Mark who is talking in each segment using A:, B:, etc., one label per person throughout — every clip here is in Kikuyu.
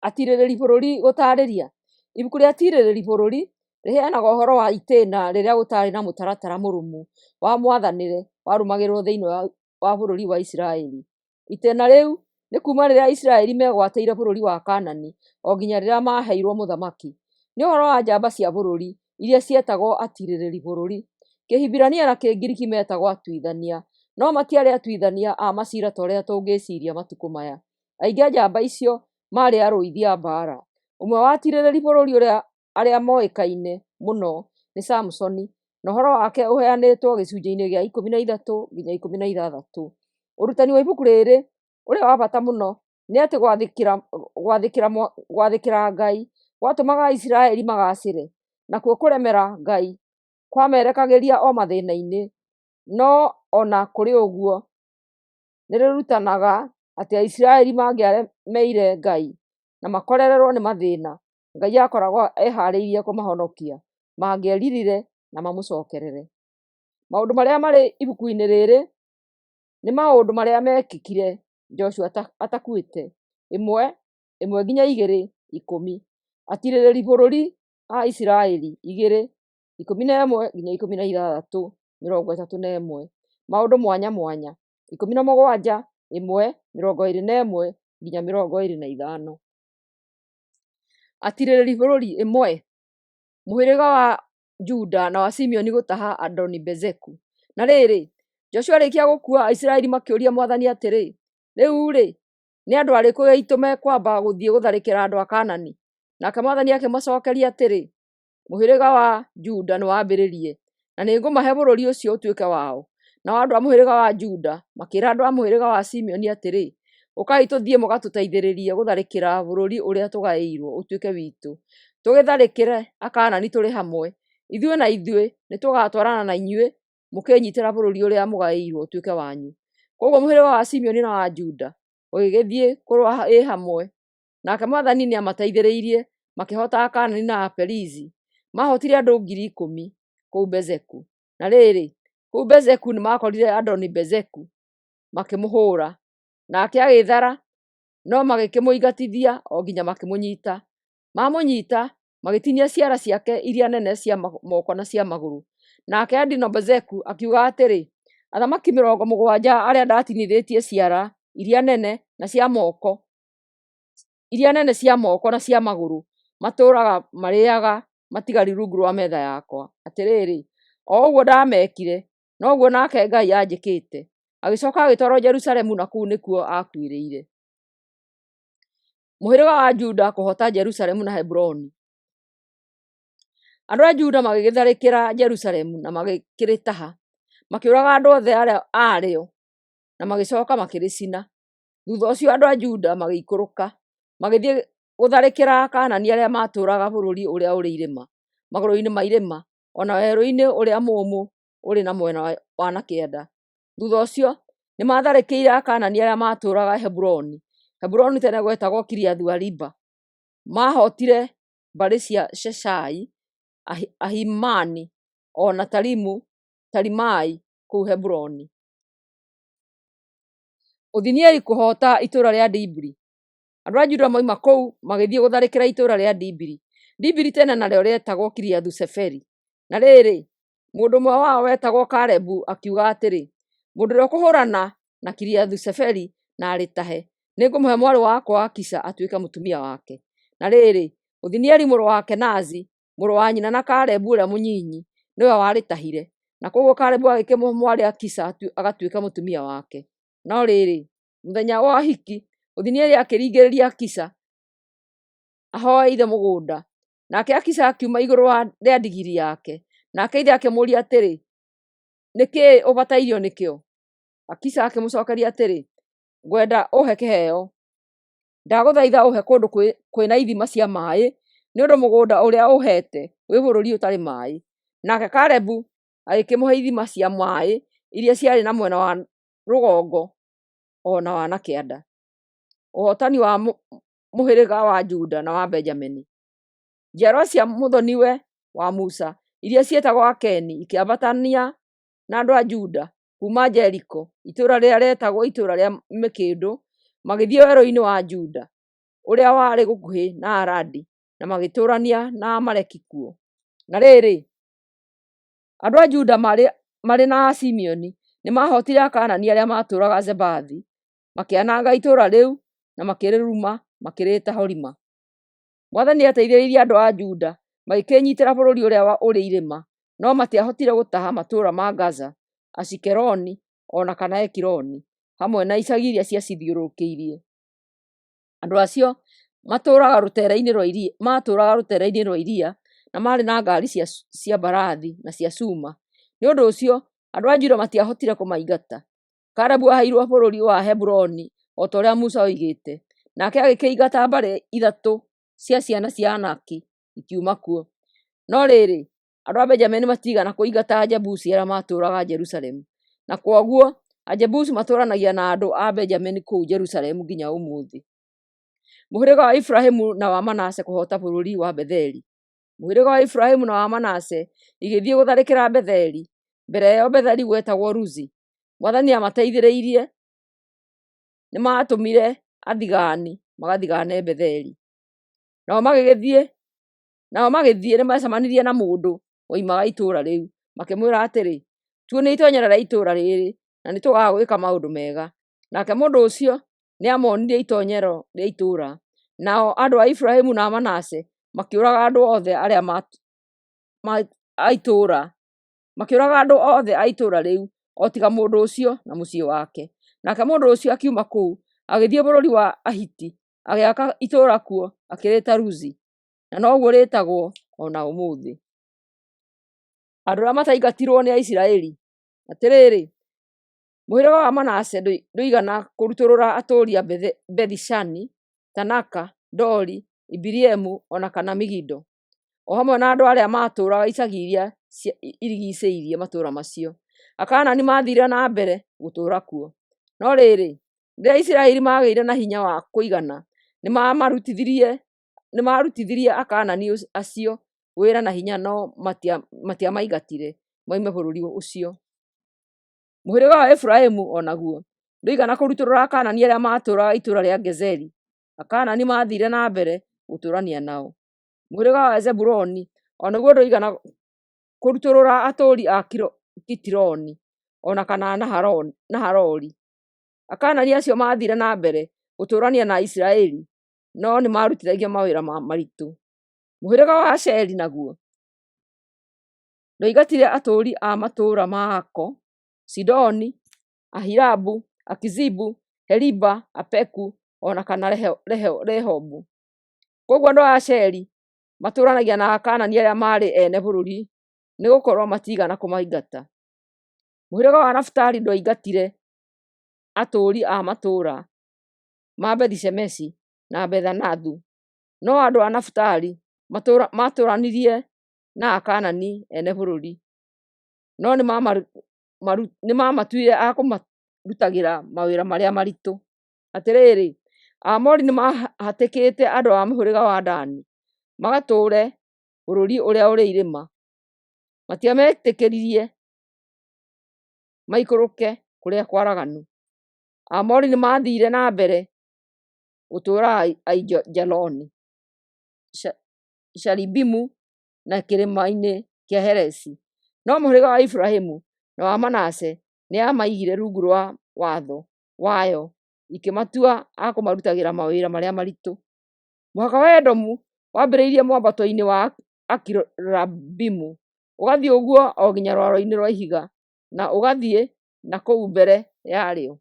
A: Atirĩrĩri bũrũri gũtarĩria, Ibuku rĩa Atirĩrĩri bũrũri rĩheanaga ũhoro wa itĩna rĩrĩa gũtarĩ na mũtaratara mũrũmu wa mwathanĩre warũmagĩrĩrwo thĩinĩ wa bũrũri wa Isiraeli. Itĩna rĩu nĩ kuma rĩrĩa Aisiraeli megwatĩire bũrũri wa Kaanani o nginya rĩrĩa maaheirwo mũthamaki. Nĩ ũhoro wa njamba cia bũrũri iria cietagwo atirĩrĩri bũrũri. Kĩhibirania na Kĩngiriki metagwo atuithania, no matiarĩ atuithania a maciira ta ũrĩa tũngĩciria matukũ maya. Aingĩ a njamba icio maarĩ arũithi a mbaara. Ũmwe wa atirĩrĩri bũrũri arĩa moĩkaine mũno nĩ Samusoni, na ũhoro wake ũheanĩtwo gĩcunjĩ-inĩ gĩa 13 nginya 16. Ũrutani wa ibuku rĩrĩ ũrĩa wa bata mũno nĩ atĩ gwathĩkĩra Ngai gwatũmaga Aisiraeli magaacĩre, nakuo kũremera Ngai kwamerekagĩria o mathĩna-inĩ. No o na kũrĩ ũguo, nĩ rĩrutanaga atĩ Aisiraeli mangĩaremeire Ngai na makorererwo nĩ mathĩna, Ngai aakoragwo ehaarĩirie kũmahonokia mangĩeririre na mamũcokerere. Maũndũ marĩa marĩ ibuku-inĩ rĩrĩ nĩ maũndũ marĩa meekĩkire Joshua atakuĩte: 1, 1-2, 10, Atirĩrĩri bũrũri a Isiraeli; 2, 11-16, 31, Maũndũ mwanya mwanya; 17, 1, 21-25. Atirĩrĩri bũrũri: 1. Mũhĩrĩga wa Juda na wa Simeoni gũtaha Adoni-Bezeku. Na rĩrĩ, Joshua aarĩkia gũkua, Aisiraeli makĩũria mwathani atĩrĩ, Rĩu-rĩ, nĩ andũ arĩkũ aitũ mekwamba gũthiĩ gũtharĩkĩra andũ a Kaanani? Nake mwathani akĩmacookeria atĩrĩ, Mũhĩrĩga wa Juda nĩwambĩrĩrie, na nĩngũmahe bũrũri ũcio ũtuĩke wao. Nao andũ a mũhĩrĩga wa Juda makĩĩra andũ a mũhĩrĩga wa Simeoni atĩrĩ, Ũkai tũthiĩ mũgatũteithĩrĩrie gũtharĩkĩra bũrũri ũrĩa tũgaĩirwo ũtuĩke witũ, tũgĩtharĩkĩre Akaanani tũrĩ hamwe. Ithuĩ na ithuĩ nĩtũgatwarana na inyuĩ mũkĩĩnyiitĩra bũrũri ũrĩa mũgaĩirwo ũtuĩke wanyu. Kwoguo mũhĩrĩga wa Simeoni na wa Juda ũgĩgĩthiĩ kũrũa ĩ hamwe, nake mwathani nĩamateithirie makĩhoota Akaanani na Aperizi. Maahootire andũ 10,000 kũu Bezeku. Na rĩrĩ, kũu Bezeku nĩmakorire Adoni-Bezeku, makĩmũhũũra. Nake agĩĩthara, no magĩkĩmũingatithia o nginya makĩmũnyiita. Maamũnyiita, magĩtinia ciara ciake iria nene cia moko na cia magũrũ. Nake Adoni-Bezeku akiuga atĩrĩ, Athamaki 70 arĩa ndatinithĩtie ciara iria nene na cia moko iria nene cia moko na cia magũrũ matũũraga marĩĩaga matigari rungu rwa metha yakwa. Atĩrĩrĩ, o ũguo ndaamekire, noguo nake Ngai anjĩkĩte. Agĩcoka agĩtwarũo Jerusalemu na kũu nĩkuo aakuĩrĩire. Mũhĩrĩga wa Juda kũhoota Jerusalemu na Heburoni. Andũ a Juda magĩgĩtharĩkĩra Jerusalemu na magĩkĩrĩtaha, makĩũraga andũ othe arĩa aarĩo na magĩcoka makĩrĩcina. Thutha ũcio andũ a Juda magĩikũrũka, magĩthiĩ gũtharĩkĩra Akaanani arĩa maatũũraga bũrũri ũrĩa ũrĩ irĩma, magũrũ-inĩ ma irĩma, o na werũ-inĩ ũrĩa mũũmũ ũrĩ na mwena wa na kĩanda. Thutha ũcio nĩmatharĩkĩire Akaanani arĩa maatũũraga Heburoni. Heburoni tene gwetagwo Kiriathu-Ariba. Maahootire mbarĩ cia Sheshai, Ahimani, o na Talimai kũu Heburoni. Othinieli kũhoota itũũra rĩa Dibiri. Andũ a Juda moima kũu magĩthiĩ gũtharĩkĩra itũũra rĩa Dibiri. Dibiri tene narĩo rĩetagwo Kiriathu-Seferi. Na rĩrĩ, mũndũ ũmwe wao wetagwo Kalebu akiuga atĩrĩ, Mũndũ ũrĩa ũkũhũũrana na Kiriathu-Seferi na arĩtahe, nĩngũmũhe mwarĩ wakwa Akisa atuĩke mũtumia wake. Na rĩrĩ, Othinieli mũrũ wa Kenazi, mũrũ wa nyina na Kalebu ũrĩa mũnyinyi, nĩwe warĩtahire, na kwoguo Kalebu agĩkĩmũhe mwarĩ Akisa agatuĩke mũtumia wake. No rĩrĩ, mũthenya wa ũhiki, Othinieli akĩringĩrĩria Akisa ahoe ithe mũgũnda. Nake Akisa akiuma igũrũ rĩa ndigiri yake. Nake ithe akĩmũũria atĩrĩ, Nĩ kĩĩ ũbatairio nĩkĩo? Akisa akĩmũcookeria atĩrĩ, Ngwenda ũhe kĩheo. Ndagũthaitha ũhe kũndũ kwĩ na ithima cia maaĩ, nĩ ũndũ mũgũnda ũrĩa ũheete wĩ bũrũri ũtarĩ maaĩ. Nake Kalebu agĩkĩmũhe ithima cia maaĩ iria ciarĩ na mwena wa rũgongo o na wa na kĩanda. Ũhootani wa mũhĩrĩga wa Juda na wa Benjamini. Njiarwa cia mũthoniwe wa Musa iria cietagwo Akeni ikĩambatania na andũ a Juda kuuma Jeriko, itũũra rĩrĩa rĩetagwo Itũũra rĩa Mĩkĩndũ, magĩthiĩ werũ-inĩ wa Juda. ũrĩa warĩ gũkuhĩ na Aradi, na magĩtũũrania na Aamaleki kuo. Na rĩrĩ, andũ a Juda marĩ na a Simeoni nĩmahootire Akaanani arĩa maatũũraga Zebathi, makĩananga itũũra rĩu na makĩrĩruma makĩrĩĩta Horima. Mwathani nĩateithĩrĩirie andũ a Juda magĩkĩĩnyiitĩra bũrũri ũrĩa ũrĩ irĩma, no matiahotire gũtaha matũũra ma Gaza, Ashikeloni, o na kana Ekironi, hamwe na icagi iria ciacithiũrũrũkĩirie. Andũ acio matũũraga rũteere-inĩ rwa iria na maarĩ na ngaari cia mbarathi na cia cuma. Nĩ ũndũ ũcio andũ a Juda matiahotire kũmaingata. Kalebu aaheirwo bũrũri wa Heburoni o ta ũrĩa Musa oigĩte, nake agĩkĩingata mbarĩ ithatũ cia ciana cia Anaki ikiuma kuo. No rĩrĩ, andũ a Benjamini matiigana kũingata Ajebusi arĩa maatũũraga Jerusalemu, na kwoguo Ajebusi matũũranagia na andũ a Benjamini kũu Jerusalemu nginya ũmũthĩ. Mũhĩrĩga wa Efiraimu na wa Manase kũhoota bũrũri wa Betheli. Mũhĩrĩga wa Efiraimu na wa Manase igĩthiĩ gũtharĩkĩra Betheli. Mbere ĩyo Betheli gwetagwo Luzi. Mwathani aamateithĩrĩirie, nĩmatũmire athigaani magathigaane Betheli. Nao magĩthiĩ nĩmacemanirie na mũndũ woimaga itũũra rĩu, makĩmwĩra atĩrĩ, “Tuonie itoonyero rĩa itũũra rĩĩrĩ, na nĩtũgagwĩka maũndũ mega.” Nake mũndũ ũcio nĩamonirie itoonyero rĩa itũũra. Nao andũ a Efiraimu na Manase makĩũraga andũ othe a itũũra makĩũraga andũ othe a itũũra rĩu o tiga mũndũ ũcio na mũciĩ wake. Nake mũndũ ũcio akiuma kũu agĩthiĩ bũrũri wa Ahiti, agĩaka itũũra kuo, akĩrĩĩta Luzi, na noguo rĩĩtagwo o na ũmũthĩ. Andũ arĩa mataingatirwo nĩ Aisiraeli. Atĩrĩrĩ, mũhĩrĩga wa Manase ndũigana kũrutũrũra atũũri a Bethi-Shani, Taanaka, Dori, Ibileamu o na kana Megido, o hamwe na andũ arĩa maatũũraga icagi iria irigiicĩirie matũũra macio. Akaanani maathiire na mbere gũtũũra kuo. No rĩrĩ, rĩrĩa Isiraeli maagĩire na hinya wa kũigana, nĩmarutithirie Akaanani acio wĩra na hinya no matiamaingatire moime bũrũri ũcio. Mũhĩrĩga wa Efiraimu o naguo ndũigana kũrutũrũra Akaanani arĩa maatũũraga itũũra rĩa Gezeri. Akaanani maathiire na mbere gũtũũrania nao. Mũhĩrĩga wa Zebuluni o naguo ndũigana kũrutũrũra atũũri a Kitironi o na kana Nahaloli. Akaanani acio maathiire na mbere gũtũũrania na Isiraeli, no nĩmarutithagio mawĩra maritũ. Mũhĩrĩga wa Asheri naguo ndwaingatire atũũri a matũũra ma Ako, Sidoni, Ahilabu, Akizibu, Heliba, Apeku o na kana Rehobu. Kwoguo andũ a Asheri matũũranagia na Akaanani arĩa maarĩ ene bũrũri, nĩgũkorwo matiigana kũmaingata. Mũhĩrĩga wa Nafitali ndwaingatire atũũri a matũũra ma Bethi-Shemeshi na Beth-Anathu, no andũ a Nafitali maatũũranirie na Akaanani ene bũrũri, no nĩmamatuire a kũmarutagĩra mawĩra marĩa maritũ. Atĩrĩrĩ, Aamori nĩmahatĩkĩte andũ a mũhĩrĩga wa Dani magatũũre bũrũri ũrĩa ũrĩ irĩma. Matiametĩkĩririe maikũrũke kũrĩa kwaraganu. Aamori nĩmathiire na mbere gũtũũra Aijaloni, Shaalibimu na kĩrĩma-inĩ kĩa Heresi. No mũhĩrĩga wa Efiraimu na wa Manase nĩyamaigire rungu rwa watho wayo ĩkĩmatua a kũmarutagĩra mawĩra marĩa maritũ. Mũhaka wa Edomu wambĩrĩirie mwambato-inĩ wa Akirabimu, ũgathiĩ ũguo o nginya rwaro-inĩ rwa ihiga, na ũgathiĩ na kũu mbere yarĩo.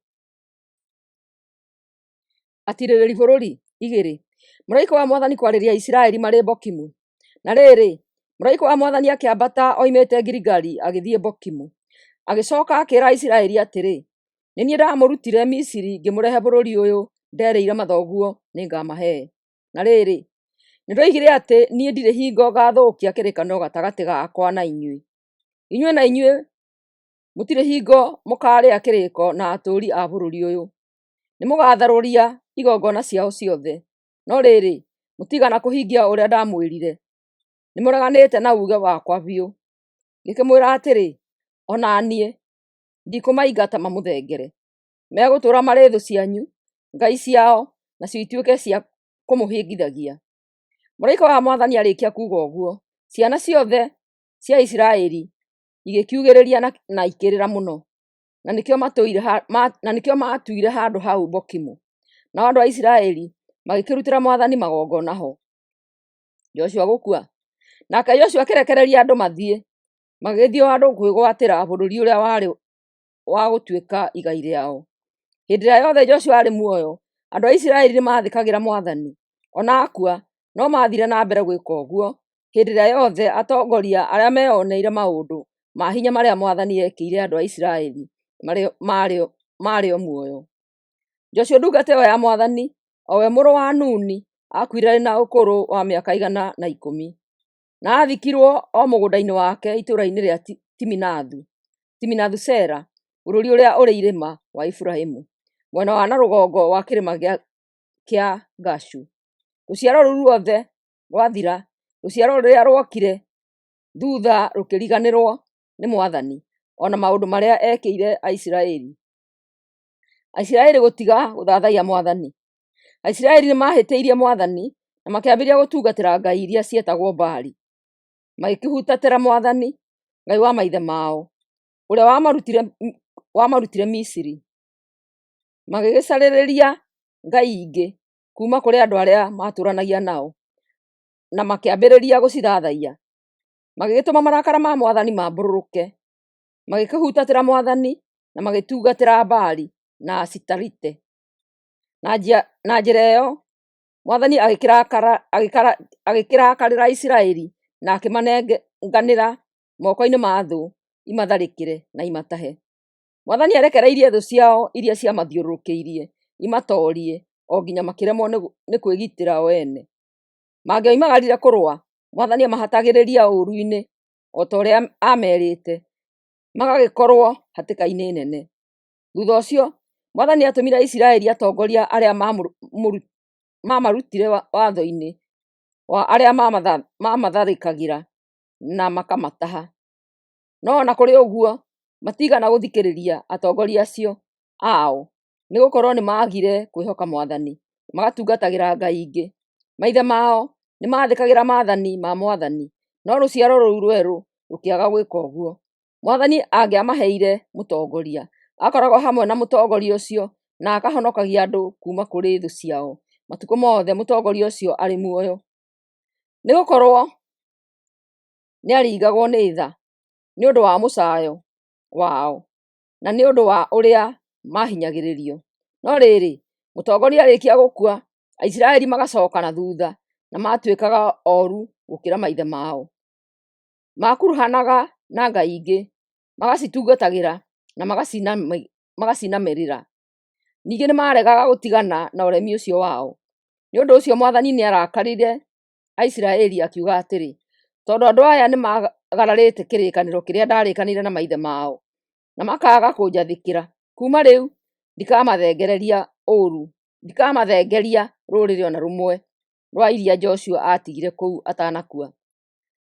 A: Atiirĩrĩri bũrũri. Igĩrĩ. Mũraika wa Mwathani kwarĩria Isiraeli marĩ Bokimu. Na rĩrĩ, mũraika wa Mwathani akĩambata oimĩte Giligali agĩthiĩ Bokimu. Agĩcoka akĩĩra Isiraeli atĩrĩ, Nĩ niĩ ndamũrutire Misiri ngĩmũrehe bũrũri ũyũ nderĩire mathoguo nĩngamahe. Na rĩrĩ, nĩndoigire atĩ niĩ ndirĩ hingo ngathũkia kĩrĩkanĩro gatagatĩ gakwa na inyuĩ. Inyuĩ na inyuĩ mũtirĩ hingo mũkaarĩa kĩrĩko na atũũri a bũrũri ũyũ. Nĩmũgatharũria igongona ciao ciothe. No rĩrĩ, mũtiigana kũhingia ũrĩa ndamwĩrire. Nĩmũreganĩte na uuge wakwa biũ. Ngĩkĩmwĩra atĩrĩ, O na niĩ ndikũmaingata mamũthengere. Megũtũũra marĩ thũ cianyu, ngai ciao nacio ituĩke cia kũmũhĩngithagia. Mũraika wa Mwathani arĩkia kuuga ũguo, ciana ciothe cia Isiraeli igĩkiugĩrĩria na ikĩrĩra mũno, na nĩkĩo maatuire handũ hau Bokimu. Nao andũ a Isiraeli magĩkĩrutĩra Mwathani magongona ho. Joshua gũkua. Nake Joshua akĩrekereria andũ mathiĩ, magĩgĩthiĩ o andũ kwĩgwatĩra bũrũri ũrĩa warĩ wa gũtuĩka igai rĩao. Hĩndĩ ĩrĩa yothe Joshua aarĩ muoyo, andũ a Isiraeli nĩmathĩkagĩra Mwathani. O na akua, no maathire na mbere gwĩka ũguo hĩndĩ ĩrĩa yothe atongoria arĩa meeoneire maũndũ ma hinya marĩa Mwathani eekĩire andũ a Isiraeli maarĩ o muoyo. Joshua ndungata ĩyo ya Mwathani, o we mũrũ wa Nuni, aakuire arĩ na ũkũrũ wa mĩaka 110, na aathikirwo o mũgũnda-inĩ wake itũũra-inĩ rĩa Timinathu-Sera, bũrũri ũrĩa ũrĩ irĩma wa Efiraimu, mwena wa na rũgongo wa kĩrĩma kĩa Gaashu. Rũciaro rũu ruothe rwathira, rũciaro rũrĩa ruokire thutha rũkĩriganĩrwo nĩ Mwathani, o na maũndũ marĩa eekĩire Aisiraeli. Aisiraeli gũtiga gũthathaiya Mwathani. Aisiraeli nĩmahĩtĩirie Mwathani na makĩambĩrĩria gũtungatĩra ngai iria cietagwo Baali. Magĩkĩhutatĩra Mwathani, Ngai wa maithe mao, ũrĩa wamarutire Misiri. Magĩgĩcarĩrĩria ngai ingĩ kuuma kũrĩ andũ arĩa maatũũranagia nao, na makĩambĩrĩria gũcithathaiya. Magĩgĩtũma marakara ma Mwathani mambũrũrũke, magĩkĩhutatĩra Mwathani na magĩtungatĩra Baali na Asitarite. Na njĩra ĩyo Mwathani agĩkĩrakarĩra Isiraeli na akĩmanenganĩra moko-inĩ ma thũ imatharĩkĩre na imatahe. Mwathani aarekereirie thũ ciao iria ciamathiũrũrũkĩirie imatoorie o nginya makĩremwo nĩ kwĩgitĩra o ene. Mangĩoimagarire kũrũa, Mwathani amahatagĩrĩria ũũru-inĩ o ta ũrĩa aamerĩte, magagĩkorwo hatĩka-inĩ nene. Thutha ũcio, Mwathani aatũmire Aisiraeli atongoria arĩa maamarutire watho-inĩ wa arĩa maamatharĩkagĩra na makamataha. No o na kũrĩ ũguo, matiigana gũthikĩrĩria atongoria acio ao, nĩgũkorwo nĩmaagire kwĩhoka Mwathani, magatungatagĩra ngai ingĩ. Maithe mao nĩmathĩkagĩra maathani ma Mwathani, no rũciaro rũu rwerũ rũkĩaga gwĩka ũguo. Mwathani angĩamaheire mũtongoria, aakoragwo hamwe na mũtongoria ũcio na akahonokagia andũ kuuma kũrĩ thũ ciao matukũ mothe mũtongoria ũcio arĩ muoyo, nĩgũkorwo nĩaringagwo nĩ tha nĩ ũndũ wa mũcaayo wao na nĩ ũndũ wa ũrĩa maahinyagĩrĩrio. No rĩrĩ, mũtongoria arĩkia gũkua, Aisiraeli magacooka na thutha na matuĩkaga ooru gũkĩra maithe mao. Makuruhanaga na ngai ingĩ, magacitungatagĩra na magacinamĩrĩra. Ningĩ nĩmaregaga gũtigana na ũremi ũcio wao. Nĩ ũndũ ũcio Mwathani nĩarakarĩire Aisiraeli akiuga atĩrĩ, tondũ andũ aya nĩmagararĩte kĩrĩkanĩro kĩrĩa ndarĩkanĩire na maithe mao, na makaaga kũnjathĩkĩra, kuuma rĩu ndikamathengeria rũrĩrĩ o na rũmwe rwa iria Joshua aatigire kũu atanakua.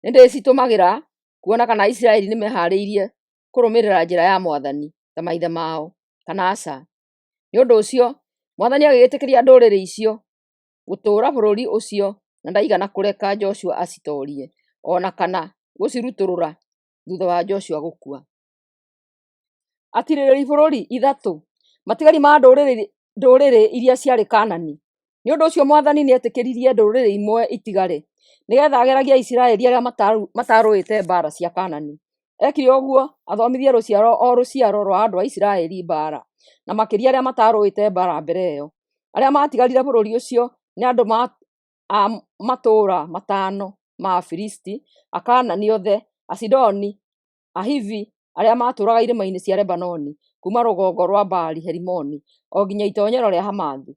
A: Nĩndĩcitũmagĩra kuona kana Aisiraeli nĩmehaarĩirie kũrũmĩrĩra njĩra ya Mwathani ta maithe mao, kana aca. Nĩ ũndũ ũcio Mwathani agĩgĩtĩkĩria ndũrĩrĩ icio gũtũũra bũrũri ũcio na ndaigana kũreka Joshua acitoorie, o na kana gũcirutũrũra thutha wa Joshua gũkua. Atirĩrĩri bũrũri ithatũ, matigari ma ndũrĩrĩ iria ciarĩ Kaanani. Nĩ ũndũ ũcio Mwathani nĩetĩkĩririe ndũrĩrĩ imwe itigare, nĩgeetha ageragie Aisiraeli arĩa mataarũĩte mbaara cia Kaanani. Eekire ũguo athomithie rũciaro o rũciaro rwa andũ a Isiraeli mbaara, na makĩria arĩa mataarũĩte mbaara mbere ĩyo. Arĩa maatigarire bũrũri ũcio nĩ andũ a matũũra matano ma Afilisti, Akaanani othe, Asidoni, Ahivi arĩa maatũũraga irĩma-inĩ cia Lebanoni, kuuma rũgongo rwa Baali-Herimoni o nginya itoonyero rĩa Hamathu.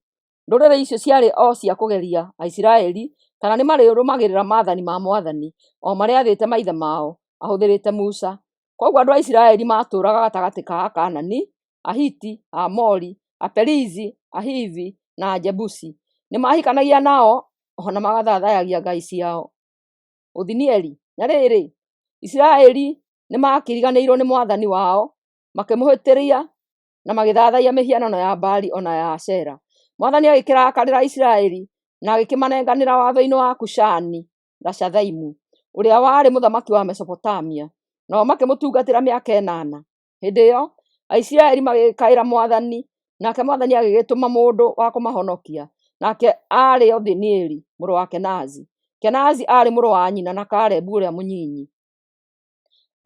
A: Ndũrĩrĩ icio ciarĩ o cia kũgeria Aisiraeli kana nĩmarĩrũmagĩrĩra maathani ma Mwathani, o marĩa aathĩte maithe mao ahũthĩrĩte Musa. Kwoguo andũ a Isiraeli maatũũraga gatagatĩ ka Akaanani, Ahiti, Aamori, Aperizi, Ahivi na Ajebusi. Nĩmahikanagia nao o na magathathaiya ngai ciao. Othinieli. Na rĩrĩ, Isiraeli nĩmakĩriganĩirwo nĩ Mwathani wao, makĩmũhĩtĩria na magĩthathaiya mĩhianano ya Baali o na ya Ashera. Mwathani agĩkĩrakarĩra Isiraeli na agĩkĩmanenganĩra watho-inĩ wa Kushani-Rishathaimu, ũrĩa warĩ mũthamaki wa Mesopotamia. Nao makĩmũtungatĩra mĩaka 8. Hĩndĩ ĩyo Aisiraeli magĩkaĩra mwathani, nake mwathani agĩgĩtũma mũndũ wa kũmahonokia, nake aarĩ Othinieli mũrũ wa Kenazi. Kenazi aarĩ mũrũ wa nyina na Kalebu ũrĩa mũnyinyi.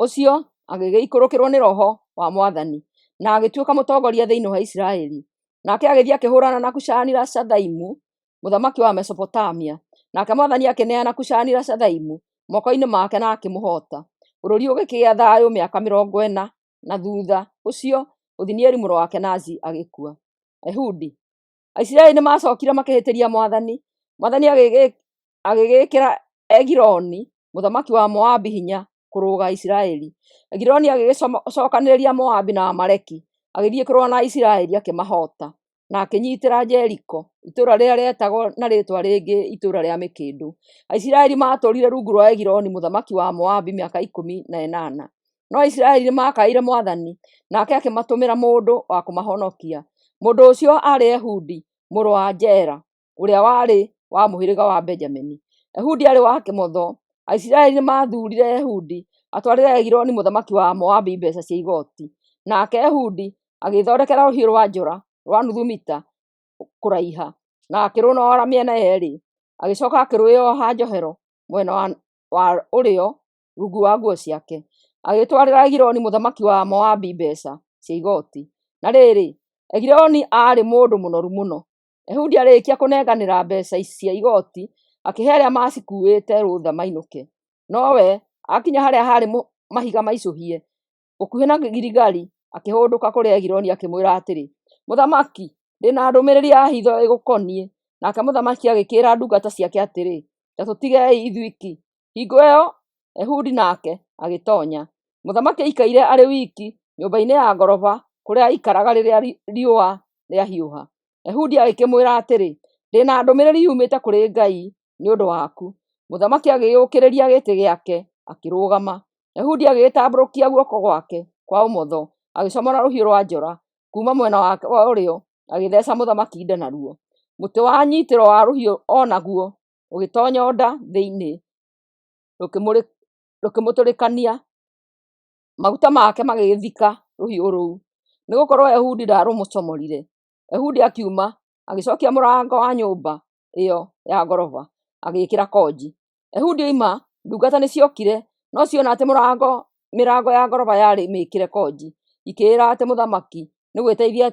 A: Ũcio agĩgĩikũrũkĩrwo nĩ roho wa mwathani, na agĩtuĩka mũtongoria thĩinĩ wa Isiraeli. Nake agĩthiĩ akĩhũũrana na Kushani-Rishathaimu mũthamaki wa Mesopotamia. Nake mwathani akĩneana Kushani-Rishathaimu moko-inĩ make na akĩmũhoota. Bũrũri ũgĩkĩgĩa thayũ mĩaka 40, na thutha ũcio Othinieli mũrũ wa Kenazi agĩkua. Ehudi. Aisiraeli nĩmacookire makĩhĩtĩria mwathani. Mwathani agĩgĩĩkĩra Egiloni mũthamaki wa Moabi hinya kũrũga Aisiraeli. Egiloni agĩgĩcookanĩrĩria Moabi na Amaleki, agĩthiĩ kũrũa na Aisiraeli akĩmahoota, na akĩnyiitĩra Jeriko, itũũra rĩrĩa rĩetagwo na rĩĩtwa rĩngĩ Itũũra rĩa Mĩkĩndũ. Aisiraeli maatũũrire rungu rwa Egiloni mũthamaki wa Moabi mĩaka 18. No Aisiraeli nĩmakaĩire mwathani, nake akĩmatũmĩra mũndũ wa kũmahonokia. Mũndũ ũcio aarĩ Ehudi mũrũ wa Gera, ũrĩa warĩ wa mũhĩrĩga wa Benjamini. Ehudi aarĩ wa kĩmotho. Aisiraeli nĩmathuurire Ehudi atwarĩre Egiloni mũthamaki wa Moabi mbeeca cia igooti. Nake Ehudi agĩĩthondekera rũhiũ rwa njora rwa nuthu mita kũraiha, na akĩrũnoora mĩena yeerĩ, agĩcooka akĩrwĩoha njohero mwena wa ũrĩo rungu wa nguo ciake. Agĩtwarĩra Egiloni mũthamaki wa Moabi mbeeca cia igooti. Na rĩrĩ, Egiloni aarĩ mũndũ mũnoru mũno. Ehudi arĩkia kũnenganĩra mbeeca cia igooti, akĩhe arĩa maacikuuĩte rũtha mainũke. Nowe akinya harĩa haarĩ mahiga maicũhie, gũkuhĩ na Giligali, akĩhũndũka kũrĩ Egiloni akĩmwĩra atĩrĩ, "Mũthamaki, ndĩ na ndũmĩrĩri ya hitho ĩgũkoniĩ." Nake mũthamaki agĩkĩĩra ndungata ciake atĩrĩ, "Ta tũtigei ithuiki." Hingo ĩyo Ehudi nake agĩtoonya. Mũthamaki aikaire arĩ wiki nyũmba-inĩ ya ngoroba kũrĩa aikaraga rĩrĩa riũa rĩahiũha. Ehudi agĩkĩmwĩra atĩrĩ, "Ndĩ na ndũmĩrĩri yumĩte kũrĩ Ngai nĩ ũndũ waku." Mũthamaki agĩũkĩrĩria gĩtĩ gĩake, akĩrũgama. Ehudi agĩgĩtambũrũkia guoko gwake kwa ũmotho, agĩcomora rũhiũ rwa njora kuuma mwena wake wa ũrĩo, agĩtheeca mũthamaki nda naruo. Mũtĩ wa nyiitĩro wa rũhiũ o naguo ũgĩtoonya nda thĩinĩ, rũkĩmũtũrĩkania, maguta make magĩgĩthika rũhiũ rũu, nĩgũkorwo Ehudi ndaarũmũcomorire. Ehudi akiuma, agĩcookia mũrango wa nyũmba ĩyo ya ngoroba, agĩĩkĩra konji. Ehudi oima, ndungata nĩciokire, no ciona atĩ mĩrango ya ngoroba yarĩ mĩĩkĩre konji, ikĩĩra atĩ mũthamaki nĩ gwĩteithia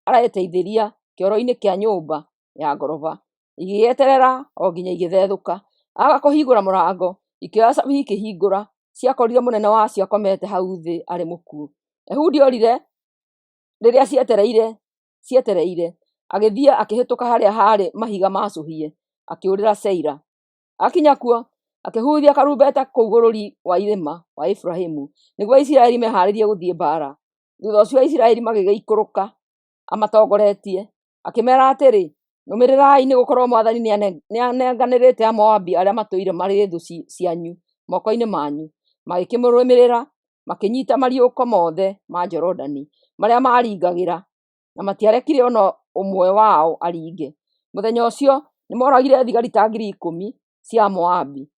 A: areteithĩria kĩoro-inĩ kĩa nyũmba ya ngoroba. Igĩgĩeterera o nginya igĩthethũka. Aaga kũhingũra mũrango, ikĩoya cabi ikĩhingũra. Ciakorire mũnene wacio akomete hau thĩ arĩ mũkuũ. Ehudi orire rĩrĩa cietereire, agĩthiĩ akĩhĩtũka harĩa haarĩ mahiga maacũhie, akĩũrĩra Seira. Akinya kuo, akĩhuhithia karumbeta kũu bũrũri wa irĩma wa Efiraimu, nĩguo Aisiraeli mehaarĩrie gũthiĩ mbaara. Thuutha ũcio Aisiraeli magĩgĩikũrũka amatongoretie, akĩmeera atĩrĩ, "Nũmĩrĩrai, nĩgũkorwo mwathani nĩanenganĩrĩte Amoabi arĩa matũire marĩ thũ cianyu moko-inĩ manyu." Magĩkĩmũrũmĩrĩra, makĩnyiita mariũko mothe ma Jorodani marĩa maaringagĩra, na matiarekire o na ũmwe wao aringe. Mũthenya ũcio nĩmooragire thigari ta 10,000 cia Amoabi,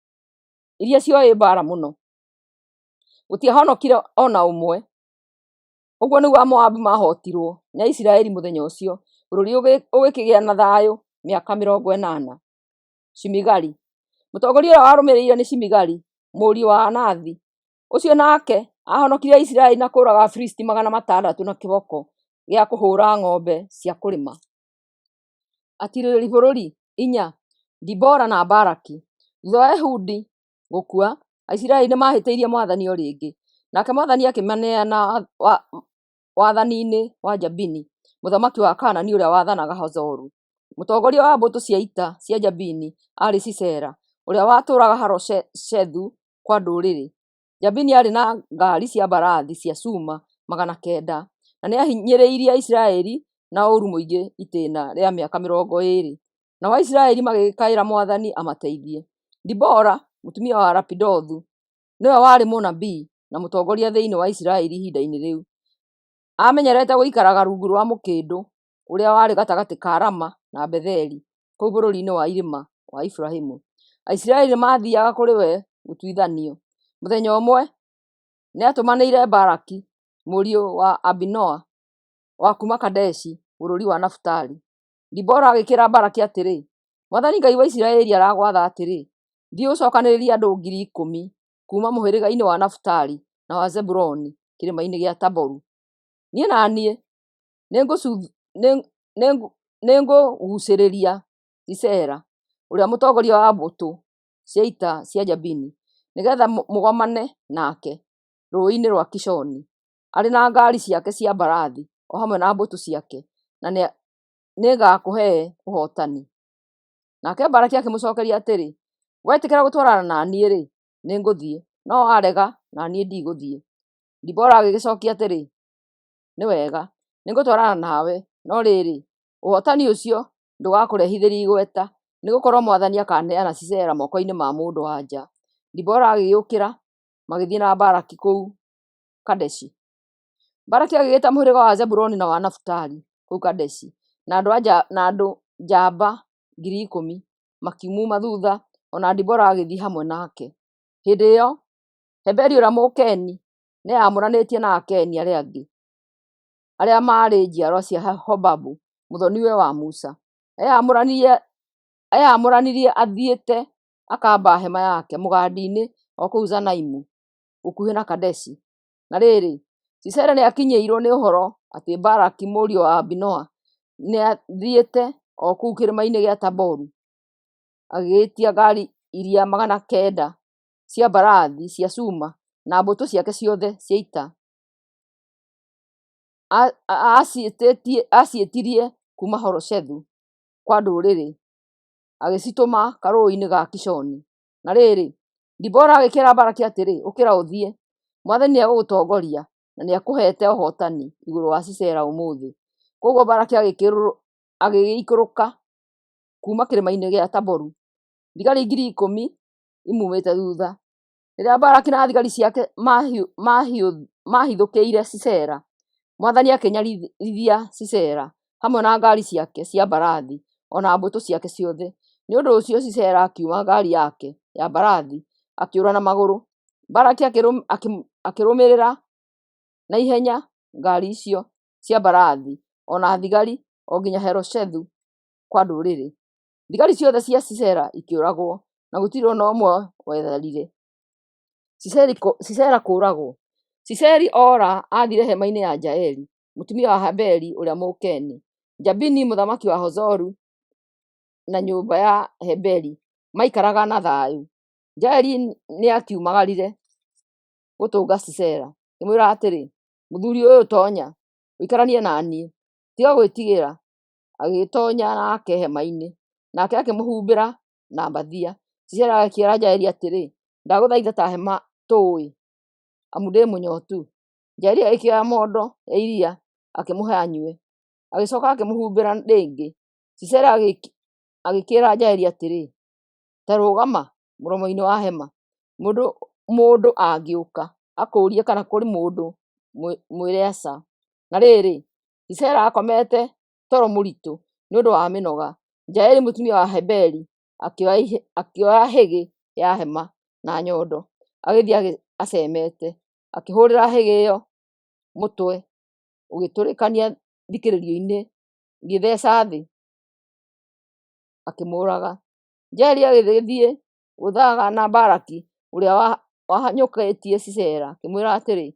A: iria cioĩ mbaara mũno. Gũtiahonokire o na ũmwe. Ũguo nĩguo Amoabi maahootirwo nĩ Aisiraeli mũthenya ũcio, bũrũri ũgĩkĩgĩa na thayũ mĩaka 80. Shimigari. Mũtongoria ũrĩa warũmĩrĩire nĩ Shimigari mũriũ wa Anathi. Ũcio nake aahonokirie Aisiraeli na kũũraga Afilisti 600 na kĩboko gĩa kũhũũra ng'ombe cia kũrĩma. Atiirĩrĩri bũrũri. 4. Dibora na Baraki. Thuutha wa Ehudi gũkua, Aisiraeli nĩmahĩtĩirie mwathani o rĩngĩ, nake mwathani akĩmaneana wathani-inĩ wa Jabini mũthamaki wa Kaanani ũrĩa waathanaga Hazoru. Mũtongoria wa mbũtũ cia ita cia Jabini aarĩ Sisera, ũrĩa watũũraga Haroshethu kwa ndũrĩrĩ. Jabini aarĩ na ngaari cia mbarathi cia cuma 900, na nĩahinyĩrĩirie Aisiraeli na ũũru mũingĩ itĩĩna rĩa mĩaka 20. Nao Aisiraeli magĩkaĩra mwathani amateithie. Dibora, mũtumia wa Lapidothu, nĩwe warĩ mũnabii na mũtongoria thĩinĩ wa Isiraeli ihinda-inĩ rĩu. Aamenyerete gũikaraga rungu rwa mũkĩndũ ũrĩa warĩ gatagatĩ ka Rama na Betheli. kũu bũrũri-inĩ wa irĩma wa Efiraimu. Aisiraeli nĩmathiiaga kũrĩ we gũtuithanio. Mũthenya ũmwe nĩatũmanĩire Baraki mũriũ wa Abinoa wa kuuma Kadeshi bũrũri wa Nafutali. Dibora agĩkĩĩra Baraki atĩrĩ, "mwathani Ngai wa Isiraeli aragwatha atĩrĩ, Thiĩ ũcookanĩrĩrie andũ 10,000 kuuma mũhĩrĩga-inĩ wa Nafutali na wa Zebuluni kĩrĩma-inĩ gĩa Taboru. Niĩ na niĩ nĩngũguucĩrĩria Sisera, ũrĩa mũtongoria wa mbũtũ cia ita cia Jabini, nĩgeetha mũgomane nake rũũĩ-inĩ rwa Kishoni, arĩ na ngaari ciake cia mbarathi o hamwe na mbũtũ ciake, na nĩngakũhe ũhootani." Nake Baraki akĩmũcookeria atĩrĩ, "Wetĩkĩra gũtwarana na niĩ-rĩ, nĩngũthiĩ, no warega, na niĩ ndigũthiĩ." Dibora agĩgĩcookia atĩrĩ, "Nĩ wega, nĩngũtwarana nawe, no rĩrĩ, ũhootani ũcio ndũgakũrehithĩria igweta, nĩgũkorwo mwathani akaaneana Sisera moko-inĩ ma mũndũ-wa-nja." Dibora agĩũkĩra magĩthiĩ na Baraki kũu Kadeshi. Baraki agĩgĩta mũhĩrĩga wa Zebuluni na wa Nafutali kũu Kadeshi, na andũ njamba 10,000 makimuuma thuutha, o na Dibora agĩthiĩ hamwe nake. Hĩndĩ ĩyo Heberi ũrĩa Mũkeni nĩeyamũranĩtie na Akeni arĩa angĩ, arĩa maarĩ njiarwa cia Hobabu mũthoni-we wa Musa. Eyamũranirie athiĩte akamba hema yake mũgandi-inĩ o kũu Zaananimu gũkuhĩ na Kadeshi. Na rĩrĩ, Sisera nĩakinyĩirwo nĩ ũhoro atĩ Baraki mũriũ wa Abinoa nĩathiĩte o kũu kĩrĩma-inĩ gĩa Taboru, agĩgĩĩtia ngaari iria 900 cia mbarathi cia cuma na mbũtũ ciake ciothe cia ita. Aaciĩtirie kuuma Haroshethu kwa ndũrĩrĩ, agĩcitũma karũũĩ-inĩ ga Kishoni. Na rĩrĩ, Dibora agĩkĩĩra Baraki atĩrĩ, "Ũkĩra ũthiĩ! Mwathani nĩegũgũtongoria, na nĩakũheete ũhootani igũrũ wa Sisera ũmũthĩ." Kwoguo Baraki agĩgĩikũrũka kuuma kĩrĩma-inĩ gĩa Taboru, thigari 10,000 imumĩte thuutha. Rĩrĩa Baraki na thigari ciake maahithũkĩire Sisera, mwathani akĩnyararithia Sisera hamwe na ngaari ciake cia mbarathi o na mbũtũ ciake ciothe. Nĩ ũndũ ũcio Sisera akiuma ngaari yake ya mbarathi akĩũra na magũrũ. Baraki akĩrũmĩrĩra na ihenya ngaari icio cia mbarathi o na thigari o nginya Haroshethu kwa ndũrĩrĩ. Thigari ciothe cia Sisera ikĩũragwo, na gũtirĩ o na ũmwe wetharire. Sisera kũũragwo. Sisera oora aathire hema-inĩ ya Jaeli, mũtumia wa Heberi ũrĩa Mũkeni. Jabini mũthamaki wa Hazoru na nyũmba ya Heberi maikaraga na thayũ. Jaeli nĩakiumagarire gũtũnga Sisera, akĩmwĩra atĩrĩ, "Mũthuuri ũyũ toonya, ũikaranie na niĩ. Tiga gwĩtigĩra." Agĩtoonya nake hema-inĩ, nake akĩmũhumbĩra na mbathia. Sisera agĩkĩĩra Jaeli atĩrĩ, "Ndagũthaitha tahe tũũĩ, amu ndĩ mũnyootu." Jaeli agĩkĩoya mondo ya iria akĩmũhe anyue, agĩcooka akĩmũhumbĩra rĩngĩ. Sisera agĩkĩĩra Jaeli atĩrĩ, "Ta rũgama mũromo-inĩ wa hema. Mũndũ angĩũka akũũrie kana kũrĩ mũndũ, mwĩre aca." Na rĩrĩ, Sisera aakomete toro mũritũ nĩ ũndũ wa mĩnoga. Jaeli mũtumia wa Heberi akĩoya hĩgĩ ya hema na nyondo, agĩthiĩ acemete, akĩhũũrĩra hĩgĩ ĩyo mũtwe ũgĩtũrĩkania thikĩrĩrio-inĩ, ĩgĩtheeca thĩ, akĩmũũraga. Jaeli agĩgĩthiĩ gũthagana Baraki ũrĩa wahanyũkĩtie Sisera, akĩmwĩra atĩrĩ,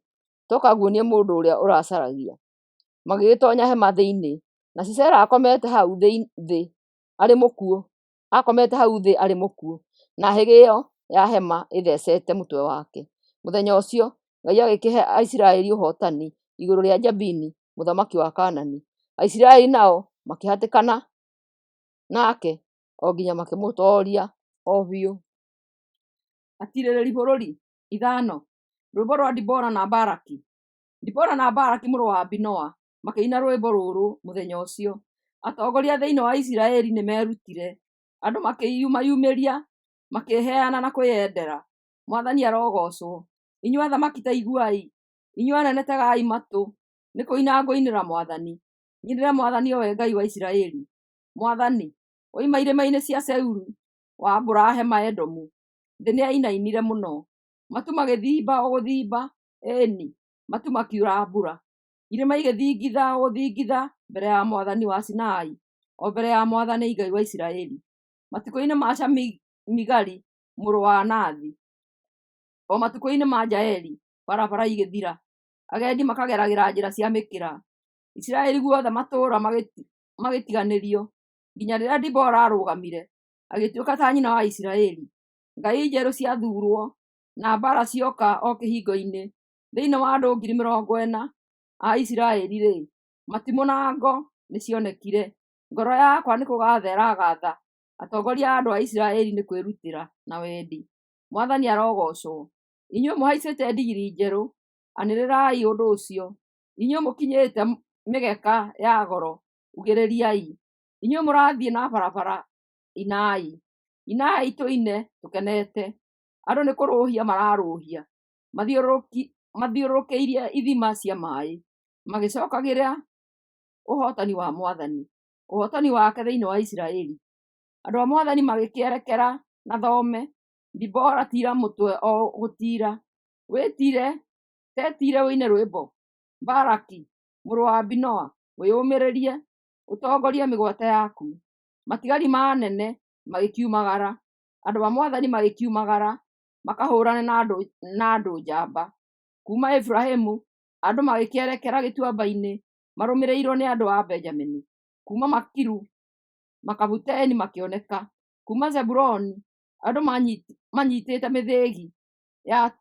A: "Toka nguonie mũndũ ũrĩa ũracaragia." Magĩgĩtoonya hema thĩinĩ, na Sisera aakomete hau thĩ arĩ mũkuũ, aakomete hau thĩ arĩ mũkuũ, na hĩgĩ ĩyo ya hema ĩtheecete mũtwe wake. Mũthenya ũcio Ngai agĩkĩhe Aisiraeli ũhootani igũrũ rĩa Jabini mũthamaki wa Kaanani. Aisiraeli nao makĩhatĩkana nake o nginya makĩmũtooria o biũ. Atiirĩrĩri bũrũri. 5. Rwĩmbo rwa Dibora na Baraki. Dibora na Baraki mũrũ wa Abinoa makĩina rwĩmbo rũrũ mũthenya ũcio. Atongoria thĩinĩ wa Isiraeli nĩmerutire, andũ makĩyumĩria, makĩĩheana na kwĩyendera. Mwathani arogoocwo! Inyuĩ athamaki ta iguai, inyuĩ anene tegai matũ. Nĩ kũina ngũinĩra mwathani, nyinĩre mwathani o we Ngai wa Isiraeli. Mwathani. Woima irĩma-inĩ cia Seiru, waambũra hema Edomu, thĩ nĩyainainire mũno. Matu magĩthimba o gũthimba, ĩĩ-ni, matu makiura mbura. Irĩma igĩthingitha o gũthingitha mbere ya Mwathani wa Sinai, o mbere ya Mwathani Ngai wa Isiraeli. Matukũ-inĩ ma Shamigari mũrũ wa Anathi, o matukũ-inĩ ma Jaeli, barabara igĩthira, agendi makageragĩra njĩra cia mĩkĩra. Isiraeli guothe matũũra magĩtiganĩrio, nginya rĩrĩa Dibora aarũgamire, agĩtuĩka ta nyina wa Isiraeli. Ngai njerũ ciathuurwo, na mbaara cioka o kĩhingo-inĩ. Thĩinĩ wa andũ 40,000 a Isiraeli-rĩ, matimũ na ngo nĩcionekire. Ngoro yakwa nĩ kũgatha ĩragatha atongoria a andũ a Isiraeli nĩ kwĩrutĩra na wendi. Mwathani arogoocwo! Inyuĩ mũhaicĩte ndigiri njerũ, anĩrĩrai ũndũ ũcio! Inyuĩ mũkinyĩte mĩgeka ya goro, ugĩrĩriai! Inyuĩ mũrathiĩ na barabara, inai! Inai tũine tũkenete! Andũ nĩ kũrũhia mararũhia, mathiũrũrũkĩirie ithima cia maaĩ, magĩcokagĩra ũhootani wa Mwathani, ũhootani wake thĩinĩ wa Isiraeli. Andũ a Mwathani magĩkĩerekera na thome, Dibora tiira mũtwe o gũtiira, wĩtiire tetiire ũine rwĩmbo. Baraki mũrũ wa Abinoa, wĩyũmĩrĩrie, ũtongorie mĩgwate yaku. Matigari ma anene magĩkiumagara, andũ a Mwathani magĩkiumagara makahũũrane na andũ njamba. Kuuma Efiraimu andũ magĩkĩerekera gĩtuamba-inĩ marũmĩrĩirwo nĩ andũ a Benjamini. Kuuma Makiru makabuteni makĩoneka. Kuuma Zebuluni andũ manyiitĩte mĩthĩgi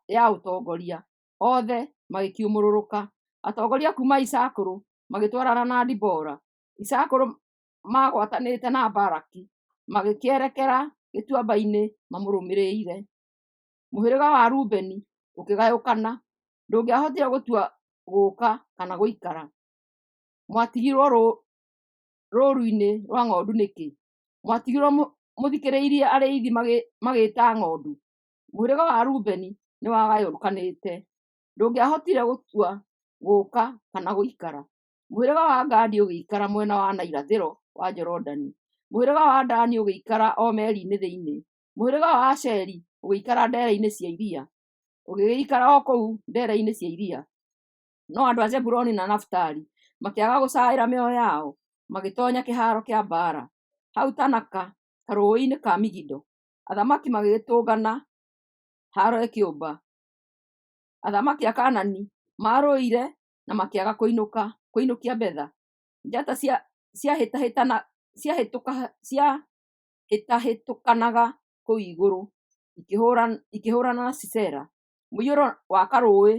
A: ya ũtongoria, othe magĩkiumũrũrũka. Atongoria kuuma Isakaru magĩtwarana na Dibora. Isakaru magwatanĩte na Baraki, magĩkĩerekera gĩtuamba-inĩ mamũrũmĩrĩire. Mũhĩrĩga wa Rubeni ũkĩgayũkana, ndũngĩahotire gũtua gũũka kana gũikara. Mwatigirwo rũũru-inĩ rwa ng'ondu nĩkĩ? Mwatigirwo mũthikĩrĩirie arĩithi magĩĩta ng'ondu? Mũhĩrĩga wa Rubeni nĩwagayũkanĩte, ndũngĩahotire gũtua gũũka kana gũikara. Mũhĩrĩga wa Gadi ũgĩikara mwena wa na irathĩro wa Jorodani. Mũhĩrĩga wa Dani ũgĩikara o meri-inĩ thĩinĩ. Mũhĩrĩga wa Asheri ũgĩikara ndeere-inĩ cia iria, ũgĩgĩikara o kũu ndeere-inĩ cia iria. No andũ a Zebuluni na Nafitali makĩaga gũcaĩra mĩoyo yao, magĩtoonya kĩhaaro kĩa mbaara. Hau Tanaka karũũĩ-inĩ ka Megido, athamaki magĩgĩtũngana, haaro ĩkĩũmba. Athamaki a Kaanani maarũire na makĩaga kũinũkia betha. Njata ciahĩtahĩtũkanaga kũu igũrũ ikĩhũũrana na Sisera. Mũiyũro wa karũũĩ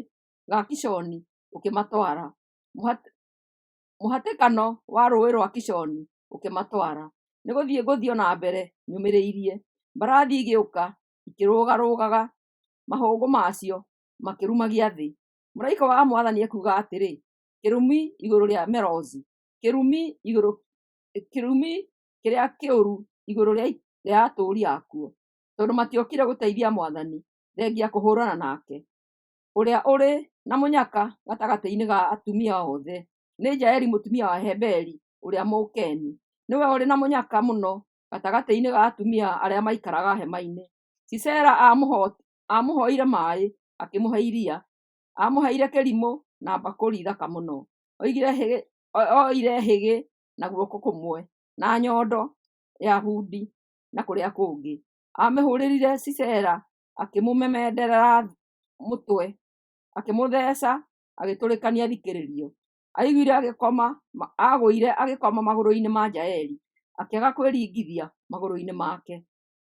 A: ga Kishoni ũkĩmatwara, mũhatĩkano wa rũũĩ rwa Kishoni ũkĩmatwara. Nĩ gũthiĩ ngũthiĩ o na mbere nyũmĩrĩirie. Mbarathi igĩũka ikĩrũgarũgaga, mahũngũ macio makĩrumagia thĩ. Mũraika wa Mwathani ekuuga atĩrĩ, kĩrumi igũrũ rĩa Merozi, kĩrumi igũrũ kĩrumi kĩrĩa kĩũru igũrũ rĩa atũũri akuo, tondũ matiokire gũteithia Mwathani, thengia kũhũũrana nake. Ũrĩa ũrĩ na mũnyaka gatagatĩ-inĩ ga atumia othe nĩ Jaeli mũtumia wa Heberi ũrĩa Mũkeni. Nĩwe ũrĩ na mũnyaka mũno gatagatĩ-inĩ ga atumia arĩa maikaraga hema-inĩ. Sisera aamũhoire maaĩ, akĩmũhe iria; aamũheire kĩrimũ na mbakũri thaka mũno. Oire hĩgĩ na guoko kũmwe, na nyondo ya bundi na kũrĩa kũngĩ. Aamĩhũũrire Sisera, akĩmũmemendera mũtwe, akĩmũtheeca agĩtũrĩkania thikĩrĩrio. Aagũire agĩkoma magũrũ-inĩ ma Jaeli, akĩaga kwĩringithia magũrũ-inĩ make.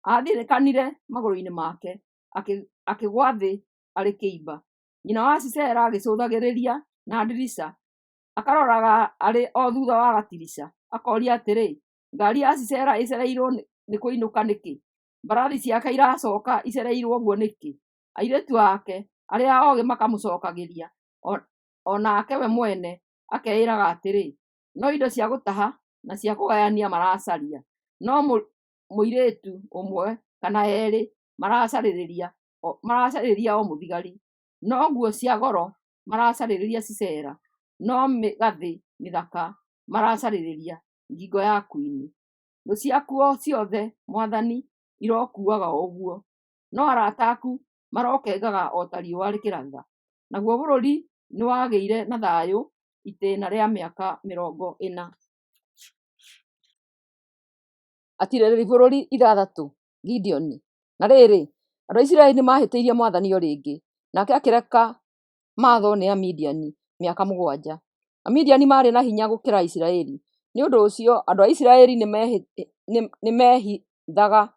A: Aathirĩkanire magũrũ-inĩ make, akĩgũa thĩ arĩ kĩimba. Nyina wa Sisera agĩcũthagĩrĩria na ndirica, akaroraga arĩ o thutha wa gatirica, akoria atĩrĩ, "Ngaari ya Sisera ĩcereirwo nĩ kũinũka nĩkĩ? Mbarathi ciake iracooka icereirwo ũguo nĩkĩ?" Airĩtu ake arĩa oogĩ makamũcookagĩria, o nake we mwene akeĩraga atĩrĩ, "No indo cia gũtaha na cia kũgayania maracaria, no mũirĩtu ũmwe kana eerĩ maracarĩria o mũthigari. No nguo cia goro maracarĩria Sisera, no mĩgathĩ mĩthaka maracarĩria ngingo ya kwini." Thũ ciaku ciothe, Mwathani, irokuaga o ũguo, no arata aku marokengaga o ta riũa rĩkĩratha. Naguo bũrũri nĩwagĩire na thayũ itĩĩna rĩa mĩaka 40. Atiirĩrĩri bũrũri 6 Gideoni. Na rĩrĩ, andũ a Isiraeli nĩmahĩtĩirie Mwathani o rĩngĩ, nake akĩreka maathwo nĩ Amidiani mĩaka 7. Amidiani maarĩ na hinya gũkĩra Isiraeli, nĩ ũndũ ũcio andũ a Isiraeli nĩmehithaga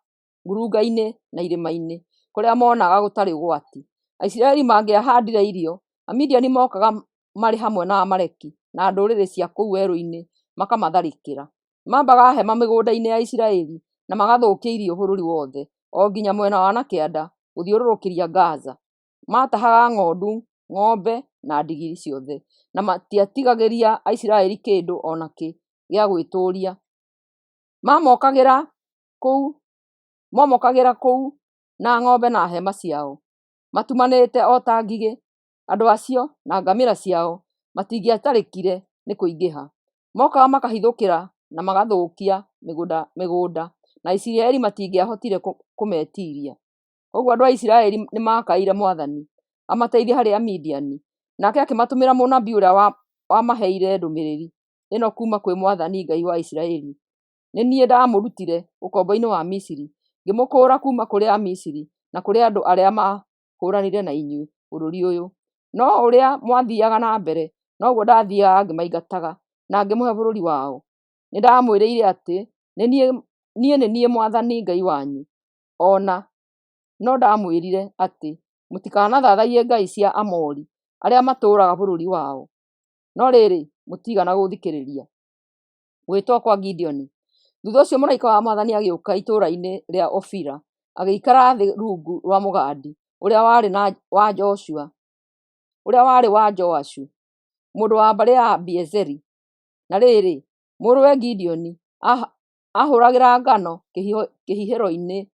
A: ngurunga-inĩ na irĩma-inĩ kũrĩa moonaga gũtarĩ ũgwati. Aisiraeli mangĩahaandire irio, Amidiani mookaga marĩ hamwe na Aamaleki na ndũrĩrĩ cia kũu werũ-inĩ makamatharĩkĩra. Maambaga hema mĩgũnda-inĩ ya Isiraeli na magathũkia irio bũrũri wothe o nginya mwena wa na kĩanda gũthiũrũrũkĩria Gaza. Maatahaga ng'ondu, ng'ombe na ndigiri ciothe, na matiatigagĩria Aisiraeli kĩndũ o nakĩ gĩa gwĩtũũria. Maamokagĩra kũu na ng'ombe na hema ciao, matumanĩte o ta ngigĩ. Andũ acio, na ngamĩra ciao, matingĩatarĩkire nĩ kũingĩha. Mookaga makahithũkĩra na magathũkia mĩgũnda, na Aisiraeli matingĩahotire kũmeetiiria. Kwoguo andũ a Isiraeli nĩmaakaĩire Mwathani amateithie harĩ Amidiani, nake akĩmatũmĩra mũnabii ũrĩa wamaheire ndũmĩrĩri ĩno kuuma kwĩ Mwathani Ngai wa Isiraeli: Nĩ niĩ ndamũrutire ũkomboinĩ wa Misiri, ngĩmũkũũra kuuma kũrĩ Amisiri na kũrĩ andũ arĩa maahũũranire na inyuĩ bũrũri ũyũ. No ũrĩa mwathiaga na mbere, noguo ndathiaga ngĩmaingataga na ngĩmũhe bũrũri wao. Nĩndamwĩrĩire atĩ niĩ nĩ niĩ Mwathani Ngai wanyu. O na no ndamwĩrire atĩ mũtikanathathaiye ngai cia Aamori arĩa matũũraga bũrũri wao. No rĩrĩ, mũtiigana gũũthikĩrĩria. Gwĩtwo kwa Gideoni. Thutha ũcio mũraika wa Mwathani agĩũka itũũra-inĩ rĩa Ofira, agĩikara thĩ rungu rwa mũgandi ũrĩa warĩ wa Joashu, mũndũ wa mbarĩ ya Abiezeri. Na rĩrĩ, mũrũwe Gideoni aahũragĩra ngano kĩhihĩro-inĩ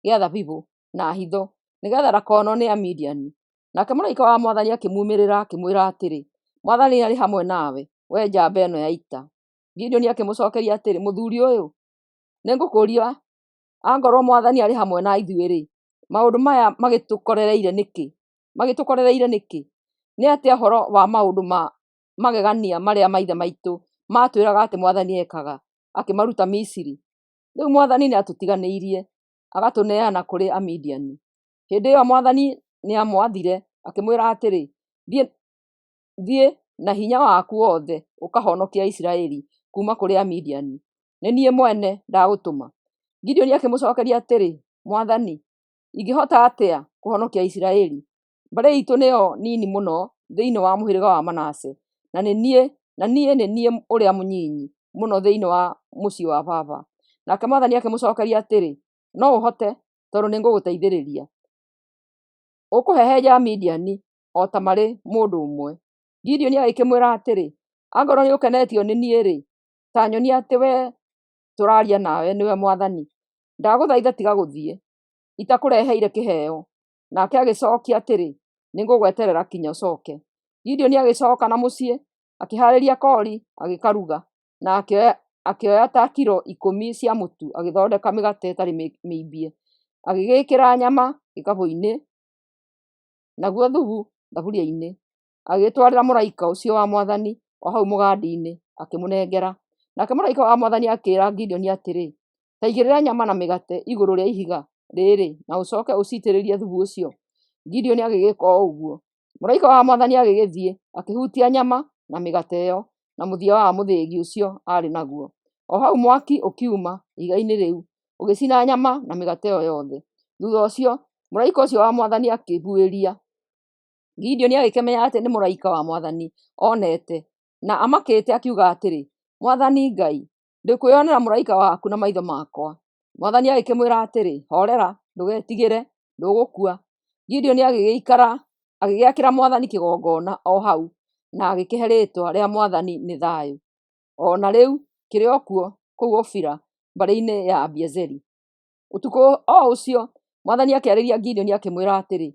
A: gĩa thabibũ na hitho, nĩgeetha ndakonwo nĩ Amidiani. Nake mũraika wa Mwathani akĩmuumĩrĩra, akĩmwĩra atĩrĩ, Mwathani arĩ hamwe nawe, wee njamba ĩno ya ita. Gideoni akĩmũcookeria atĩrĩ, Mũthuuri ũyũ, nĩngũkũũria, angorwo Mwathani arĩ hamwe na ithuĩ-rĩ, maũndũ maya magĩtũkorereire nĩkĩ? Nĩ atĩa ũhoro wa maũndũ ma magegania marĩa maithe maitũ maatwĩraga atĩ Mwathani ekaga akĩmaruta Misiri? Rĩu Mwathani nĩatũtiganĩirie, agatũneana kũrĩ Amidiani. Hĩndĩ ĩyo Mwathani nĩamwathire akĩmwĩra atĩrĩ, Thiĩ na hinya waku wothe ũkahonokie Aisiraeli kuuma kũrĩ Amidiani. Nĩ niĩ mwene ndagũtũma. Gideoni akĩmũcookeria atĩrĩ, Mwathani, ingĩhota atĩa kũhonokia Aisiraeli? Mbarĩ iitũ nĩyo nini mũno thĩinĩ wa mũhĩrĩga wa Manase, na niĩ nĩ niĩ ũrĩa mũnyinyi mũno thĩinĩ wa mũciĩ wa baba. Nake Mwathani akĩmũcookeria atĩrĩ, No ũhote, tondũ nĩngũgũteithĩrĩria. Ũkũhehenja Amidiani o ta marĩ mũndũ ũmwe. Gideoni agĩkĩmwĩra atĩrĩ, Angorwo nĩũkenetio nĩ niĩ-rĩ, ta nyonia atĩ wee tũraaria nawe nĩwe Mwathani. Ndagũthaitha tiga gũthiĩ itakũreheire kĩheo. Nake agĩcookia atĩrĩ, Nĩngũgweterera kinya ũcooke. Gideoni agĩcooka na mũciĩ, akĩhaarĩria koori agĩkaruga, na akĩoya ta kilo 10 cia mũtu agĩthondeka mĩgate ĩtarĩ mĩimbie. Agĩgĩĩkĩra nyama gĩkabũ-inĩ, naguo thubu thaburia-inĩ, agĩgĩtwarĩra mũraika ũcio wa Mwathani o hau mũgandi-inĩ, akĩmũnengera. Nake mũraika wa Mwathani akĩĩra Gideoni atĩrĩ, Ta igĩrĩra nyama na mĩgate igũrũ rĩa ihiga rĩrĩ na ũcooke ũciitĩrĩrie thubu ũcio. Gideoni agĩgĩĩka o ũguo. Mũraika wa Mwathani agĩgĩthiĩ, akĩhutia nyama na mĩgate ĩyo na mũthia wa mũthĩgi ũcio aarĩ naguo. O hau mwaki ũkiuma ihiga-inĩ rĩu, ũgĩcina nyama na mĩgate ĩyo yothe. Thutha ũcio mũraika ũcio wa Mwathani akĩbuĩria. Gideoni agĩkĩmenya atĩ nĩ mũraika wa Mwathani onete, na amakĩte akiuga atĩrĩ, Mwathani Ngai, ndĩkwĩonera mũraika waku na maitho makwa. Mwathani agĩkĩmwĩra atĩrĩ, Hoorera, ndũgetigĩre, ndũgũkua. Gideoni agĩgĩakĩra Mwathani kĩgongona o hau na agĩkĩhe rĩĩtwa rĩa Mwathani nĩ Thayũ. O na rĩu kĩrĩ o kuo kũu Ofira mbarĩ-inĩ ya Abiezeri. Ũtukũ o ũcio Mwathani akĩarĩria Gideoni akĩmwĩra atĩrĩ,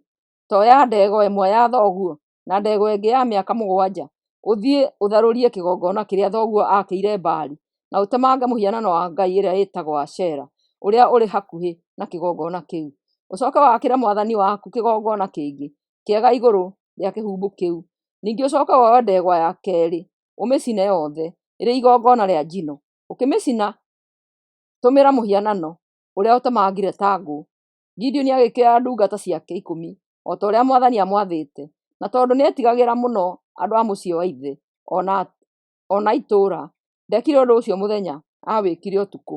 A: Ta oya ndegwa ĩmwe ya thoguo na ndegwa ĩngĩ ya mĩaka 7, ũthiĩ ũtharũrie kĩgongona kĩrĩa thoguo aakĩire Baali, na ũtemange mũhianano wa ngai ĩrĩa ĩtagwo Ashera ũrĩa ũrĩ hakuhĩ na kĩgongona kĩu. Ũcooke wakĩre mwathani waku kĩgongona kĩngĩ kĩega igũrũ rĩa kĩhumbu kĩu. Ningĩ ũcooke woe ndegwa ya keerĩ ũmĩcine yothe ĩrĩ igongona rĩa njino. Ũkĩmĩcina, tũmĩra mũhianano ũrĩa ũtemangire ta ngũ. Gideoni agĩkĩoya ndungata ciake 10 o ta ũrĩa mwathani aamwathĩte, na tondũ nĩetigagĩra mũno andũ a mũciĩ wa ithe o na itũũra, ndeekire ũndũ ũcio mũthenya, aawĩkire ũtukũ.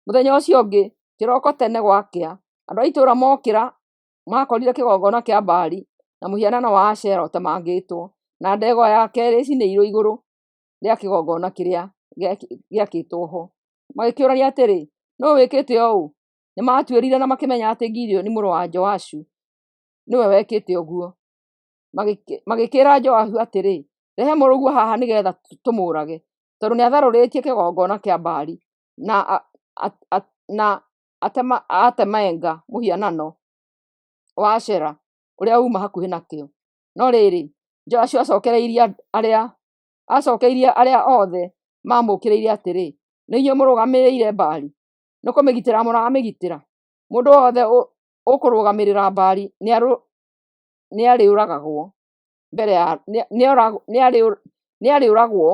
A: Mũthenya ũcio ũngĩ, kĩroko tene gwakĩa, andũ a itũũra mookĩra maakorire kĩgongona kĩa Baali na mũhianano wa Ashera ũtemangĩtwo, na ndegwa ya keerĩ ĩcinĩirwo igũrũ rĩa kĩgongona kĩrĩa gĩakĩtwo ho. Magĩkĩũrania atĩrĩ, “Nũũ wĩkĩte ũũ?” Nĩmatuĩrire na makĩmenya atĩ Gideoni mũrũ wa Joashu nĩwe wekĩte ũguo. Magĩkĩĩra Joashu atĩrĩ, “Rehe mũrũguo haha nĩgeetha tũmũũrage, tondũ nĩatharũrĩtie kĩgongona kĩa Baali na atemenga mũhianano wa Ashera ũrĩa uuma hakuhĩ nakĩo.” No rĩrĩ, Joashu aacookeirie arĩa othe maamũũkĩrĩire atĩrĩ, “Nĩ inyuĩ mũrũgamĩrĩire Baali? Nĩkũmĩgitĩra mũramĩgitĩra? Mũndũ o wothe ũkũrũgamĩrĩra Baali nĩarĩũragwo mbere ya nĩarĩũragwo.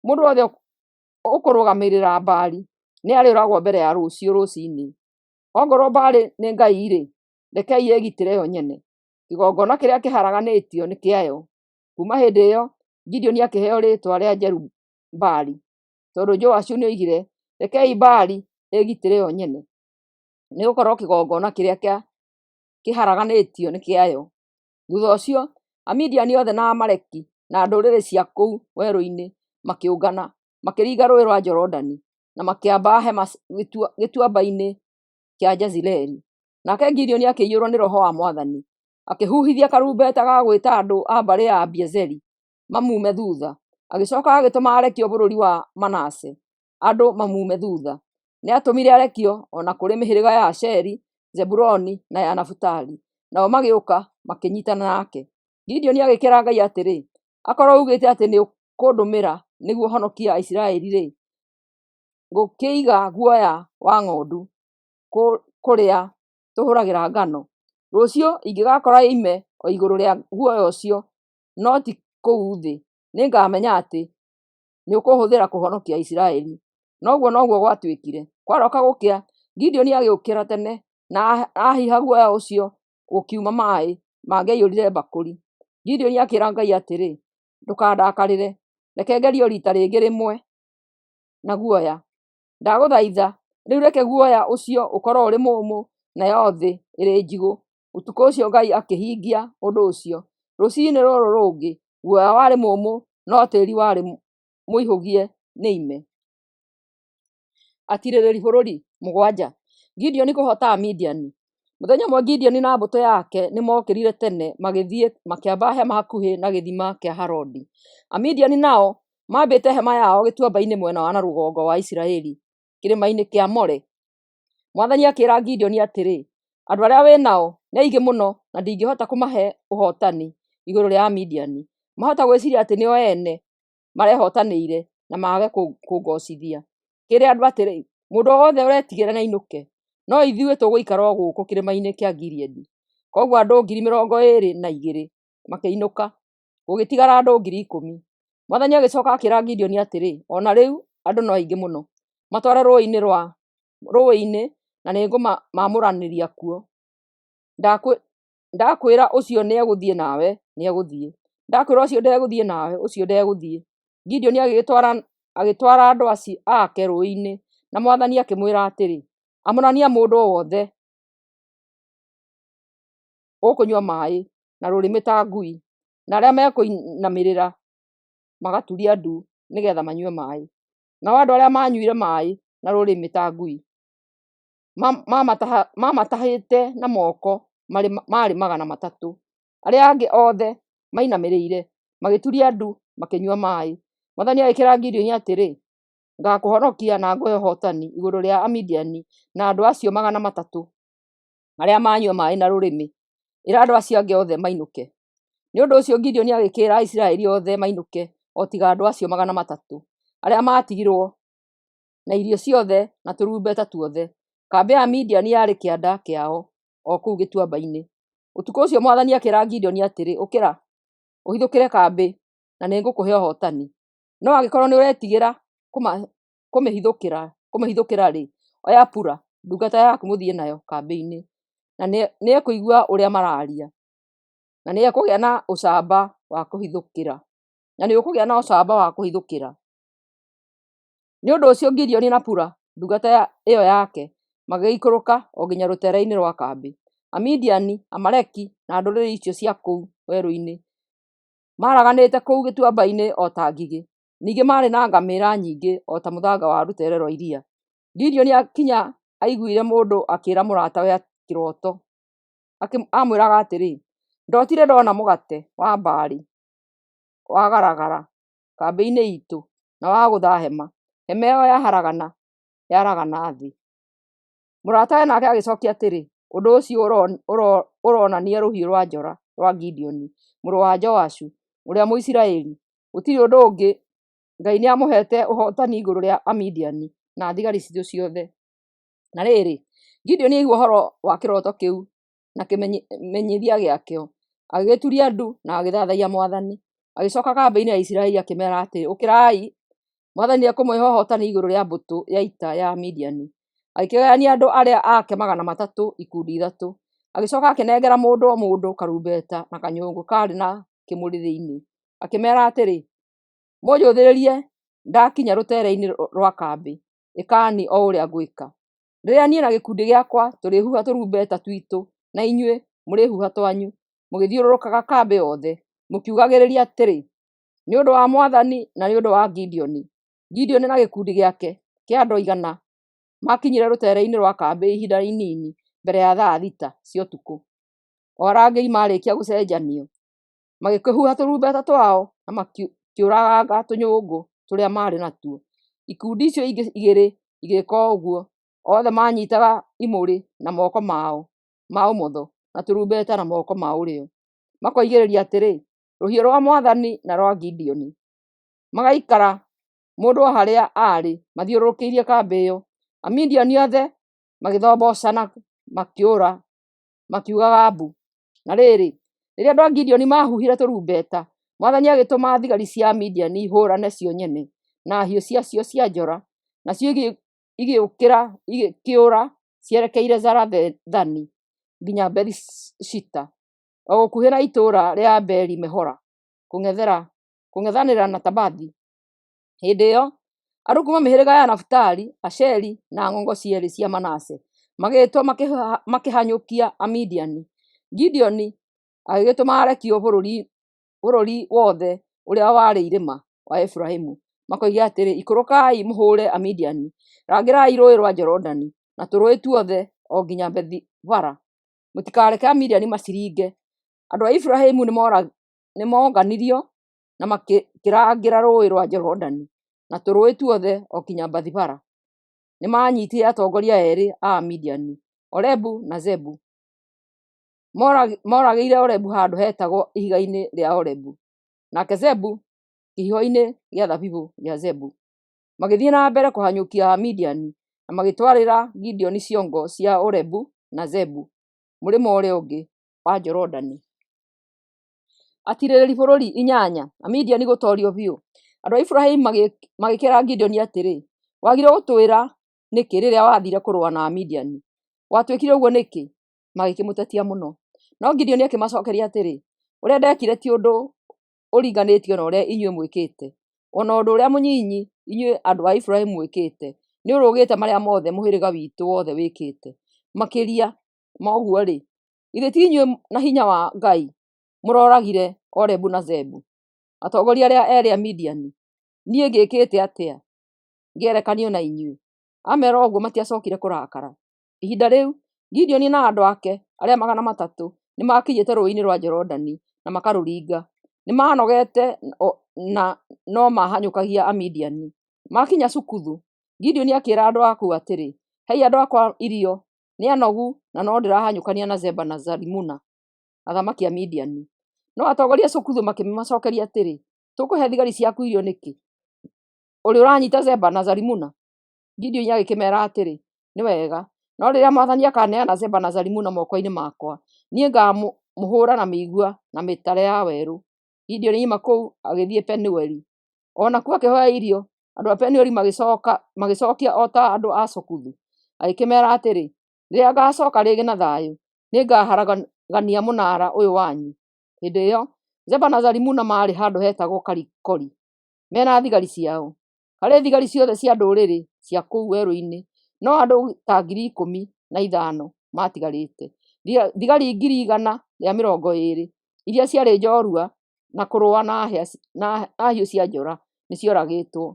A: Mũndũ wothe ũkũrũgamĩrĩra Baali nĩarĩũragwo mbere ya rũciũ rũciinĩ. Ongorwo Baali nĩ ngai-rĩ, rekei ĩĩgitĩre yo nyene. Kĩgongona kĩrĩa kĩharaganĩtio nĩ kĩayo.” Kuuma hĩndĩ ĩyo Gideoni akĩheo rĩĩtwa rĩa Jerub-Baali, tondũ Joashu nĩoigire, “Rekei Baali ĩĩgitĩre yo nyene, nĩgũkorwo kĩgongona kĩrĩa kĩharaganĩtio nĩ kĩayo.” Thuutha ũcio, Amidiani othe na Aamaleki na ndũrĩrĩ cia kũu werũ-inĩ makĩũngana, makĩringa Rũũĩ rwa Jorodani, na makĩamba hema gĩtuamba-inĩ kĩa Jezireeli. Nake Gideoni akĩiyũrwo nĩ Roho wa Mwathani, akĩhuhithia karumbeta ga gwĩta andũ a mbarĩ ya Abiezeri mamuume thuutha. Agĩcooka agĩtũma arekio bũrũri wa Manase andũ mamuume thuutha. Nĩatũmire arekio o na kũrĩ mĩhĩrĩga ya Asheri, Zebuluni na ya Nafutali, nao magĩũka makĩnyiitana nake. Gideoni agĩkĩĩra Ngai atĩrĩ, “Akorwo uugĩte atĩ nĩũkũndũmĩra nĩguo honokie Aisiraeli-rĩ, ngũkĩiga guoya wa ng'ondu kũrĩa tũhũragĩra ngano. Rũciũ ingĩgaakora ime o igũrũ rĩa guoya ũcio no ti kũu thĩ, nĩngamenya atĩ nĩũkũhũthĩra kũhonokia Aisiraeli.” Na ũguo noguo gwatuĩkire. Kwarooka gũkĩa, Gideoni agĩũkĩra tene na ahiha guoya ũcio gũkiuma maaĩ mangĩaiyũrire mbakũri. Gideoni akĩĩra Ngai atĩrĩ, “Ndũkandakarĩre, reke ngerie o riita rĩngĩ rĩmwe na guoya. Ndagũthaitha, rĩu reke guoya ũcio ũkorũo ũrĩ mũũmũ nayo thĩ ĩrĩ njigũ.” Ũtukũ ũcio Ngai akĩhingia ũndũ ũcio. Rũcinĩ rũrũ rũngĩ, guoya warĩ mũũmũ no tĩĩri warĩ mũihũgie nĩ ime. Atiirĩrĩri bũrũri 7. Gideoni kũhoota Amidiani. Mũthenya ũmwe Gideoni na mbũtũ yake nĩmookĩrire tene magĩthiĩ makĩamba hema hakuhĩ na gĩthima kĩa Harodi. Amidiani nao maambĩte hema yao gĩtuamba-inĩ mwena wa na rũgongo wa Isiraeli, kĩrĩma-inĩ kĩa More. Mwathani akĩĩra Gideoni atĩrĩ, “Andũ arĩa wĩ nao nĩ aingĩ mũno na ndingĩhota kũmahe ũhootani igũrũ rĩa Amidiani. Mahota gwĩciiria atĩ nĩo ene marehotanĩire na mage kũngoocithia. Kĩĩre andũ atĩrĩ, 'Mũndũ o wothe ũretigĩra nĩainũke, no ithuĩ tũgũikara o gũkũ kĩrĩma-inĩ kĩa Gileadi.' Kwoguo andũ 22,000 makĩinũka, gũgĩtigara andũ 10,000. Mwathani agĩcooka akĩĩra Gideoni atĩrĩ, “O na rĩu andũ no aingĩ mũno. Matware rũũĩ-inĩ na nĩngũmaamũranĩria kuo. Ndakwĩra ũcio nĩegũthiĩ nawe, nĩegũthiĩ; ndakwĩra ũcio ndegũthiĩ nawe, ũcio ndegũthiĩ.” Gideoni agĩtwara andũ ake rũũĩ-inĩ, na Mwathani akĩmwĩra atĩrĩ, “Amũrania mũndũ o wothe ũkũnyua maaĩ na rũrĩmĩ ta ngui, na arĩa mekũinamĩrĩra magaturia ndu nĩgeetha manyue maaĩ.” Nao andũ arĩa maanyuire maaĩ na rũrĩmĩ ta ngui maamatahĩte na moko maarĩ 300. Arĩa angĩ othe mainamĩrĩire, magĩturia ndu makĩnyua maaĩ. Mwathani agĩkĩĩra Gideoni atĩrĩ, “Ngaakũhonokia na ngũhe ũhootani igũrũ rĩa Amidiani na andũ acio 300 arĩa maanyua maaĩ na rũrĩmĩ. Ĩra andũ acio angĩ othe mainũke.” Nĩ ũndũ ũcio Gideoni agĩkĩĩra Aisiraeli othe mainũke o tiga andũ acio 300 arĩa maatigirwo na irio ciothe na tũrumbeta tuothe. Kambĩ ya Amidiani yarĩ kĩanda kĩao o kũu gĩtuamba-inĩ. Ũtukũ ũcio mwathani akĩĩra Gideoni atĩrĩ, Ũkĩra, ũhithũkĩre kambĩ, na nĩngũkũhe ũhootani. No angĩkorwo nĩũretigĩra kũmĩhithũkĩra-rĩ, oya Pura ndungata yaku mũthiĩ nayo kambĩ-inĩ, na nĩekũigua ũrĩa maraaria, na nĩekũgĩa na ũcamba wa kũhithũkĩra. Na nĩũkũgĩa na ũcamba wa kũhithũkĩra. Nĩ ũndũ ũcio Gideoni na Pura ndungata ĩyo yake magĩikũrũka o nginya rũteere-inĩ rwa kambĩ. Amidiani, Amaleki, na ndũrĩrĩ icio cia kũu werũ-inĩ maaraganĩte kũu gĩtuamba-inĩ o ta ngigĩ. Ningĩ maarĩ na ngamĩĩra nyingĩ o ta mũthanga wa rũteere rwa iria. Gideoni akinya aiguire mũndũ akĩĩra mũratawe kĩroto. Aamwĩraga atĩrĩ, "Ndotire ndona mũgate wa mbarĩ wagaragara kambĩ-inĩ iitũ na wagũtha hema. Hema ĩyo yaharagana yaragana thĩ." Mũratawe nake agĩcokia atĩrĩ, "Ũndũ ũcio ũronania rũhiũ rwa njora rwa Gideoni mũrũ wa Joashu ũrĩa Mũisiraeli. Gũtirĩ ũndũ ũngĩ. Ngai nĩamũheete ũhootani igũrũ rĩa Amidiani na thigari ciitũ ciothe." Na rĩrĩ, Gideoni aigua ũhoro wa kĩroto kĩu na kĩmenyithia gĩakĩo, agĩgĩturia ndu na agĩthathaiya mwathani. Agĩcooka kambĩ-inĩ ya Isiraeli akĩmeera atĩrĩ, "Ũkĩrai! Mwathani nĩekũmũhe ũhootani igũrũ rĩa mbũtũ ya ita ya Midiani." Agĩkĩgayania andũ arĩa ake 300 ikundi ithatũ. Agĩcooka akĩnengera mũndũ o mũndũ karumbeta na kanyũngũ kaarĩ na kĩmũrĩ thĩinĩ. Akĩmeera atĩrĩ, "Mũnjũthĩrĩrie ndakinya rũteere-inĩ rwa kambĩ, ĩkani o ũrĩa ngwĩka. Rĩrĩa niĩ na gĩkundi gĩakwa tũrĩhuha tũrumbeta twitũ na inyuĩ mũrĩhuha twanyu mũgĩthiũrũrũkaga kambĩ yothe, mũkiugagĩrĩria atĩrĩ, 'Nĩ ũndũ wa mwathani na nĩ ũndũ wa Gideoni!' Gideoni na gĩkundi gĩake kĩa andũ 100 maakinyire rũteere-inĩ rwa kambĩ ihinda inini mbere ya thaa 6 cia ũtukũ, o arangĩri maarĩkia gũcenjanio. Magĩkĩhuha tũrumbeta twao na makĩũraganga tũnyũngũ tũrĩa maarĩ natuo. Ikundi icio ingĩ igĩrĩ igĩĩka o ũguo. Othe maanyiitaga imũrĩ na moko mao ma ũmotho na tũrumbeta na moko ma ũrĩo, makoigĩrĩria atĩrĩ, "Rũhiũ rwa mwathani na rwa Gideoni!" Magaikara mũndũ o harĩa aarĩ mathiũrũrũkĩirie kambĩ ĩyo. Amidiani othe magĩthombocana makĩũra makiugaga mbu. Na rĩrĩ, rĩrĩa andũ a Gideoni maahuhire tũrumbeta, mwathani agĩtũma thigari cia Amidiani ihũũrane cio nyene na hiũ ciacio cia njora, nacio igĩũkĩra igĩkĩũra cierekeire Zarethani nginya Bethi-Shita, o gũkuhĩ na itũũra rĩa Abeli-Mehola, kũng'ethanĩra na Tabathi. Hĩndĩ ĩyo, andũ kuuma mĩhĩrĩga ya Nafitali, Asheri, na ng'ongo cierĩ cia Manase magĩĩtwo makĩhanyũkia Amidiani. Gideoni agĩgĩtũma arekio bũrũri wothe ũrĩa warĩ irĩma wa Efiraimu, makoige atĩrĩ, "Ikũrũkai mũhũũre Amidiani. Rangĩrai Rũũĩ rwa Jorodani na tũrũũĩ tuothe o nginya Bethi-Bara. Mũtikareke Amidiani maciringe." Andũ a Efiraimu nĩmonganirio na makĩrangĩra Rũũĩ rwa Jorodani na tũrũũĩ tuothe o nginya Bethi-Bara. Nĩmanyiitire atongoria eerĩ a Amidiani, Orebu na Zeebu. Mooragĩire Orebu handũ heetagwo Ihiga-inĩ rĩa Orebu, nake Zeebu kĩhiho-inĩ gĩa thabibũ gĩa Zeebu. Magĩthiĩ na mbere kũhanyũkia Amidiani na magĩtwarĩra Gideoni ciongo cia Orebu na Zeebu mũrĩmo ũrĩa ũngĩ wa Jorodani. Atiirĩrĩri bũrũri 8. Amidiani gũtoorio biũ. Andũ a Efiraimu magĩkĩĩra Gideoni atĩrĩ, "Wagire gũtwĩra nĩkĩ rĩrĩa wathiire kũrũa na Amidiani? Gwatuĩkire ũguo nĩkĩ?" Magĩkĩmũtetia mũno. No Gideoni akĩmacookeria atĩrĩ, "Ũrĩa ndeekire ti ũndũ ũringanĩtio na ũrĩa inyuĩ mwĩkĩte. O na ũndũ ũrĩa mũnyinyi inyuĩ andũ a Efiraimu mwĩkĩte nĩũrũgĩte marĩa mothe mũhĩrĩga witũ wothe wĩkĩte. Makĩria ma ũguo-rĩ, githĩ ti inyuĩ na hinya wa Ngai mũrooragire Orebu na Zeebu, atongoria arĩa eerĩ a Midiani? Niĩ ngĩkĩte atĩa ngerekanio na inyuĩ?" Ameera ũguo matiacookire kũrakara. Ihinda rĩu, Gideoni na andũ ake arĩa 300 nĩmakinyĩte rũũĩ-inĩ rwa Jorodani na makarũringa. Nĩmanogete na no maahanyũkagia Amidiani. Maakinya Sukothu, Gideoni akĩĩra andũ a kũu atĩrĩ, "Hei andũ akwa irio, nĩ anogu na no ndĩrahanyũkania na Zeba na Zalimuna, athamaki a Midiani." No atongoria a Sukothu makĩmacookeria atĩrĩ, "Tũkũhe thigari ciaku irio nĩkĩ, ũrĩ ũranyiita Zeba na Zalimuna?" Gideoni agĩkĩmeera atĩrĩ, Nĩ wega, no rĩrĩa mwathani akaaneana Zeba na Zalimuna mookoinĩ maakwa, niĩ ngaamũhũũra na mĩigua na mĩtare ya werũ. Gideoni oima kũu agĩthiĩ Penueli. O nakuo akĩhooya irio, andũ a Penueli magĩcookia o ta andũ a Sukothu. Agĩkĩmeera atĩrĩ, Rĩrĩa ngaacooka rĩngĩ na thayũ, nĩngaharagania mũnaara ũyũ wanyu. Hĩndĩ ĩyo Zeba na Zalimuna maarĩ handũ heetagwo Karikori me na thigari ciao. Harĩ thigari ciothe cia ndũrĩrĩ cia kũu werũ-inĩ, no andũ ta 15,000 maatigarĩte. Thigari 120,000 iria ciarĩ njorua na kũrũa na hiũ cia njora nĩcioragĩtwo.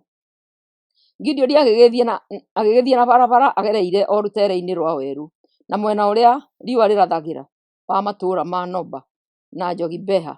A: Gideoni agĩgĩthiĩ na barabara agereire o rũteere-inĩ rwa werũ, na mwena ũrĩa riũa rĩrathagĩra wa matũũra ma Noba na Jogibeha,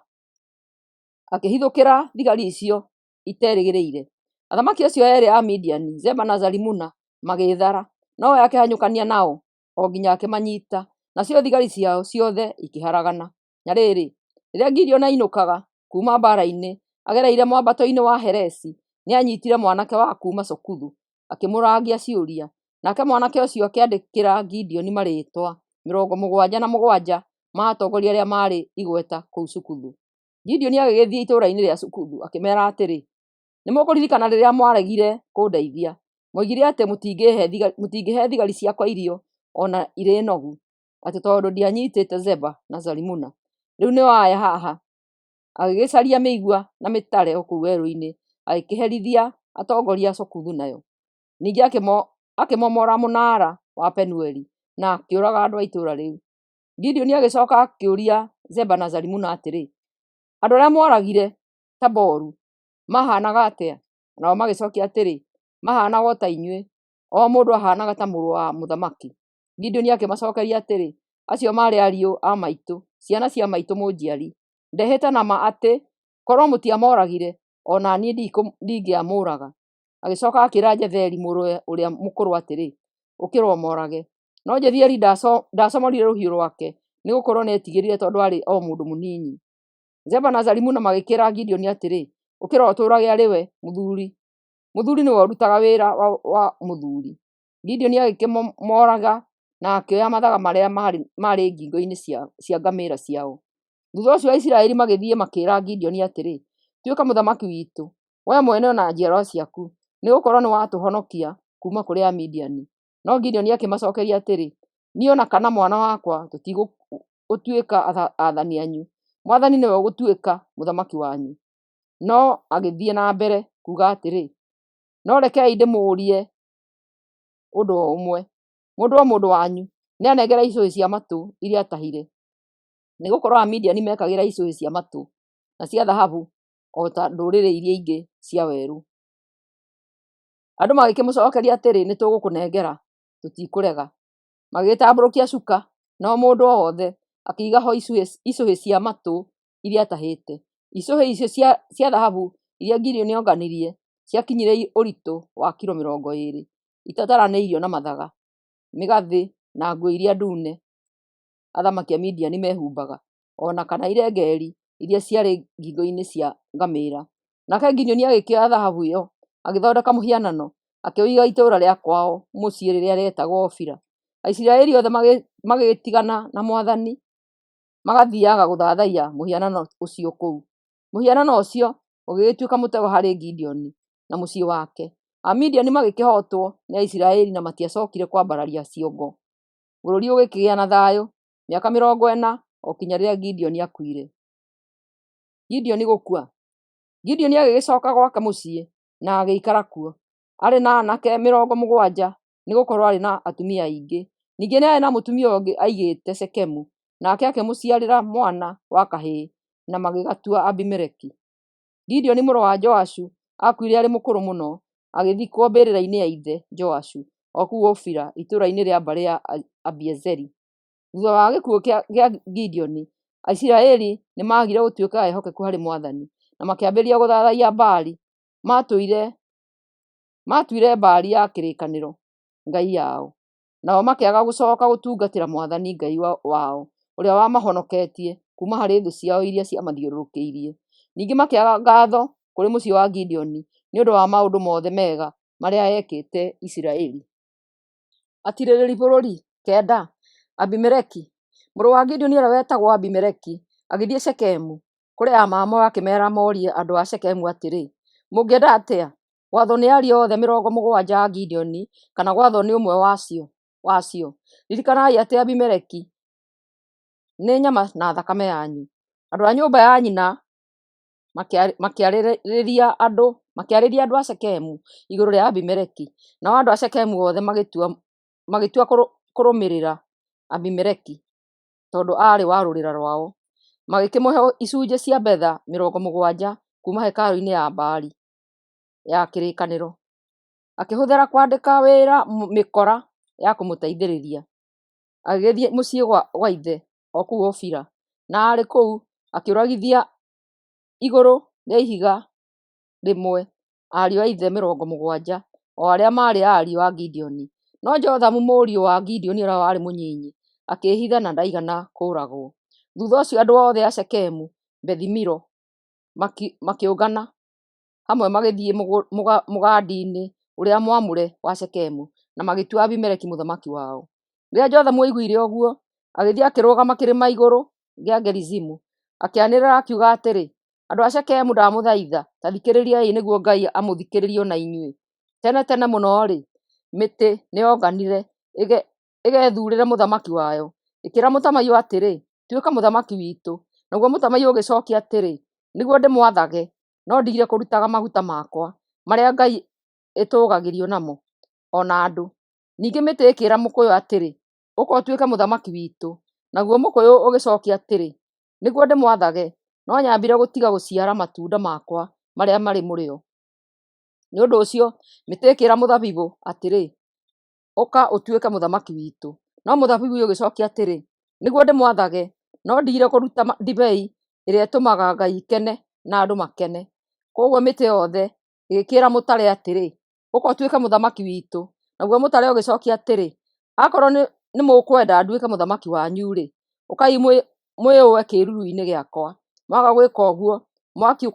A: akĩhithũkĩra thigari icio iterĩgĩrĩire. Athamaki acio eerĩ a Midiani, Zeba na Zalimuna, magĩĩthara, nowe akĩhanyũkania nao o nginya akĩmanyiita, nacio thigari ciao ciothe ikĩharagana. Na rĩrĩ, rĩrĩa Gideoni ainũkaga kuuma mbaara-inĩ agereire mwambato-inĩ wa Heresi, nĩanyiitire mwanake wa kuuma Sukothu, akĩmũũragia ciũria. Nake mwanake ũcio akĩandĩkĩra Gideoni marĩĩtwa 77 ma atongoria arĩa maarĩ igweta kũu Sukothu. Gideoni agĩgĩthiĩ itũũra-inĩ rĩa Sukothu, akĩmeera atĩrĩ, Nĩmũkũririkana rĩrĩa mwaregire kũndeithia. Mwoigire atĩ mũtingĩhe thigari ciakwa irio o na irĩ nogu, atĩ tondũ ndianyiitĩte Zeba na Zalimuna. Rĩu nĩo aya haha. Agĩgĩcaria mĩigua na mĩtare o kũu werũ-inĩ, agĩkĩherithia atongoria a Sukothu nayo. Ningĩ akĩmomora mũnaara wa Penueli na akĩũraga andũ a itũũra rĩu. Gideoni agĩcooka akĩũria Zeba na Zalimuna atĩrĩ, Andũ arĩa mworagire Taboru maahaanaga atĩa? Nao magĩcookia atĩrĩ, Maahaanaga o ta inyuĩ, o mũndũ aahaanaga ta mũrũ wa mũthamaki. Gideoni akĩmacookeria atĩrĩ, Acio maarĩ ariũ a maitũ, ciana cia maitũ mũnjiari. Ndehĩta na ma atĩ korwo mũtiamooragire, o na niĩ ndingĩamũũraga. Agĩcooka akĩĩra Jetheri mũrũwe ũrĩa mũkũrũ atĩrĩ, Ũkĩra ũmoorage. No Jetheri ndaacomorire rũhiũ rwake, nĩgũkorwo nĩetigĩrire tondũ aarĩ o mũndũ mũnini. Zeba na Zalimuna magĩkĩĩra Gideoni atĩrĩ, Ũkĩra ũtũũrage arĩ we mũthuuri. Mũthuuri nĩwe ũrutaga wĩra wa mũthuuri. Gideoni agĩkĩmooraga na akĩoya mathaga marĩa maarĩ ngingo-inĩ cia ngamĩĩra ciao. Thuutha ũcio Aisiraeli magĩthiĩ makĩĩra Gideoni atĩrĩ, Tuĩka mũthamaki witũ, wee mwene o na njiarwa ciaku, nĩgũkorwo nĩwatũhonokia kuuma kũrĩ Amidiani. No Gideoni akĩmacookeria atĩrĩ, Niĩ o na kana mwana wakwa tũtigũtuĩka aathani anyu. Mwathani nĩwe ũgũtuĩka mũthamaki wanyu. No agĩthiĩ na mbere kuuga atĩrĩ, No rekei ndĩmũũrie ũndũ o ũmwe. Mũndũ o mũndũ wanyu nĩanengere icũhĩ cia matũ iria aatahire. Nĩgũkorwo Amidiani mekagĩra icũhĩ cia matũ na cia thahabu o ta ndũrĩrĩ iria ingĩ cia werũ. Andũ magĩkĩmũcookeria atĩrĩ, Nĩtũgũkũnengera, tũtikũrega. Magĩgĩtambũrũkia cuka, na o mũndũ o wothe akĩiga ho icũhĩ cia matũ iria aatahĩte. Icũhĩ icio cia thahabu iria Gideoni onganirie ciakinyire ũritũ wa kilo 20, itataranĩirio na mathaga, mĩgathĩ na nguo iria ndune athamaki a Midiani meehumbaga, o na kana irengeeri iria ciarĩ ngingo-inĩ cia ngamĩĩra. Nake Gideoni agĩkĩoya thahabu ĩyo, agĩthondeka mũhianano, akĩũiga itũũra rĩa kwao mũciĩ rĩrĩa rĩetagwo Ofira. Aisiraeli othe magĩgĩtigana na mwathani, magathiiaga gũthathaiya mũhianano ũcio kũu. Mũhianano ũcio ũgĩgĩtuĩka mũtego harĩ Gideoni na mũciĩ wake. Amidiani magĩkĩhootwo nĩ Aisiraeli na matiacookire kwambararia ciongo. Bũrũri ũgĩkĩgĩa na thayũ mĩaka 40 o kinya rĩrĩa Gideoni aakuire. Gideoni gũkua. Gideoni agĩgĩcooka gwake mũciĩ na agĩikara kuo. Aarĩ na aanake 70, nĩgũkorwo aarĩ na atumia aingĩ. Ningĩ nĩ aarĩ na mũtumia ũngĩ aigĩte Shekemu, nake akĩmũciarĩra mwana wa kahĩĩ na magĩgatua Abimeleki. Gideoni mũrũ wa Joashu aakuire arĩ mũkũrũ mũno, agĩthikwo mbĩrĩra-inĩ ya ithe Joashu o kũu Ofira itũũra-inĩ rĩa mbarĩ ya Abiezeri. Thuutha wa gĩkuũ kĩa Gideoni, Aisiraeli nĩmagire gũtuĩka ehokeku harĩ mwathani, na makĩambĩrĩria gũthathaiya Baali. Maatuire Baali ya kĩrĩkanĩro ngai yao. Nao makĩaga gũcooka gũtungatĩra mwathani Ngai wao ũrĩa wamahonoketie kuuma harĩ thũ ciao iria ciamathiũrũrũkĩirie. Ningĩ makĩaga ngaatho kũrĩ mũciĩ wa Gideoni nĩ ũndũ wa maũndũ mothe mega marĩa eekĩte Isiraeli. Atiirĩrĩri bũrũri 9 Abimeleki Mũrũ wa Gideoni ũrĩa wetagwo Abimeleki agĩthiĩ Shekemu kũrĩ Aamori akĩmeera morie andũ a Shekemu atĩrĩ, “Mũngĩenda atĩa, gwathwo nĩ ariũ othe 70 a Gideoni kana gwathwo nĩ ũmwe wa acio? Ririkanai atĩ Abimeleki nĩ nyama na thakame yanyu.” Andũ a nyũmba ya nyina makĩarĩria andũ a Shekemu igũrũ rĩa Abimeleki, nao andũ a Shekemu othe magĩtua kũrũmĩrĩra Abimeleki tondũ aarĩ wa rũrĩra rwao. Magĩkĩmũhe icunjĩ cia betha 70 kuuma hekarũ-inĩ ya Baali ya kĩrĩkanĩro, akĩhũthĩra kwandĩka wĩra mĩkora ya kũmũteithĩrĩria. Agĩgĩthiĩ mũciĩ gwa ithe o kũu Ofira, na arĩ kũu akĩũragithia igũrũ rĩa ihiga rĩmwe ariũ a ithe 70, o arĩa maarĩ ariũ a Gideoni. No Jothamu mũriũ wa Gideoni ũrĩa warĩ mũnyinyi akĩĩhitha na ndaigana kũũragwo. Thutha ũcio andũ othe a Shekemu Bethi-Milo makĩũngana hamwe magĩthiĩ mũgandi-inĩ ũrĩa mwamũre wa Shekemu, na magĩtua Abimeleki mũthamaki wao. Rĩrĩa Jothamu aiguire ũguo, agĩthiĩ akĩrũgama kĩrĩma igũrũ gĩa Gerizimu, akĩanĩrĩra akiuga atĩrĩ, “Andũ a Shekemu, ndamũthaitha, ta thikĩrĩriai nĩguo Ngai amũthikĩrĩrie o na inyuĩ. Tene tene mũno-rĩ, mĩtĩ nĩyonganire ĩgethuurĩre mũthamaki wayo, ĩkĩĩra mũtamaiyũ atĩrĩ, 'Tuĩka mũthamaki witũ.' Naguo mũtamaiyũ ũgĩcookia atĩrĩ, 'Nĩguo ndĩmwathage, no ndigire kũrutaga maguta makwa, marĩa ngai ĩtũũgagĩrio namo, o na andũ.' Ningĩ mĩtĩ ĩkĩĩra mũkũyũ atĩrĩ, 'Ũka ũtuĩke mũthamaki witũ.' Naguo mũkũyũ ũgĩcookia atĩrĩ, 'Nĩguo ndĩmwathage, no nyambire gũtiga gũciara matunda makwa marĩa marĩ mũrĩo.' Nĩ ũndũ ũcio mĩtĩ ĩkĩĩra mũthabibũ atĩrĩ, 'Ũka ũtuĩke mũthamaki witũ.' No mũthabibũ ũgĩcookia atĩrĩ, 'Nĩguo ndĩmwathage, no ndigire kũruta ndibei ĩrĩa ĩtũmaga ngai ikene na andũ makene.' Kwoguo mĩtĩ yothe ĩgĩkĩĩra mũtare atĩrĩ, 'Ũka ũtuĩke mũthamaki witũ.' Naguo mũtare ũgĩcookia atĩrĩ, 'Akorwo nĩmũkwenda nduĩke mũthamaki wanyu-rĩ, ũkai mwĩũe kĩĩruru-inĩ gĩakwa. Mwaga gwĩka ũguo, mwaki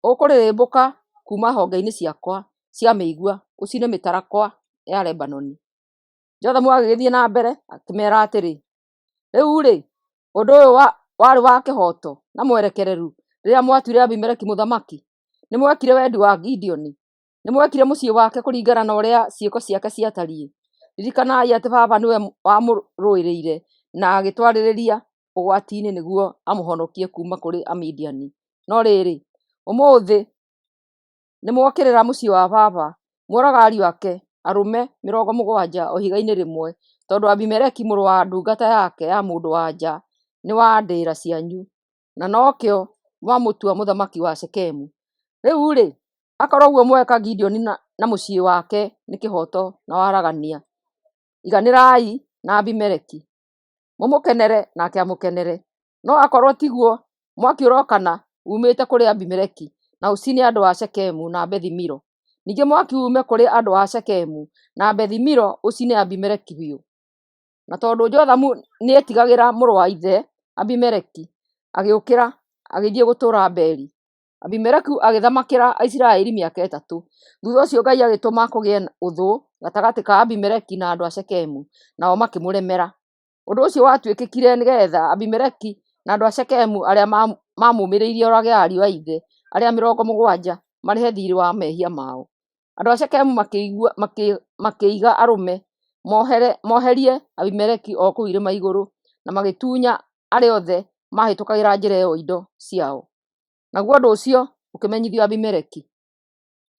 A: ũkũrĩrĩmbũka kuuma honge-inĩ ciakwa cia mĩigua ũcine mĩtarakwa ya Lebanoni.” Jothamu agĩgĩthiĩ na mbere akĩmeera atĩrĩ, “Rĩu-rĩ, ũndũ ũyũ warĩ wa kĩhooto na mwerekereru rĩrĩa mwatuire Abimeleki mũthamaki? Nĩmwekire wendi wa Gideoni; nĩmwekire mũciĩ wake kũringana na ũrĩa ciĩko ciake ciatariĩ. Ririkanai atĩ baba nĩwe wamũrũĩrĩire na agĩtwarĩrĩra ũgwati-inĩ nĩguo amũhonokie kuuma kũrĩ Amidiani. No rĩrĩ, ũmũthĩ nĩmwokĩrĩra mũciĩ wa baba, mworaga ariũ ake arũme 70 o ihiga-inĩ rĩmwe, tondũ Abimeleki mũrũ wa ndungata yake ya mũndũ-wa-nja nĩ wa ndĩra cianyu, na nokĩo mwamũtua mũthamaki wa Shekemu. Rĩu-rĩ, akorwo ũguo mweka Gideoni na mũciĩ wake nĩ kĩhooto na waragania, iganĩrai na Abimeleki, mũmũkenere nake amũkenere. No akorwo tiguo, mwaki ũrokana uumĩte kũrĩ Abimeleki na ũcine andũ a Shekemu na Bethi-Milo. Ningĩ mwaki uume kũrĩ andũ a Shekemu na Bethi-Milo ũcine Abimeleki biũ.” Na tondũ Jothamu nĩetigagĩra mũrũ wa ithe Abimeleki, agĩũkĩra, agĩthiĩ gũtũũra Beeri. Abimeleku agĩthamakĩra Isiraeli mĩaka 3. Thuutha ũcio Ngai agĩtũma kũgĩe ũthũ gatagatĩ ka Abimeleki na andũ a Shekemu, nao makĩmũremera. Ũndũ ũcio watuĩkire nĩgeetha Abimeleki na andũ a Shekemu arĩa maamũũmĩrĩirie oorage ariũ a ithe arĩa 70 marĩhe thiirĩ wa mehia mao. Andũ a Shekemu makĩiga arũme moherie Abimeleki o kũu irĩma igũrũ, na magĩtunya arĩa othe maahĩtũkagĩra njĩra ĩyo indo ciao. Naguo ũndũ ũcio ũkĩmenyithio Abimeleki.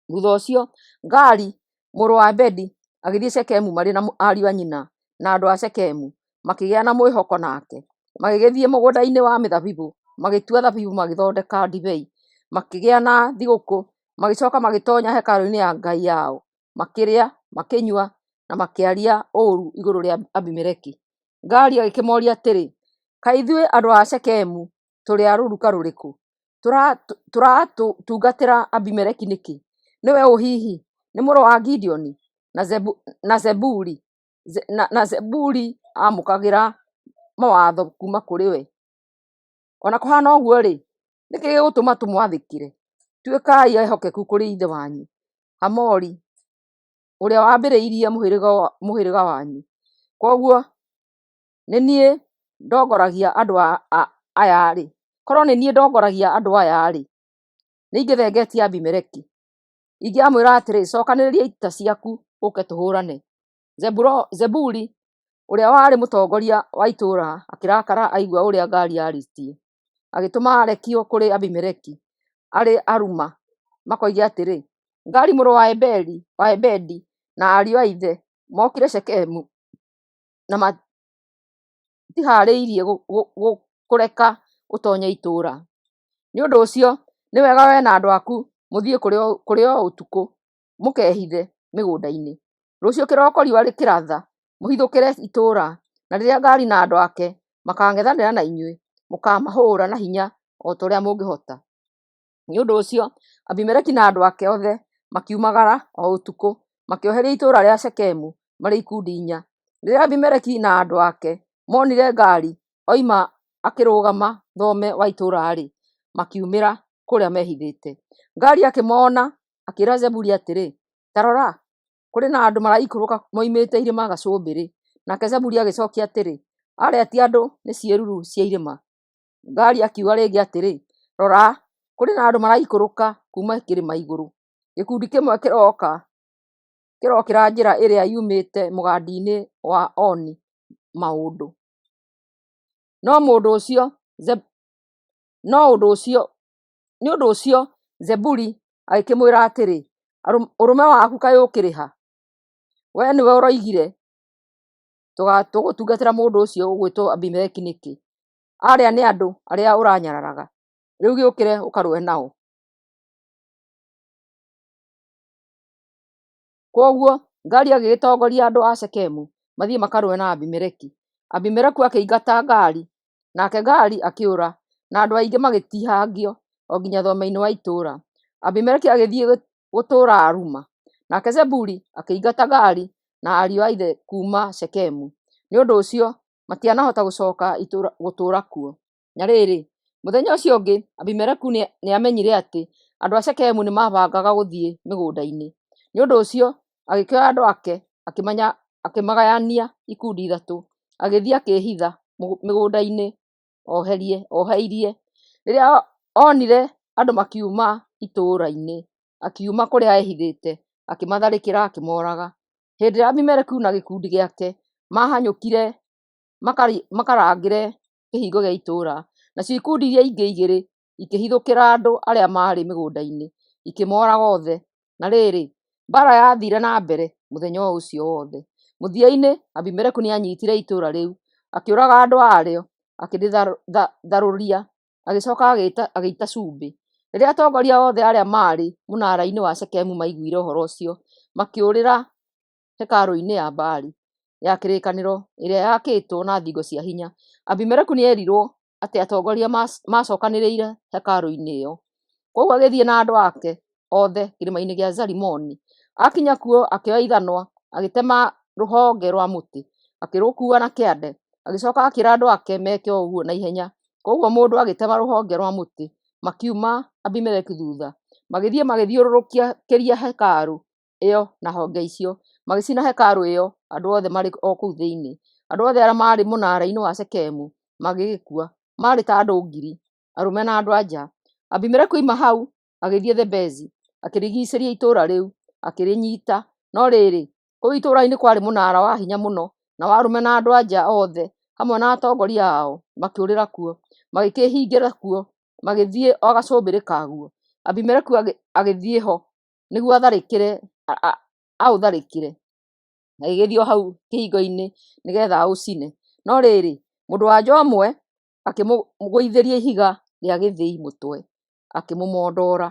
A: Thuutha ũcio, Gaali mũrũ wa Ebedi agĩthiĩ Shekemu marĩ na ariũ a nyina na andũ a Shekemu makĩgĩa na mwĩhoko nake. Magĩgĩthiĩ mũgũnda-inĩ wa mĩthabibũ, magĩtua thabibũ magĩthondeka ndibei, makĩgĩa na thigũkũ, magĩcooka magĩtoonya hekarũ-inĩ ya ngai yao, makĩrĩa, makĩnyua, na makĩaria ũũru igũrũ rĩa Abimeleki. Gaali agĩkĩmooria atĩrĩ, “Kaĩ ithuĩ andũ a Shekemu tũrĩ a rũruka rũrĩkũ? Tũratungatĩra Abimeleki nĩkĩ? Nĩwe ũ hihi? Nĩ mũrũ wa Gideoni?” Na Zebuli aamũkagĩra mawatho kuuma kũrĩ we. O na kũhaana ũguo-rĩ, nĩ kĩĩ gĩgũtũma tũmwathĩkĩre? Tuĩkai ehokeku kũrĩ ithe wanyu Hamori, ũrĩa waambĩrĩirie mũhĩrĩga wanyu. Kwoguo nĩ niĩ ndongoragia andũ aya-rĩ, korũo nĩ niĩ ndongoragia andũ aya-rĩ, nĩ ingĩthengetie Abimeleki. Ingĩamwĩra atĩrĩ, 'Cokanĩrĩria ita ciaku ũũke tũhũũrane.' Zebuli, ũrĩa warĩ mũtongoria wa itũũra, akĩrakara aigua ũrĩa Gaali aarĩtie. Agĩtũma arekio kũrĩ Abimeleki arĩ Aruma makoige atĩrĩ, "Gaali mũrũ wa Ebedi na ariũ a ithe mookire Shekemu na matihaarĩirie gũkũreka ũtoonye itũũra. Nĩ ũndũ ũcio, nĩ wega wee na andũ aku mũthiĩ kũrĩ o ũtukũ mũkehithe mĩgũnda-inĩ. Rũciũ kĩroko riũa rĩkĩratha, mũhithũkĩre itũũra, na rĩrĩa Gaali na andũ ake makaang'ethanĩra na inyuĩ, mũkaamahũũra na hinya o ta ũrĩa mũngĩhota." Nĩ ũndũ ũcio Abimeleki na andũ ake othe makiumagara o ũtukũ, makĩoheria itũũra rĩa Shekemu marĩ ikundi inya. Rĩrĩa Abimeleki na andũ ake moonire Gaali oima akĩrũgama thome wa itũũra-rĩ, makiumĩra kũrĩa meehithĩte. Gaali akĩmoona, akĩĩra Zebuli atĩrĩ, “Ta rora, kũrĩ na andũ maraikũrũka moimĩte irĩma gacũmbĩrĩ.” Nake Zebuli agĩcookia atĩrĩ, “Aarĩa ti andũ, nĩ ciĩruru cia irĩma.” Gaali akiuga rĩngĩ atĩrĩ, “Rora, kũrĩ na andũ maraikũrũka kuuma kĩrĩma igũrũ. Gĩkundi kĩmwe kĩrokĩra njĩra ĩrĩa yumĩte mũgandi-inĩ wa oni-maũndũ, Nĩ ũndũ ũcio Zebuli agĩkĩmwĩra atĩrĩ, “Ũrũme waku kaĩ ũkĩrĩ ha? Wee nĩwe ũroigire, 'Tũgũtungatĩra mũndũ ũcio ũgwĩtwo Abimeleki nĩkĩ?' Arĩa nĩ andũ arĩa ũranyararaga. Rĩu gĩũkĩre ũkarũe nao!” Kwoguo Gaali agĩgĩtongoria andũ a Shekemu mathiĩ makarũe na Abimeleki. Abimeleku akĩingata Gaali, nake Gaali akĩũra, na andũ aingĩ magĩtihangio o nginya thome-inĩ wa itũũra. Abimeleki agĩthiĩ gũtũũra Aruma. Nake Zebuli akĩingata Gaali na ariũ a ithe kuuma Shekemu, nĩ ũndũ ũcio matianahota gũcoka gũtũũra kuo. Na rĩrĩ, mũthenya ũcio ũngĩ, Abimeleku nĩamenyire atĩ andũ a Shekemu nĩmabangaga gũthiĩ mĩgũnda-inĩ. Nĩ ũndũ ũcio agĩkĩoya andũ ake, akĩmagayania ikundi ithatũ, agĩthiĩ akĩĩhitha mĩgũnda-inĩ oheirie. Rĩrĩa onire andũ makiuma itũũra-inĩ, akiuma kũrĩa eehithĩte, akĩmatharĩkĩra, akĩmooraga. Hĩndĩ ĩrĩa Abimeleku na gĩkundi gĩake maahanyũkire makarangĩre kĩhingo gĩa itũũra, nacio ikundi iria ingĩ igĩrĩ ikĩhithũkĩra andũ arĩa maarĩ mĩgũnda-inĩ, ikĩmooraga othe. Na rĩrĩ, mbaara yathiire na mbere mũthenya o ũcio wothe. Mũthia-inĩ Abimeleku nĩanyiitire itũũra rĩu, akĩũraga andũ a rĩo, akĩrĩtharũria, agĩcooka agĩita cumbĩ. Rĩrĩa atongoria othe arĩa maarĩ mũnaara-inĩ wa Shekemu maaiguire ũhoro ũcio, makĩũrĩra hekarũ-inĩ ya Baali ya kĩrĩkanĩro ĩrĩa yaakĩtwo na thingo cia hinya. Abimeleku nĩerirwo atĩ atongoria maacookanĩrĩire hekarũ-inĩ ĩyo. Kwoguo agĩthiĩ na andũ ake othe kĩrĩma-inĩ gĩa Zalimoni. Aakinya kuo, akĩoya ithanwa, agĩtema rũhonge rwa mũtĩ, akĩrũkuua na kĩande. Agĩcooka akĩĩra andũ ake meke o ũguo na ihenya. Kwoguo mũndũ agĩtema rũhonge rwa mũtĩ, makiuma Abimeleku thuutha, magĩthiĩ magĩthiũrũrũkĩria hekarũ ĩyo na honge icio, magĩcina hekarũ ĩyo andũ othe marĩ o kũu thĩinĩ. Andũ othe arĩa maarĩ mũnaara-inĩ wa Shekemu magĩgĩkua, maarĩ ta andũ 1,000, arũme na andũ-a-nja. Abimeleku oima hau agĩthiĩ Thebezi, akĩrigiicĩria itũũra rĩu, akĩrĩnyiita. No rĩrĩ, kũu itũũra-inĩ kwarĩ mũnaara wa hinya mũno, nao arũme na andũ-a-nja othe, hamwe na atongoria ao, makĩũrĩra kuo, magĩkĩĩhingĩra kuo, magĩthiĩ o gacũmbĩrĩ kaguo. Abimeleku agĩthiĩ ho nĩguo aũtharĩkĩre, agĩgĩthiĩ o hau kĩhingo-inĩ nĩgeetha aũcine. No rĩrĩ, mũndũ-wa-nja ũmwe akĩmũgũithĩria ihiga rĩa gĩthĩi mũtwe, akĩmũmondora.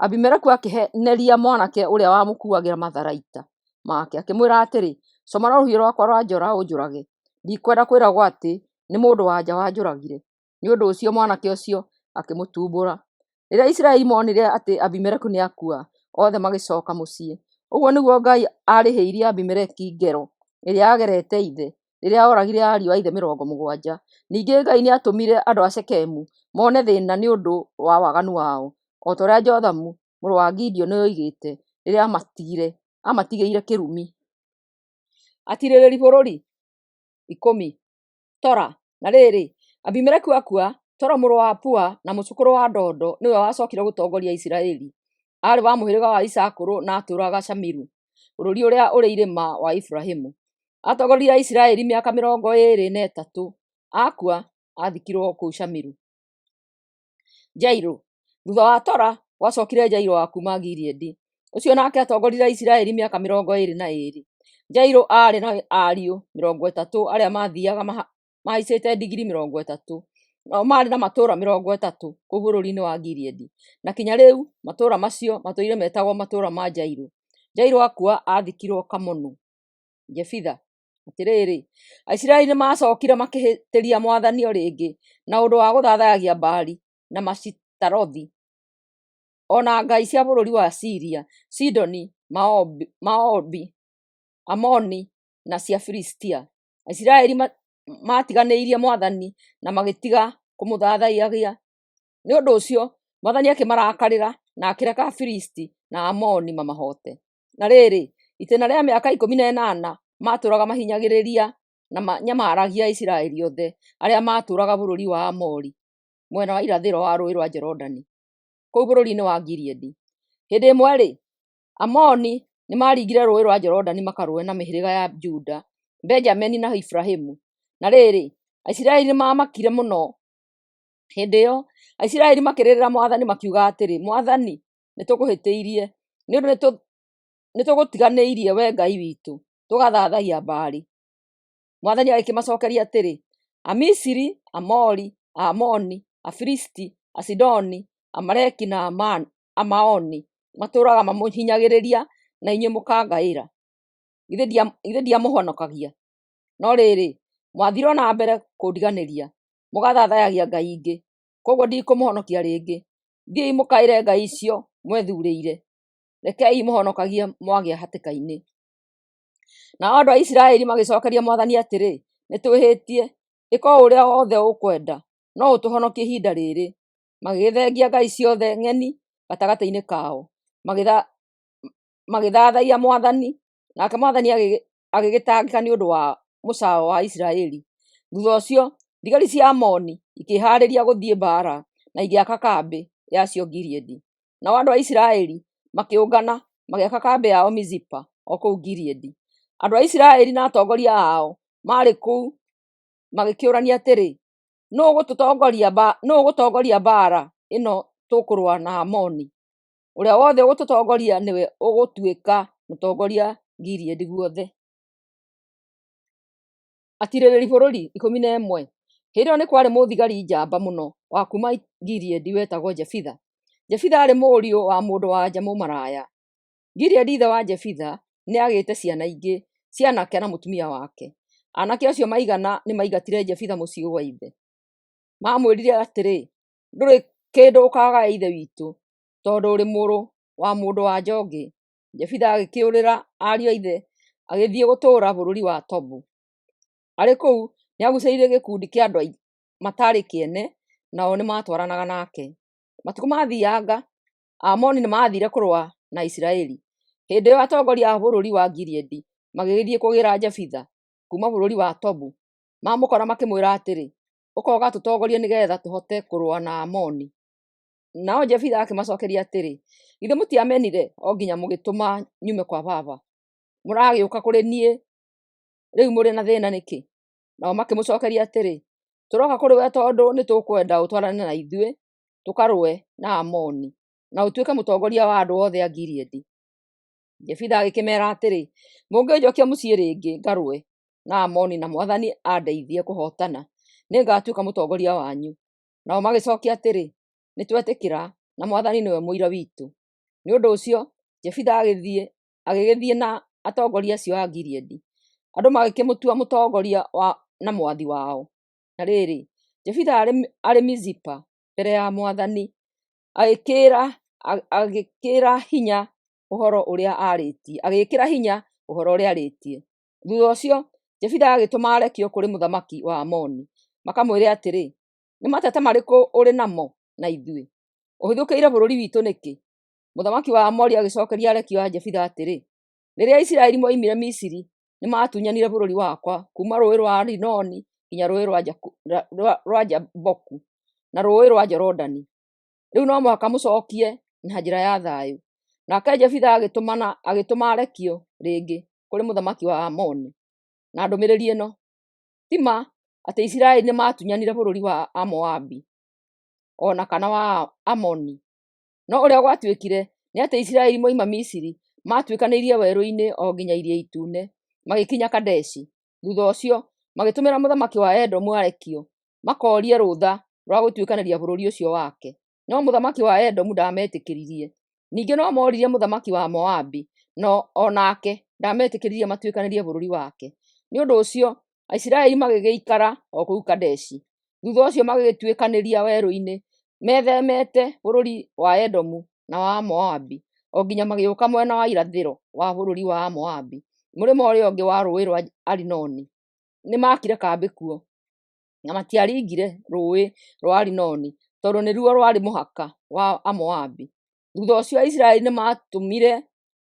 A: Abimeleku akĩheneria mwanake ũrĩa wamũkuuagĩra matharaita make, akĩmwĩra atĩrĩ, “Comora rũhiũ rwaku rwa njora ũnjũrage. Ndikwenda kwĩragwo atĩ nĩ mũndũ-wa-nja wanjũragire.” Nĩ ũndũ ũcio mwanake ũcio akĩmũtumbũra. Rĩrĩa Isiraeli moonire atĩ Abimeleku nĩakua, othe magĩcooka mũciĩ. Ũguo nĩguo Ngai aarĩhĩirie Abimeleki ngero ĩrĩa aagerete ithe rĩrĩa ooragire ariũ a ithe 70. Ningĩ Ngai nĩatũmire andũ a Shekemu mone thĩĩna nĩ ũndũ wa waganu wao. o ta ũrĩa Jothamu mũrũ wa Gideoni oigĩte rĩrĩa aamatigĩire kĩrumi. Atiirĩrĩri bũrũri 10. Tola Na rĩrĩ, Abimeleku akua, Tola mũrũ wa Pua na mũcũkũrũ wa Dodo nĩwe wacookire gũtongoria Isiraeli. Aarĩ wa mũhĩrĩga wa Isakaru na aatũũraga Shamiru, bũrũri ũrĩa ũrĩ irĩma wa Efiraimu. Aatongoririe Aisiraeli mĩaka 23. Akua, aathikirwo kũu Shamiru. Jairũ. Thuutha wa Tola gwacookire Jairũ wa kuuma Gileadi. Ũcio nake aatongoririe Aisiraeli mĩaka 22. Jairũ aarĩ na ariũ 30 arĩa maathiiaga mahaicĩte ndigiri 30. Nao maarĩ na matũũra 30 kũu bũrũri-inĩ wa Gileadi, na kinya rĩu matũũra macio matũire metagwo matũũra ma Jairũ. Jairũ akua aathikirwo Kamonu. Jefitha. Atĩrĩrĩ, Aisiraeli nĩmacookire makĩhĩtĩria mwathani o rĩngĩ na ũndũ wa gũthathaiyagia Baali na Maashitarothi, o na ngai cia bũrũri wa Siria, Sidoni, Moabi, Amoni na cia Filistia. Aisiraeli maatiganĩirie mwathani na magĩtiga kũmũthathaiyagia. Nĩ ũndũ ũcio mwathani akĩmarakarĩra na akĩreka Afilisti na Aamoni mamahoote. Na rĩrĩ, itĩĩna rĩa mĩaka 18 maatũũraga mahinyagĩrĩria na manyamaragia Aisiraeli othe arĩa maatũũraga bũrũri wa Aamori mwena wa irathĩro wa rũũĩ rwa Jorodani, kũu bũrũri-inĩ wa Gileadi. Hĩndĩ ĩmwe-rĩ, Aamoni nĩmaringire rũũĩ rwa Jorodani makarũe na mĩhĩrĩga ya Juda, Benjamini na Efiraimu. Na rĩrĩ, Aisiraeli nĩmamakire mũno. Hĩndĩ ĩyo Aisiraeli makĩrĩrĩra mwathani makiuga atĩrĩ, mwathani, nĩtũkũhĩtĩirie, nĩ ũndũ nĩtũgũtiganĩirie wee Ngai witũ, tũgathathaiya Baali. Mwathani agĩkĩmacookeria atĩrĩ, Amisiri, Aamori, Aamoni, Afilisti, Asidoni, Amaleki na Amaoni matũũraga mamũhinyagĩrĩria na inyuĩ mũkangaĩra. Githĩ ndiamũhonokagia? No rĩrĩ, mwathiire o na mbere kũndiganĩria, mũgathathayagia ngai ingĩ, kwoguo ndikũmũhonokia rĩngĩ. Thiĩi mũkaĩre ngai icio mwethuurĩire. Rekei imũhonokagie mwagĩa hatĩka-inĩ. Nao andũ a Isiraeli magĩcookeria mwathani atĩrĩ, Nĩtwĩhĩtie. Ĩka o ũrĩa wothe ũkwenda, no ũtũhonokie ihinda rĩrĩ. Magĩgĩthengia ngai ciothe ng'eni gatagatĩ-inĩ kao, magĩthathaiya mwathani, nake mwathani agĩgĩtangĩka nĩ ũndũ wa mũcaayo wa Isiraeli. Thuutha ũcio, thigari cia Amoni ikĩĩhaarĩria gũthiĩ mbaara na igĩaka kambĩ yacio Gileadi. Nao andũ a Isiraeli makĩũngana magĩaka kambĩ yao Mizipa o kũu Gileadi. Andũ a Isiraeli na atongoria ao maarĩ kũu magĩkĩũrania atĩrĩ, Nũũ ũgũtongoria mbaara ĩno tũkũrũa na Aamoni? Ũrĩa wothe ũgũtũtongoria nĩwe ũgũtuĩka mũtongoria Gileadi guothe. Atiirĩrĩri bũrũri 11. Hĩndĩ ĩyo nĩ kwarĩ mũthigari njamba mũno wa kuuma Gileadi wetagwo Jefitha. Jefitha aarĩ mũriũ wa mũndũ-wa-nja mũmaraya. Gileadi ithe wa Jefitha nĩagĩte ciana ingĩ cia aanake na mũtumia wake. Aanake acio maigana nĩmaingatire Jefitha mũciĩ gwa ithe. Maamwĩrire atĩrĩ, “Ndũrĩ kĩndũ ũkaagaya ithe witũ, tondũ ũrĩ mũrũ wa mũndũ-wa-nja ũngĩ.” Jefitha agĩkĩũrĩra ariũ a ithe agĩthiĩ gũtũũra bũrũri wa Tobu. Arĩ kũu nĩaguucĩrĩirie gĩkundi kĩa andũ mataarĩ kĩene, nao nĩmatwaranaga nake. Matukũ maathianga, Aamoni nĩmathiire kũrũa na Isiraeli. Hĩndĩ ĩyo atongoria a bũrũri wa Gileadi magĩgĩthiĩ kũgĩĩra Jefitha kuuma bũrũri wa Tobu. Maamũkora makĩmwĩra atĩrĩ, “Ũka ũgatũtongorie nĩgeetha tũhote kũrũa na Aamoni.” Nao Jefitha akĩmacookeria atĩrĩ, “Githĩ mũtiamenire o nginya mũgĩtũma nyume kwa baba? Mũragĩũka kũrĩ niĩ rĩu mũrĩ na thĩĩna nĩkĩ?” Nao makĩmũcookeria atĩrĩ, “Tũroka kũrĩ we tondũ nĩtũkwenda ũtwarane na ithuĩ tũkarũe na Aamoni, na ũtuĩke mũtongoria wa andũ othe a Gileadi.” Jefitha agĩkĩmeera atĩrĩ, “Mũngĩnjookia mũciĩ rĩngĩ ngarũe na Aamoni na mwathani andeithie kũhootana, nĩngatuĩka mũtongoria wanyu.” Nao magĩcookia atĩrĩ, “Nĩtwetĩkĩra, na mwathani nĩwe mũira witũ.” Nĩ ũndũ ũcio Jefitha agĩgĩthiĩ na atongoria acio a Gileadi. Andũ magĩkĩmũtua mũtongoria na mwathi wao. Na rĩrĩ, Jefitha arĩ Mizipa mbere ya mwathani, agĩĩkĩra hinya ũhoro ũrĩa aarĩtie. Thuutha ũcio Jefitha agĩtũma arekio kũrĩ mũthamaki wa Amoni, makamwĩre atĩrĩ, “Nĩ mateta marĩkũ ũrĩ namo na ithuĩ? Ũhithũkĩire bũrũri witũ nĩkĩ?" Mũthamaki wa Aamori agĩcookeria arekio a Jefitha atĩrĩ, "Rĩrĩa Aisiraeli moimire Misiri, nĩmaatunyanire bũrũri wakwa kuuma rũũĩ rwa Arinoni nginya rũũĩ rwa Jaboku na rũũĩ rwa Jorodani. Rĩu no mũhaka mũcookie na njĩra ya thayũ." Nake Jefitha agĩtũma arekio rĩngĩ kũrĩ mũthamaki wa Aamoni na ndũmĩrĩri ĩno: "Ti ma atĩ Isiraeli nĩmatunyanire bũrũri wa Amoabi o na kana wa Amoni. No ũrĩa gwatuĩkire nĩ atĩ Isiraeli moima Misiri maatuĩkanĩirie werũ-inĩ o nginya Iria Itune, magĩkinya Kadeshi. Thutha ũcio magĩtũmĩra mũthamaki wa Edomu arekio makoorie rũtha rwa gũtuĩkanĩria bũrũri ũcio wake. No mũthamaki wa Edomu ndaametĩkĩririe. Ningĩ no mooririe mũthamaki wa Moabi, no o nake ndaametĩkĩririe matuĩkanĩrie bũrũri wake. Nĩ ũndũ ũcio Aisiraeli magĩgĩikara o kũu Kadeshi. Thutha ũcio magĩgĩtuĩkanĩria werũ-inĩ methemete bũrũri wa Edomu na wa Moabi o nginya magĩũka mwena wa irathĩro wa bũrũri wa Moabi, mũrĩmo ũrĩa ũngĩ wa rũũĩ rwa Arinoni. Nĩmaakire kambĩ kuo, na matiaringire rũũĩ rwa Arinoni tondũ nĩruo rwarĩ mũhaka wa Amoabi. Thutha ũcio Aisiraeli nĩmatũmire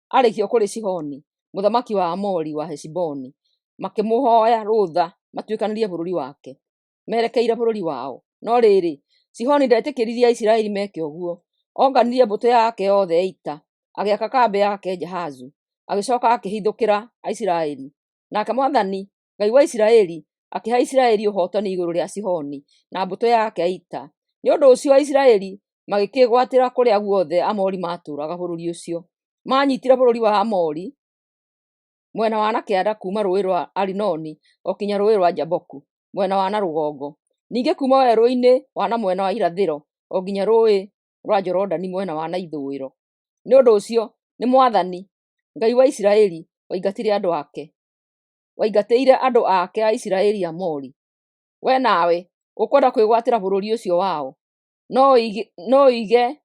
A: arekio kũrĩ Sihoni, mũthamaki wa Aamori wa Heshiboni, makĩmũhooya rũtha matuĩkanĩrie bũrũri wake, merekeire bũrũri wao. No rĩrĩ, Sihoni ndetĩkĩririe Aisiraeli meke ũguo. Onganirie mbũtũ yake yothe ya ita, agĩaka kambĩ yake Jahazu, agĩcooka akĩhithũkĩra Aisiraeli. Nake Mwathani, Ngai wa Isiraeli, akĩhe Aisiraeli ũhootani igũrũ rĩa Sihoni na mbũtũ yake ya ita. Nĩ ũndũ ũcio Aisiraeli magĩkĩĩgwatĩra kũrĩa guothe Aamori maatũũraga bũrũri ũcio. Maanyiitire bũrũri wa Aamori mwena wa na kĩanda kuuma rũũĩ rwa Arinoni o kinya rũũĩ rwa Jaboku mwena wa na rũgongo, ningĩ kuuma werũ-inĩ wa na mwena wa irathĩro o nginya rũũĩ rwa Jorodani mwena wa na ithũĩro. Nĩ ũndũ ũcio nĩ Mwathani, Ngai wa Isiraeli, waingatire andũ ake, waingatĩire andũ ake a Isiraeli Aamori. Wee nawe ũkwenda kwĩgwatĩra bũrũri ũcio wao. No ũige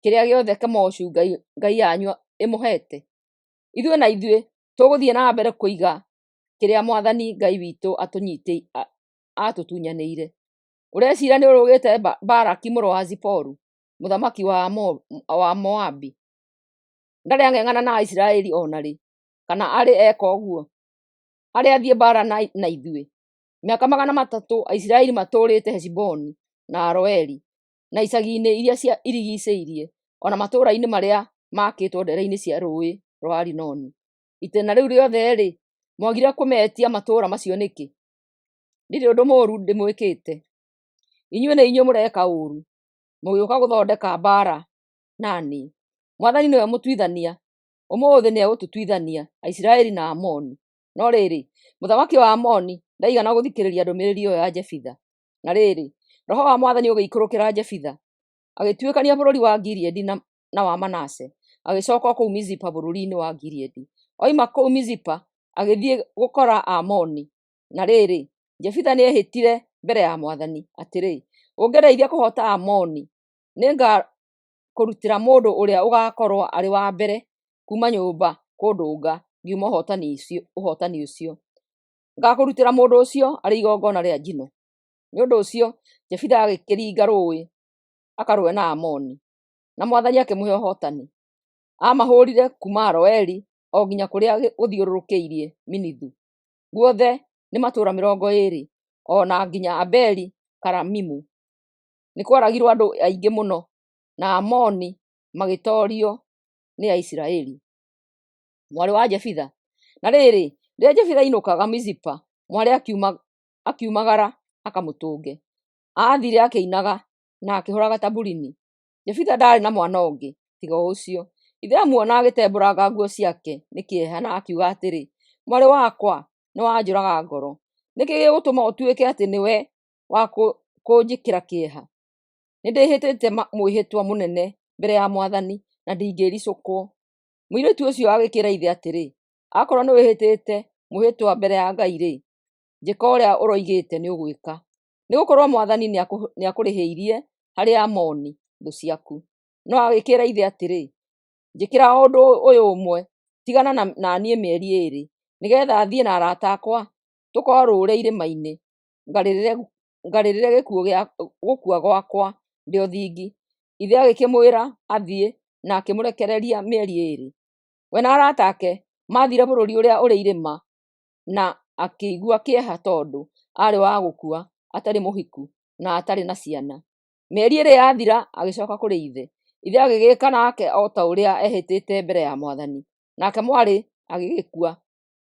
A: kĩrĩa gĩothe Kemoshu ngai yanyu ĩmũheete? Ithuĩ na ithuĩ tũgũthiĩ na mbere kũiga kĩrĩa Mwathani Ngai witũ aatũtunyanĩire. Ũreciiria nĩũrũgĩte Balaki mũrũ wa Ziporu, mũthamaki wa Moabi? Ndarĩ ang'eng'ana na Aisiraeli o na rĩ, kana arĩ eka ũguo? Arĩ athiĩ mbaara na ithuĩ? Mĩaka 300 Aisiraeli matũũrĩte Heshiboni na Aroeri na icagi-inĩ iria irigiicĩirie, o na matũũra-inĩ marĩa maakĩtwo ndeere-inĩ cia rũũĩ rwa Arinoni. Itĩĩna rĩu rĩothe-rĩ, mwagire kũmeetia matũũra macio nĩkĩ? Ndirĩ ũndũ mũũru ndĩmwĩkĩte. Inyuĩ nĩ inyuĩ mũreka ũũru, mũgĩũka gũthondeka mbaara na niĩ. Mwathani nĩwe mũtuithania, ũmũthĩ nĩegũtũtuithania, Aisiraeli na Aamoni." No rĩrĩ, mũthamaki wa Aamoni ndaigana gũthikĩrĩria ndũmĩrĩri ĩyo ya Jefitha. Na rĩrĩ, Roho wa Mwathani ũgĩikũrũkĩra Jefitha, agĩtuĩkania bũrũri wa Gileadi na wa Manase, agĩcooka o kũu Mizipa bũrũri-inĩ wa Gileadi. Oima kũu Mizipa agĩthiĩ gũkora Aamoni. Na rĩrĩ, Jefitha nĩehĩtire mbere ya Mwathani atĩrĩ, "Ũngĩndeithia kũhoota Aamoni, nĩngakũrutĩra mũndũ ũrĩa ũgaakorwo arĩ wa mbere kuuma nyũmba kũndũnga ngiuma ũhootani ũcio. Ngaakũrutĩra mũndũ ũcio arĩ igongona rĩa njino." Nĩ ũndũ ũcio Jefitha agĩkĩringa rũũĩ akarũe na Aamoni, na Mwathani akĩmũhe ũhootani. Aamahũũrire kuuma Aroeri o nginya kũrĩa gũthiũrũrũkĩirie Minithu. Guothe nĩ matũũra 20, o na nginya Abeli-Karamimu. Nĩ kworagirwo andũ aingĩ mũno, na Aamoni magĩtoorio nĩ Aisiraeli. Mwarĩ wa Jefitha. Na rĩrĩ, rĩrĩa Jefitha ainũkaga Mizipa, mwarĩ akiumagara akamũtũnge. Aathiire akĩinaga na akĩhũũraga tamburini. Jefitha ndaarĩ na mwana ũngĩ tiga o ũcio. Ithe amuona agĩtembũranga nguo ciake nĩ kĩeha na akiuga atĩrĩ, "Mwarĩ wakwa, nĩwanjũraga ngoro. Nĩ kĩĩ gĩgũtũma ũtuĩke atĩ nĩwe wa kũnjĩkĩra kĩeha? Nĩndĩhĩtĩte mwĩhĩtwa mũnene mbere ya Mwathani na ndingĩĩricũkwo." Mũirĩtu ũcio agĩkĩĩra ithe atĩrĩ, "Akorwo nĩwĩhĩtĩte mwĩhĩtwa mbere ya Ngai-rĩ, njĩka ũrĩa ũroigĩte nĩũgwĩka, nĩgũkorwo Mwathani nĩakũrĩhĩirie harĩ Aamoni thũ ciaku." No agĩkĩĩra ithe atĩrĩ, "Njĩkĩra o ũndũ ũyũ ũmwe, tigana na niĩ mĩeri 2, nĩgeetha thiĩ na arata akwa tũkoorũũre irĩma-inĩ, ngarĩrĩre gũkua gwakwa ndĩ o thingi." Ithe agĩkĩmwĩra athiĩ na akĩmũrekereria mĩeri 2. We na arata ake maathire bũrũri ũrĩa ũrĩ irĩma na akĩigua kĩeha tondũ aarĩ wa gũkua atarĩ mũhiku na atarĩ na ciana. Mĩeri 2 yathira agĩcoka kũrĩ ithe. Ithe agĩgĩĩka nake o ta ũrĩa eehĩtĩte mbere ya mwathani, nake mwarĩ agĩgĩkua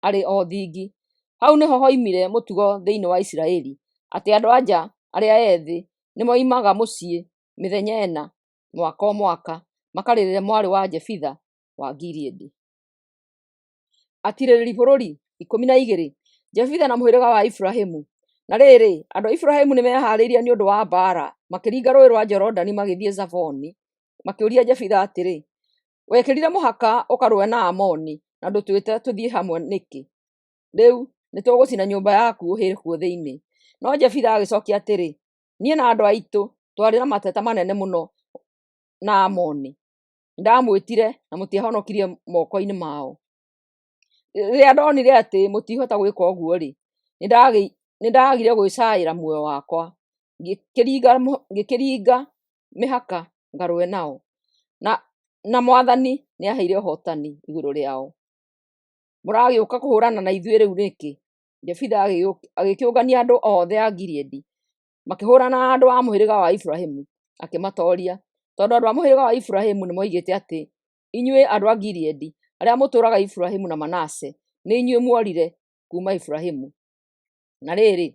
A: arĩ o thingi. Hau nĩho hoimire mũtugo thĩinĩ wa Isiraeli atĩ andũ-a-nja arĩa ethĩ nĩmoimaga mũciĩ mĩthenya 4 mwaka o mwaka makarĩrĩre mwarĩ wa Jefitha wa Gileadi. Atirĩrĩri bũrũri 12. Jefitha na mũhĩrĩga wa Efiraimu. Na rĩrĩ, andũ a Efiraimu nĩmehaarĩirie nĩ ũndũ wa mbaara, makĩringa Rũũĩ rwa Jorodani magĩthiĩ Zafoni, makĩũria Jefitha atĩrĩ, Wekĩrire mũhaka ũkarũe na Aamoni na ndũtwĩte tũthiĩ hamwe nĩkĩ? Rĩu nĩtũgũcina nyũmba yaku ũhĩe kuo thĩinĩ. No Jefitha agĩcookia atĩrĩ, Niĩ na andũ aitũ twarĩ na mateta manene mũno na Aamoni. Nĩndamwĩtire na mũtiahonokirie moko-inĩ mao. Rĩrĩa ndonire atĩ mũtihota gwĩka ũguo-rĩ, nĩndagire gwĩcaĩra muoyo wakwa, ngĩkĩringa mĩhaka ngarũe nao, na mwathani nĩaheire ũhootani igũrũ rĩao. Mũragĩũka kũhũũrana na ithuĩ rĩu nĩkĩ? Jefitha agĩkĩũngania andũ othe a Gileadi, makĩhũũrana na andũ a mũhĩrĩga wa Efiraimu, akĩmatooria, tondũ andũ a mũhĩrĩga wa Efiraimu nĩmoigĩte atĩ, Inyuĩ andũ a Gileadi, arĩa mũtũũraga Efiraimu na Manase, nĩ inyuĩ muorire kuuma Efiraimu. Na rĩrĩ,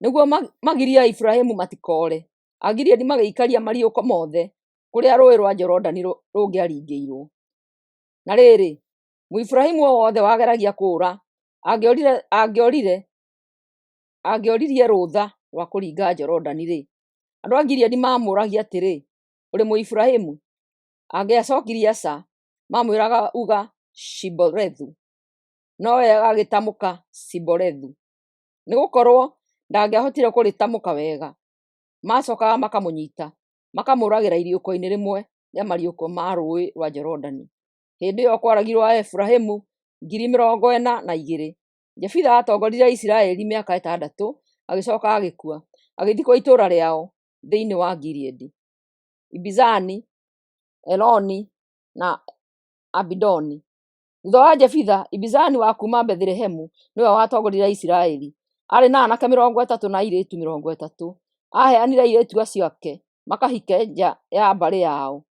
A: nĩguo magirie Aefiraimu matikoore, Agileadi magĩikaria mariũko mothe kũrĩa Rũũĩ rwa Jorodani rũngĩaringĩirwo. Na rĩrĩ, Mũefiraimu o wothe wageragia kũũra angĩoririe rũtha rwa kũringa Jorodani-rĩ, andũ a Gileadi maamũũragia atĩrĩ, “Ũrĩ Mũefiraimu?” Angĩacokirie aca, maamwĩraga uga Shibolethu, nowe agĩtamũka Sibolethu, nĩgũkorwo ndangĩahotire kũrĩtamũka wega. Maacookaga makamũnyiita, makamũũragĩra iriũko-inĩ rĩmwe rĩa mariũko ma Rũũĩ rwa Jorodani. Hĩndĩ ĩyo kwaragirwo Aefiraimu 42,000. Jefitha aatongoririe Isiraeli mĩaka 6, agĩcooka agĩkua, agĩthikwo itũũra rĩao thĩinĩ wa Gileadi. Ibizani, Eloni na Abidoni. Thuutha wa Jefitha, Ibizani wa kuuma Bethilehemu nĩwe watongoririe Isiraeli. Aarĩ na aanake 30 na airĩtu 30. Aaheanire airĩtu acio ake makahike nja ya mbarĩ yao,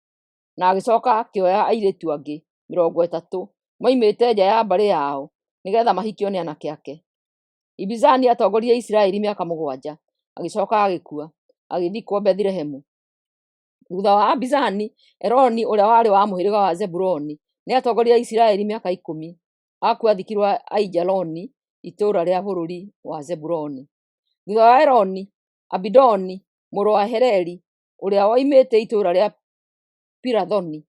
A: na agĩcooka akĩoya airĩtu angĩ 30 moimĩte nja ya mbarĩ yao nĩgeetha mahikio nĩ aanake ake. Ibizani aatongoririe Isiraeli mĩaka 7, agĩcooka agĩkua, agĩthikwo Bethilehemu. Thuutha wa Abizani, Eloni ũrĩa warĩ wa mũhĩrĩga wa Zebuluni nĩatongoririe Isiraeli mĩaka 10. Akua athikirwo Aijaloni, itũũra rĩa bũrũri wa Zebuluni. Thuutha wa Eloni, Abidoni mũrũ wa Heleli, ũrĩa woimĩte itũũra rĩa Pirathoni,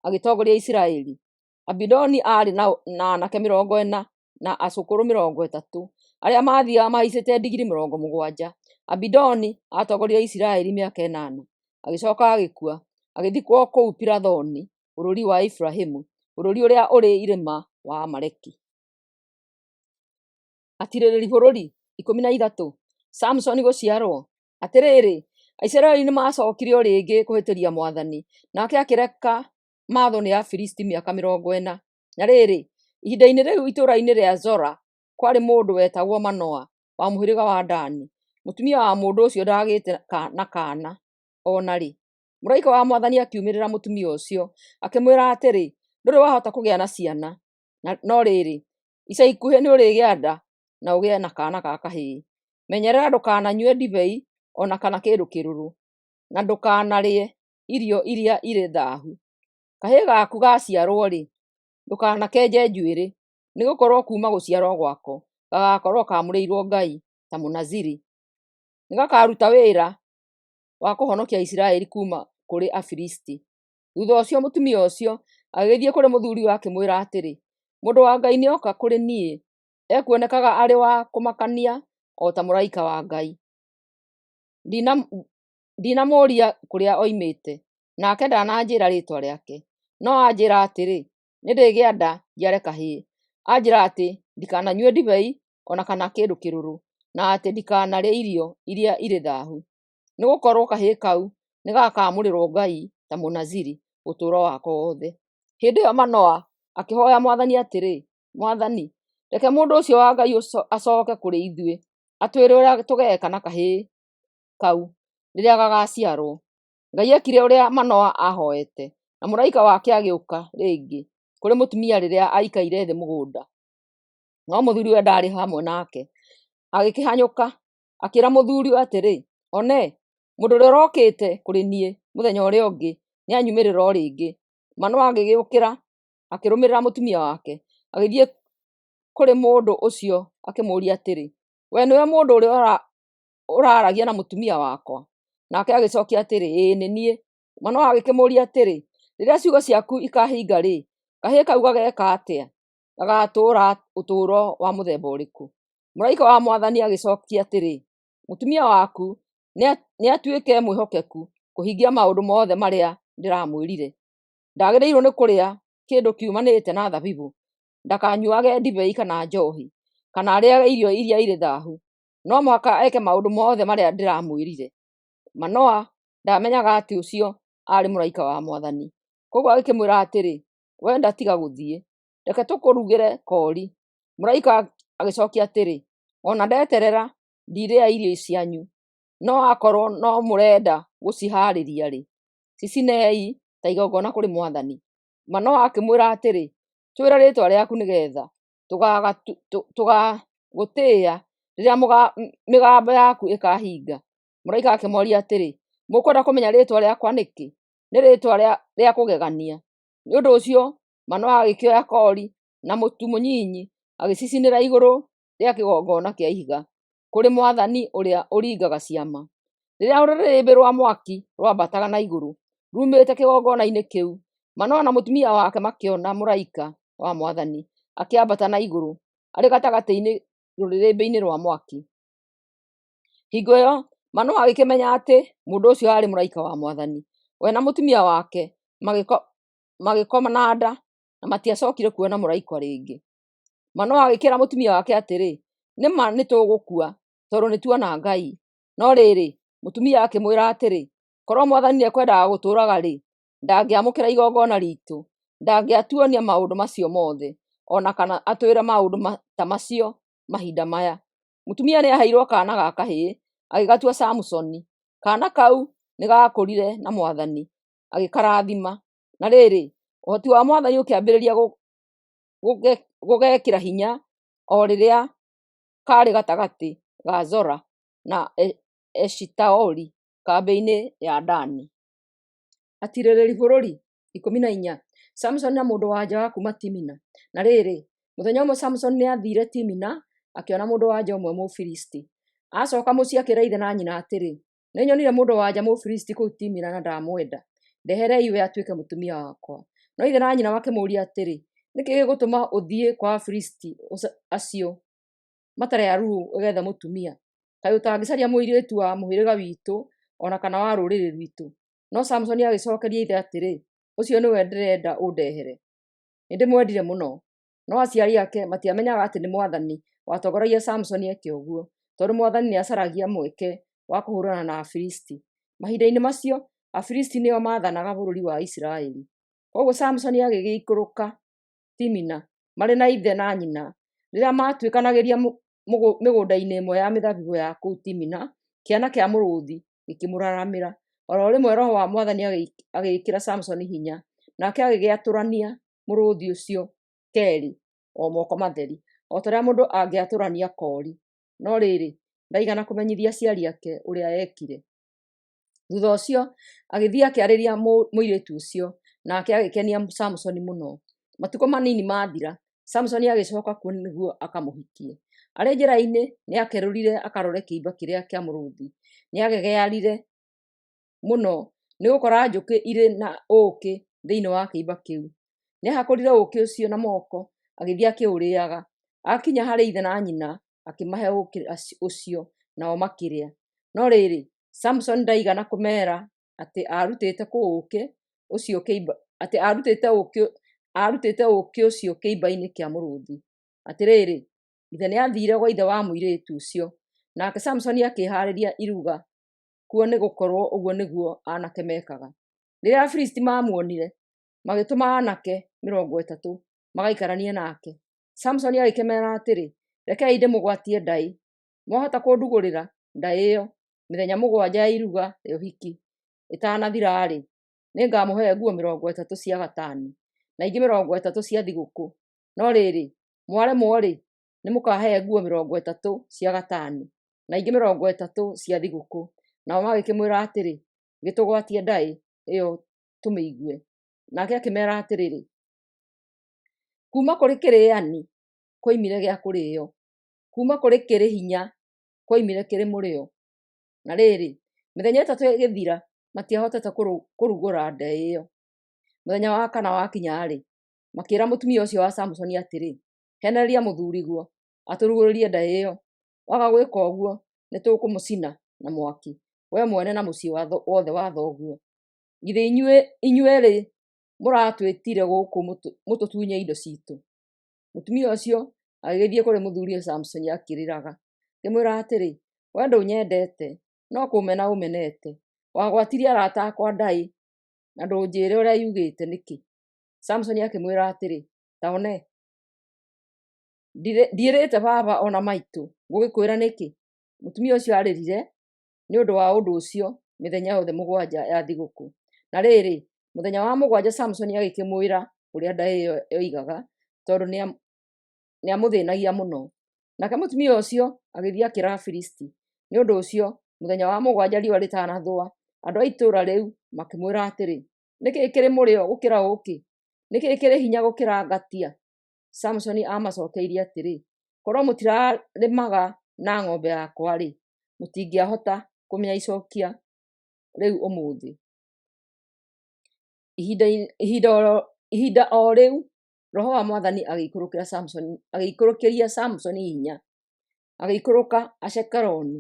A: agĩtongoria Isiraeli. Abidoni aarĩ na aanake 40 na acũkũrũ 30, arĩa maathiiaga mahaicĩte ndigiri 70. Abidoni aatongoririe Isiraeli mĩaka 8, agĩcooka agĩkua, agĩthikwo kũu Pirathoni bũrũri wa Efiraimu, bũrũri ũrĩa ũrĩ irĩma wa Amaleki. Atirĩrĩri bũrũri 13. Samusoni gũciarwo. Atĩrĩrĩ, Aisiraeli nĩmacookire o rĩngĩ kũhĩtĩria mwathani, nake akĩreka maathwo nĩ Afilisti mĩaka 40. Na rĩrĩ, ihinda-inĩ rĩu itũũra-inĩ rĩa Zora kwarĩ mũndũ wetagwo Manoa wa mũhĩrĩga wa Dani. Mũtumia wa mũndũ ũcio ndaagĩte na kaana o na rĩ. Mũraika wa mwathani akiumĩrĩra mũtumia ũcio, akĩmwĩra atĩrĩ, “Ndũrĩ wahota kũgĩa na ciana, no rĩrĩ, ica ikuhĩ nĩũrĩgĩa nda na ũgĩe na kaana ga kahĩĩ. Menyerera ndũkananyue ndibei o na kana kĩndũ kĩrũrũ, na ndũkanarĩe irio iria irĩ thaahu. Kahĩĩ gaku gaaciarwo-rĩ, ndũkanakenje njuĩrĩ, nĩgũkorwo kuuma gũciarwo gwako gagaakorwo kaamũrĩirwo Ngai ta Mũnaziri. Nĩgakaruta wĩra wa kũhonokia Isiraeli kuuma kũrĩ Afilisti.” Thuutha ũcio mũtumia ũcio agĩthiĩ kũrĩ mũthuuriwe akĩmwĩra atĩrĩ, “Mũndũ wa Ngai nĩooka kũrĩ niĩ. Ekuonekaga arĩ wa kũmakania o ta mũraika wa Ngai. Ndinamũũria kũrĩa oimĩte, nake ndananjĩĩra rĩĩtwa rĩake. No anjĩĩra atĩrĩ, 'Nĩndĩgĩa nda njiare kahĩĩ.' Anjĩĩra atĩ ndikananyue ndibei o na kana kĩndũ kĩrũrũ, na atĩ ndikanarĩe irio iria irĩ thaahu, nĩgũkorwo kahĩĩ kau nĩgakaamũrĩrwo Ngai ta Mũnaziri ũtũũro wako wothe. Hĩndĩ ĩyo Manoa akĩhooya mwathani atĩrĩ, mwathani, reke mũndũ ũcio wa Ngai acooke kũrĩ ithuĩ, atwĩre ũrĩa tũgeeka na kahĩĩ kau rĩrĩa gagaaciarwo. Ngai eekire ũrĩa Manoa aahoete, na mũraika wake agĩũka rĩngĩ kũrĩ mũtumia rĩrĩa aikaire thĩ mũgũnda, no mũthuriwe ndaarĩ hamwe nake. Agĩkĩhanyũka, akĩĩra mũthuriwe atĩrĩ, "Onee, mũndũ ũrĩa ũrokĩte kũrĩ niĩ mũthenya ũrĩa ũngĩ nĩanyumĩrĩra o rĩngĩ." Manoa agĩgĩũkĩra, akĩrũmĩrĩra mũtumia wake, agĩthiĩ kũrĩ mũndũ ũcio akĩmũũria atĩrĩ, "Wee nĩwe mũndũ ũrĩa ũraaragia na mũtumia wakwa?" Nake agĩcookia atĩrĩ, "Ĩĩ nĩ niĩ." Manoa agĩkĩmũũria atĩrĩ, "Rĩrĩa ciugo ciaku ikaahinga-rĩ, kahĩĩ kau gageeka atĩa? Gagaatũũra ũtũũro wa mũthemba ũrĩkũ?" Mũraika wa mwathani agĩcookia atĩrĩ, "Mũtumia waku nĩatuĩke mwĩhokeku kũhingia maũndũ mothe marĩa ndĩramwĩrire. Ndagĩrĩirwo nĩ kũrĩa kĩndũ kiumanĩte na thabibũ, ndakanyuuage ndibei kana njoohi, kana arĩĩage irio iria irĩ thaahu. No mũhaka eke maũndũ mothe marĩa ndĩramwĩrire." Manoa ndaamenyaga atĩ ũcio aarĩ mũraika wa mwathani, kwoguo agĩkĩmwĩra atĩrĩ, "Wenda tiga gũthiĩ. Reke tũkũrugĩre koori." Mũraika agĩcookia atĩrĩ, "O na ndeterera, ndirĩa irio cianyu. No akorwo no mũrenda gũcihaarĩria-rĩ, cicinei ta igongona kũrĩ mwathani." Manoa akĩmwĩra atĩrĩ, "Twĩre rĩĩtwa rĩaku nĩgeetha tũgaagũtĩĩa rĩrĩa mĩgambo yaku ĩkaahinga." Mũraika akĩmooria atĩrĩ, "Mũkwenda kũmenya rĩĩtwa rĩakwa nĩkĩ? Nĩ rĩĩtwa rĩa kũgegania." Nĩ ũndũ ũcio Manoa agĩkĩoya koori na mũtu mũnyinyi agĩcicinĩra igũrũ rĩa kĩgongona kĩa ihiga kũrĩ mwathani ũrĩa ũringaga ciama. Rĩrĩa rũrĩrĩmbĩ rwa mwaki rwambataga na igũrũ rumĩte kĩgongona-inĩ kĩu, Manoa na mũtumia wake makĩona mũraika wa mwathani akĩambata na igũrũ arĩ gatagatĩ rũrĩrĩmbĩ-inĩ rwa mwaki. Hingo ĩyo Manoa agĩkĩmenya atĩ mũndũ ũcio aarĩ mũraika wa mwathani. We na mũtumia wake magĩkoma na nda na matiacookire kuona mũraika rĩngĩ. Manoa agĩkĩĩra mũtumia wake atĩrĩ, "Nĩ ma nĩtũgũkua, tondũ nĩtuona Ngai." No rĩrĩ, mũtumia akĩmwĩra atĩrĩ, "Korwo mwathani nĩekwendaga gũtũũraga-rĩ, ndangĩamũkĩra igongona riitũ, ndangĩatuonia maũndũ macio mothe, o na kana atwĩre maũndũ ta macio mahinda maya." Mũtumia nĩaheirwo kaana ga kahĩĩ, agĩgatua Samusoni. Kaana kau nĩgakũrire na mwathani agĩkarathima. Na rĩrĩ, ũhoti wa mwathani ũkĩambĩrĩria gũgekĩra hinya o rĩrĩa kaarĩ gatagatĩ ga Zora na Eshitaoli kambĩ-inĩ ya Dani. Atiirĩrĩri bũrũri 14. Samusoni na mũndũ-wa-nja wa kuuma Timina. Na rĩrĩ, mũthenya ũmwe Samusoni nĩathiire Timina, akĩona mũndũ-wa-nja ũmwe Mũfilisti. Acooka mũciĩ akĩĩra ithe na nyina atĩrĩ, Nĩnyonire mũndũ-wa-nja Mũfilisti kũu Timina na ndamwenda. Ndeherei we atuĩke mũtumia wakwa. No ithe na nyina makĩmũũria atĩrĩ, Nĩ kĩĩ gĩgũtũma ũthiĩ kwa Afilisti acio matarĩ aruu ũgeethe mũtumia? Kaĩ ũtangĩcaria mũirĩtu wa mũhĩrĩga witũ o na kana wa rũrĩrĩ rwitũ? No Samusoni agĩcookeria ithe atĩrĩ, Ũcio nĩwe ndĩrenda ũndehere. Nĩndĩmwendire mũno. No aciari ake matiamenyaga atĩ nĩ mwathani watongoragia Samusoni eke ũguo, tondũ mwathani nĩacaragia mweke wa kũhũũrana na Afilisti. Mahinda-inĩ macio, Afilisti nĩo maathanaga bũrũri wa Isiraeli. Kwoguo Samusoni agĩgĩikũrũka Timina marĩ na ithe na nyina. Rĩrĩa maatuĩkanagĩria mĩgũnda-inĩ ĩmwe ya mĩthabibũ ya kũu Timina, kĩana kĩa mũrũũthi gĩkĩmũraramĩra. O rĩmwe Roho wa mwathani agĩĩkĩra Samusoni hinya, nake agĩgĩatũrania mũrũũthi ũcio keerĩ o moko matheri, o ta ũrĩa mũndũ angĩatũrania koori. No rĩrĩ, ndaigana kũmenyithia aciari ake ũrĩa eekire. Thutha ũcio agĩthiĩ akĩarĩria mũirĩtu ũcio, nake agĩkenia Samusoni mũno. Matukũ manini maathira, Samusoni agĩcoka kuo nĩguo akamũhikie. Arĩ njĩra-inĩ nĩakerũrire akarore kĩimba kĩrĩa kĩa mũrũũthi. Nĩagegearire mũno nĩ gũkora njũkĩ irĩ na ũũkĩ thĩinĩ wa kĩimba kĩu. Nĩahakũrire ũũkĩ ũcio na moko, agĩthiĩ akĩũrĩĩaga. Aakinya harĩ ithe na nyina, akĩmahe ũũkĩ ũcio, nao makĩrĩa. No rĩrĩ, Samusoni ndaigana kũmeera atĩ aarutĩte ũũkĩ ũcio atĩ aarutĩte ũũkĩ ũcio kĩimba-inĩ kĩa mũrũũthi. Atĩrĩrĩ, ithe nĩathiire gwa ithe wa mũirĩtu ũcio, nake Samusoni akĩhaarĩria iruga kuo nĩgũkorwo ũguo nĩguo aanake meekaga. Rĩrĩa Afilisti maamuonire, magĩtũma aanake 30 magaikaranie nake. Samusoni agĩkĩmeera atĩrĩ, Rekei ndĩmũgwatie ndaĩ. Mwahota kũndugũrĩra ndaĩ ĩyo mĩthenya 7 ya iruga rĩa ũhiki ĩtanathira-rĩ, nĩngamũhe nguo 30 cia gatani, na ingĩ 30 cia thigũkũ. No rĩrĩ, mwaremwo-rĩ, nĩmũkahe nguo 30 cia gatani, na ingĩ 30 cia thigũkũ. Nao magĩkĩmwĩra atĩrĩ, Gĩtũgwatie ndaĩ ĩyo tũmĩigue. Nake akĩmeera atĩrĩ, Kuuma kũrĩ kĩrĩani kwoimire gĩa kũrĩĩo, kuuma kũrĩ kĩrĩ hinya kwoimire kĩrĩ mũrĩo. Na rĩrĩ, mĩthenya 3 ĩgĩthira, matiahotete kũrugũra ndaĩ ĩyo. Mũthenya wa kana wakinya-rĩ, makĩĩra mũtumia ũcio wa Samusoni atĩrĩ, Heenereria mũthuriguo atũrugũrĩrie ndaĩ ĩyo. Waga gwĩka ũguo, nĩtũkũmũcina na mwaki, wee mwene na mũciĩ wothe wa thoguo. Githĩ inyuerĩ mũratwĩtire gũkũ mũtũtunye indo ciitũ? Mũtumia ũcio agĩgĩthiĩ kũrĩ mũthuriwe Samusoni akĩrĩraga, akĩmwĩra atĩrĩ, Wee ndũnyendete, no kũũmena ũmenete. Wagwatirie arata akwa ndaĩ na ndũnjĩĩre ũrĩa yugĩte nĩkĩ? Samusoni akĩmwĩra atĩrĩ, Ta one, ndiĩrĩte baba o na maitũ, ngũgĩkwĩra nĩkĩ? Mũtumia ũcio aarĩrire nĩ ũndũ wa ũndũ ũcio mĩthenya yothe 7 ya thigũkũ. Na rĩrĩ, mũthenya wa 7 Samusoni agĩkĩmwĩra ũrĩa ndaĩ ĩyo yoigaga, tondũ nĩamũthĩĩnagia mũno. Nake mũtumia ũcio agĩthiĩ akĩĩra Afilisti. Nĩ ũndũ ũcio, mũthenya wa 7 riũa rĩtanathũa, andũ a itũũra rĩu makĩmwĩra atĩrĩ, Nĩ kĩĩ kĩrĩ mũrĩo gũkĩra ũũkĩ? Nĩ kĩĩ kĩrĩ hinya gũkĩra ngatia? Samusoni aamacookeirie atĩrĩ, Korwo mũtirarĩmaga na ng'ombe yakwa-rĩ, mũtingĩahota kũmenya icookia rĩu ũmũthĩ. Ihinda o rĩu Roho wa Mwathani agĩikũrũkĩria Samusoni hinya, agĩikũrũka Ashikeloni,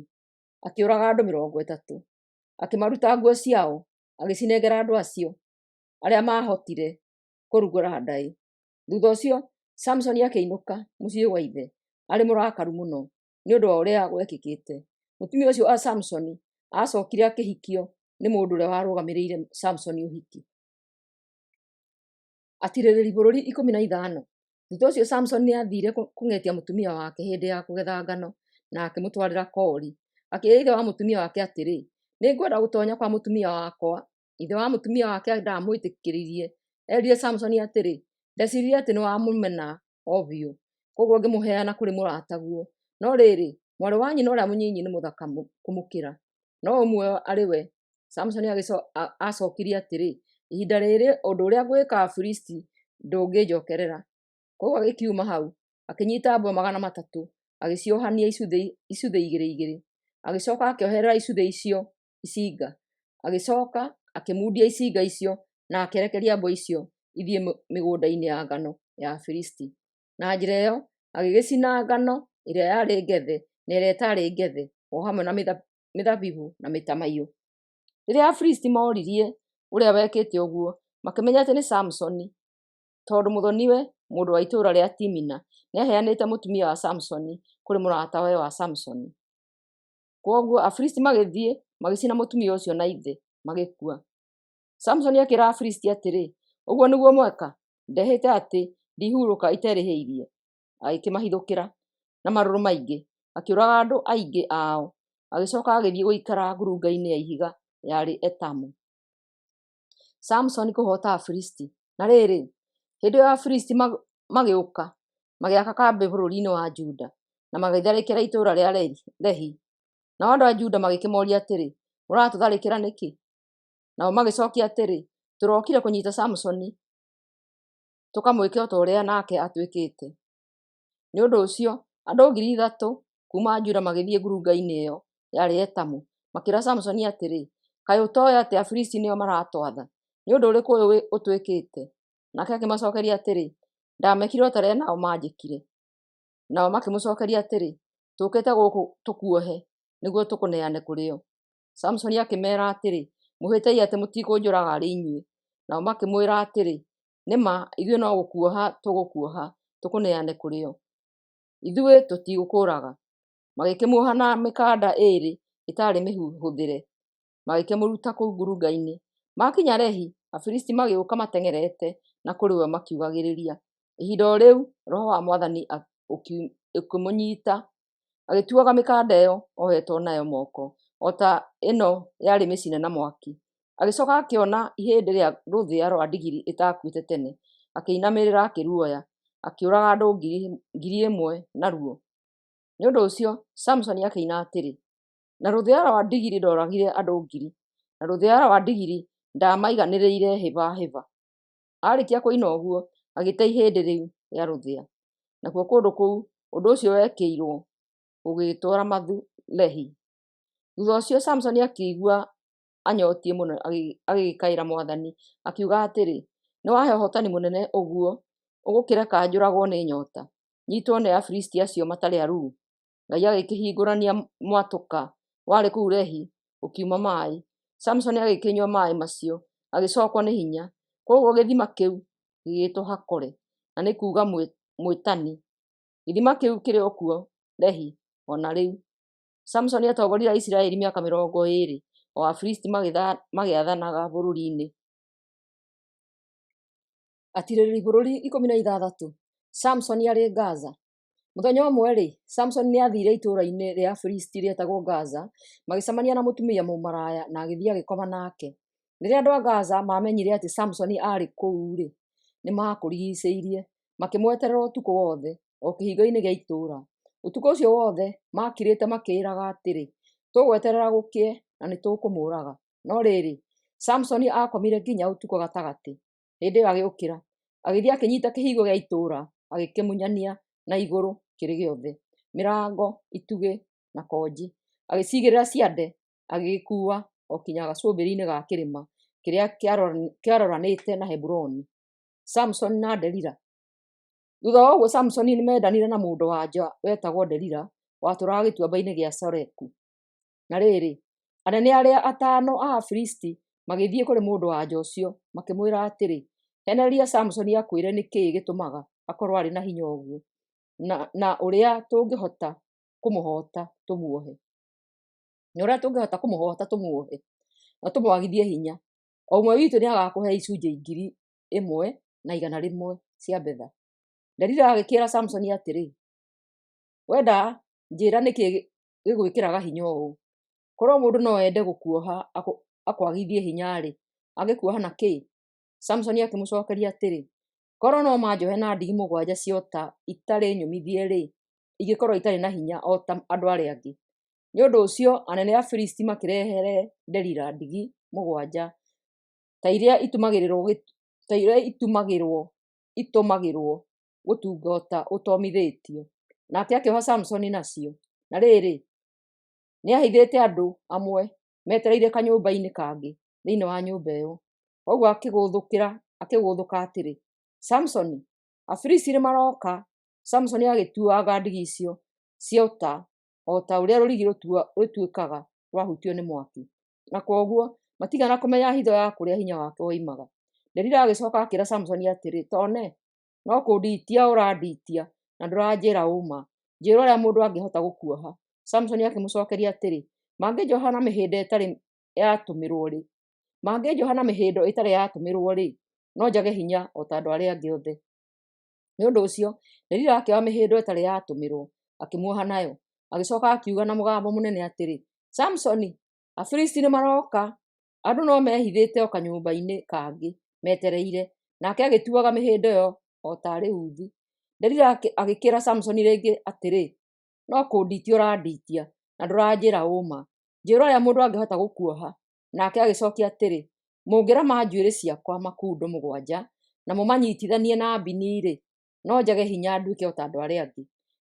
A: akĩũraga andũ 30. Akĩmaruta nguo ciao, agĩcinengera andũ acio arĩa maahotire kũrugũra ndaĩ. Thuutha ũcio Samusoni akĩinũka mũciĩ gwa ithe arĩ mũrakaru mũno nĩ ũndũ wa ũrĩa gwekĩkĩte. Mũtumia ũcio wa Samusoni aacookire akĩhikio nĩ mũndũ ũrĩa warũgamĩrĩire Samusoni ũhiki. Atiirĩrĩri bũrũri 15. Thuutha ũcio Samusoni nĩathiire kũng'etia mũtumia wake hĩndĩ ya kũgetha ngano na akĩmũtwarĩra koori. Akĩĩra ithe wa mũtumia wake atĩrĩ, Nĩngwenda gũtoonya kwa mũtumia wakwa. Ithe wa mũtumia wake ndaamwĩtĩkĩririe. Eerire Samusoni atĩrĩ, Ndeciiririe atĩ nĩwamũmena o biũ, kwoguo ngĩmũheana kũrĩ mũrataguo. No rĩrĩ, mwarĩ wa nyina ũrĩa mũnyinyi nĩ mũthaka kũmũkĩra. No ũmuoe arĩ we. Samusoni aacookirie atĩrĩ, Ihinda rĩrĩ ũndũ ũrĩa ngwĩka Afilisti ndũngĩnjookerera. Kwoguo agĩkiuma hau, akĩnyiita mbwe 300, agĩciohania icũthĩ igĩrĩ igĩrĩ. Agĩcooka akĩoherera icũthĩ icio icinga. Agĩcooka akĩmundia icinga icio na akĩrekereria mbwe icio ithiĩ mĩgũnda-inĩ ya ngano ya Afilisti. Na njĩra ĩyo agĩgĩcina ngano ĩrĩa yarĩ ngethe na ĩrĩa ĩtaarĩ ngethe, o hamwe na mĩthabibũ na mĩtamaiyũ. Rĩrĩa Afilisti mooririe ũrĩa wekĩte ũguo, makĩmenya atĩ nĩ Samusoni, tondũ mũthoni-we, mũndũ wa itũũra rĩa Timina, nĩaheanĩte mũtumia wa Samusoni kũrĩ mũratawe wa Samusoni. Kwoguo Afilisti magĩthiĩ magĩcina mũtumia ũcio na ithe, magĩkua. Samusoni akĩĩra Afilisti atĩrĩ, Ũguo nĩguo mweka? Ndehĩta atĩ ndihurũka iterĩhĩirie. Agĩkĩmahithũkĩra na marũrũ maingĩ, akĩũraga andũ aingĩ ao, agĩcooka agĩthiĩ gũikara ngurunga-inĩ ya ihiga yarĩ Etamu. Samusoni kũhoota Afilisti. Na rĩrĩ, hĩndĩ ĩyo Afilisti magĩũka, magĩaka kambĩ bũrũri-inĩ wa Juda, na magĩtharĩkĩra itũũra rĩa Lehi. Nao andũ a Juda magĩkĩmooria atĩrĩ, Mũratũtharĩkĩra nĩkĩ? Nao magĩcookia atĩrĩ, Tũrookire kũnyiita Samusoni tũkamwĩke o ta ũrĩa nake atwĩkĩte. Nĩ ũndũ ũcio andũ 3,000 kuuma Juda magĩthiĩ ngurunga-inĩ ĩyo yarĩ Etamu, makĩĩra Samusoni atĩrĩ, Kaĩ ũtooĩ atĩ Afilisti nĩo maratwatha? Nĩ ũndũ ũrĩkũ ũyũ ũtwĩkĩte? Nake akĩmacookeria atĩrĩ, Ndaamekire o ta ũrĩa nao maanjĩkire. Nao makĩmũcookeria atĩrĩ, Tũũkĩte gũkũ tũkuohe nĩguo tũkũneane kũrĩ o. Samusoni akĩmeera atĩrĩ, Mwĩhĩtei atĩ mũtikũnjũraga arĩ inyuĩ. Nao makĩmwĩra atĩrĩ, Nĩ ma ithuĩ no gũkuoha tũgũkuoha tũkũneane kũrĩ o. Ithuĩ tũtigũkũũraga. Magĩkĩmuoha na mĩkanda ĩĩrĩ ĩtaarĩ mĩhũthĩre, magĩkĩmũruta kũu ngurunga-inĩ. Maakinya Lehi, Afilisti magĩũka mateng'erete na kũrĩ we makiugagĩrĩria. Ihinda o rĩu Roho wa mwathani ũkĩmũnyiita, agĩtuaga mĩkanda ĩyo ohetwo nayo moko o ta ĩno yarĩ mĩcine na mwaki. Agĩcoka akĩona ihĩndĩ rĩa rũthĩa rwa ndigiri ĩtakuĩte tene, akĩinamĩrĩra akĩruoya, akĩũraga andũ 1,000 naruo. Nĩ ũndũ ũcio Samusoni akĩina atĩrĩ, Na rũthĩa rwa ndigiri ndooragire andũ 1,000, na rũthĩa rwa ndigiri ndamaiganĩrĩire hĩba hĩba. Aarĩkia kũina ũguo, agĩte ihĩndĩ rĩu rĩa rũthĩa. Nakuo kũndũ kũu ũndũ ũcio wekĩirũo gũgĩĩtwo Ramathu-Lehi. Thutha ũcio Samusoni akĩigua anyotiĩ mũno agĩkaĩra mwathani, akiuga atĩrĩ, Nĩwahe ũhootani mũnene ũguo, ũgũkĩreka njũragwo nĩ nyoota, nyiitwo nĩ Afilisti acio matarĩ aruu? Ngai agĩkĩhingũrania mwatũka warĩ kũu Lehi, ũkiuma maaĩ. Samusoni agĩkĩnyua maaĩ macio, agĩcookwo nĩ hinya. Kwoguo gĩthima kĩu gĩgĩĩtwo Hakore, na nĩ kuuga Mwĩtani. Gĩthima kĩu kĩrĩ o kuo Lehi o na rĩu. Samusoni aatongoririe Aisiraeli mĩaka 20, o Afilisti magĩathanaga bũrũri-inĩ. Atiirĩrĩri bũrũri 16. Samusoni arĩ Gaza. Mũthenya ũmwe-rĩ, Samusoni nĩathiire itũũra-inĩ rĩa Afilisti rĩetagwo Gaza, magĩcemania na mũtumia mũmaraya na agĩthiĩ agĩkoma nake. Rĩrĩa andũ a Gaza maamenyire atĩ Samusoni aarĩ kũu-rĩ, nĩmakũrigiicĩirie, makĩmweterera ũtukũ wothe o kĩhingo-inĩ gĩa itũũra. Ũtukũ ũcio wothe maakirĩte makĩĩraga atĩrĩ, Tũgweterera gũkĩe na nĩtũkũmũũraga. No rĩrĩ, Samusoni aakomire nginya ũtukũ gatagatĩ. Hĩndĩ ĩyo agĩũkĩra, agĩthiĩ akĩnyiita kĩhingo gĩa itũũra, agĩkĩmunyania na igũrũ kĩrĩ gĩothe, mĩrango, itugĩ na konji, agĩciigĩrĩra ciande, agĩgĩkuua o kinya gacũmbĩrĩ-inĩ ga kĩrĩma kĩrĩa kĩaroranĩte na Heburoni. Samusoni na Delila. Thutha wa ũguo Samusoni nĩmendanire na mũndũ-wa-nja wetagwo Delila, watũũraga gĩtuamba-inĩ gĩa Soreku. Na rĩrĩ, anene arĩa atano a Afilisti magĩthiĩ kũrĩ mũndũ-wa-nja ũcio, makĩmwĩra atĩrĩ, Heenereria Samusoni akwĩre nĩ kĩĩ gĩtũmaga akorwo arĩ na hinya ũguo, na ũrĩa tũngĩhota kũmũhoota tũmuohe. Na ũrĩa tũngĩhota kũmũhoota tũmuohe, na tũmwagithie hinya. O ũmwe witũ nĩagakũhe icunjĩ 1,100 cia betha. Delila agĩkĩĩra Samusoni atĩrĩ, Wenda njĩĩra nĩ kĩĩ gĩgwĩkĩraga hinya ũũ. Korwo mũndũ no ende gũkuoha akwagithie hinya-rĩ, angĩkuoha na kĩĩ? Samusoni akĩmũcookeria atĩrĩ, Korwo no manjohe na ndigi mũgwanja cia ũta itarĩ nyũmithie-rĩ, ingĩkorwo itarĩ na hinya o ta andũ arĩa angĩ. Nĩ ũndũ ũcio anene a Afilisti makĩrehere Delila ndigi mũgwanja ta iria itũmagĩrwo gũtunga ũta ũtomithĩtio, nake akĩoha Samusoni nacio. Na rĩrĩ, nĩahithĩte andũ amwe metereire kanyũmba-inĩ kangĩ thĩinĩ wa nyũmba ĩyo. Kwoguo akĩgũthũka atĩrĩ, Samusoni, Afilisti nĩmarooka! Samusoni agĩtuanga ndigi icio cia ũta o ta ũrĩa rũrigi rũtuĩkaga rwahutio nĩ mwaki, na kwoguo matiigana kũmenya hitho ya kũrĩa hinya wake woimaga. Delila agĩcooka akĩĩra Samusoni atĩrĩ, Toone, no kũndiitia ũrandiitia na ndũranjĩĩra ũũma. Njĩĩra ũrĩa mũndũ angĩhota gũkuoha. Samusoni akĩmũcookeria atĩrĩ, Mangĩnjoha na mĩhĩndo ĩtarĩ yatũmĩrwo-rĩ, no njage hinya o ta andũ arĩa angĩ othe. Nĩ ũndũ ũcio Delila akĩoya mĩhĩndo ĩtarĩ yatũmĩrwo, akĩmuoha nayo. Agĩcooka akiuga na mũgambo mũnene atĩrĩ, Samusoni, Afilisti nĩmarooka! Andũ no meehithĩte o kanyũmba-inĩ kangĩ metereire, nake agĩtuaga mĩhĩndo ĩyo o taarĩ uthi. Delila agĩkĩĩra Samusoni rĩngĩ atĩrĩ, No kũndiitia ũrandiitia na ndũranjĩĩra ũũma. Njĩĩra ũrĩa mũndũ angĩhota gũkuoha. Nake agĩcookia atĩrĩ, Mũngĩrama njuĩrĩ ciakwa makundo mũgwanja na mũmanyiitithanie na mbini-rĩ, no njage hinya nduĩke o ta andũ arĩa angĩ.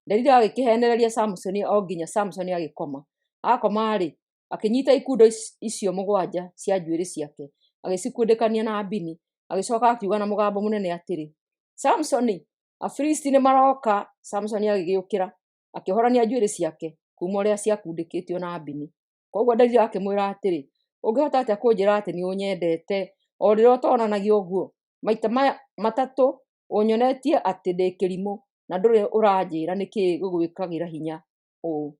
A: Delila agĩkĩheenereria Samusoni o nginya Samusoni agĩkoma. Akoma-rĩ, akĩnyiita ikundo icio mũgwanja cia njuĩrĩ ciake, agĩcikundĩkania na mbini, agĩcooka akiuga na mũgambo mũnene atĩrĩ, Samusoni, Afilisti nĩmarooka! Samusoni agĩgĩũkĩra, akĩohorania njuĩrĩ ciake kuuma ũrĩa ciakundĩkĩtio na mbini. Kwoguo Delila akĩmwĩra atĩrĩ, Ũngĩhota atĩa kũnjĩĩra atĩ nĩũnyendete, o rĩrĩa ũtoonanagia ũguo? Maita maya matatũ ũnyonetie atĩ ndĩ kĩrimũ na ndũrĩ ũranjĩĩra nĩ kĩĩ gĩgwĩkagĩra hinya ũũ.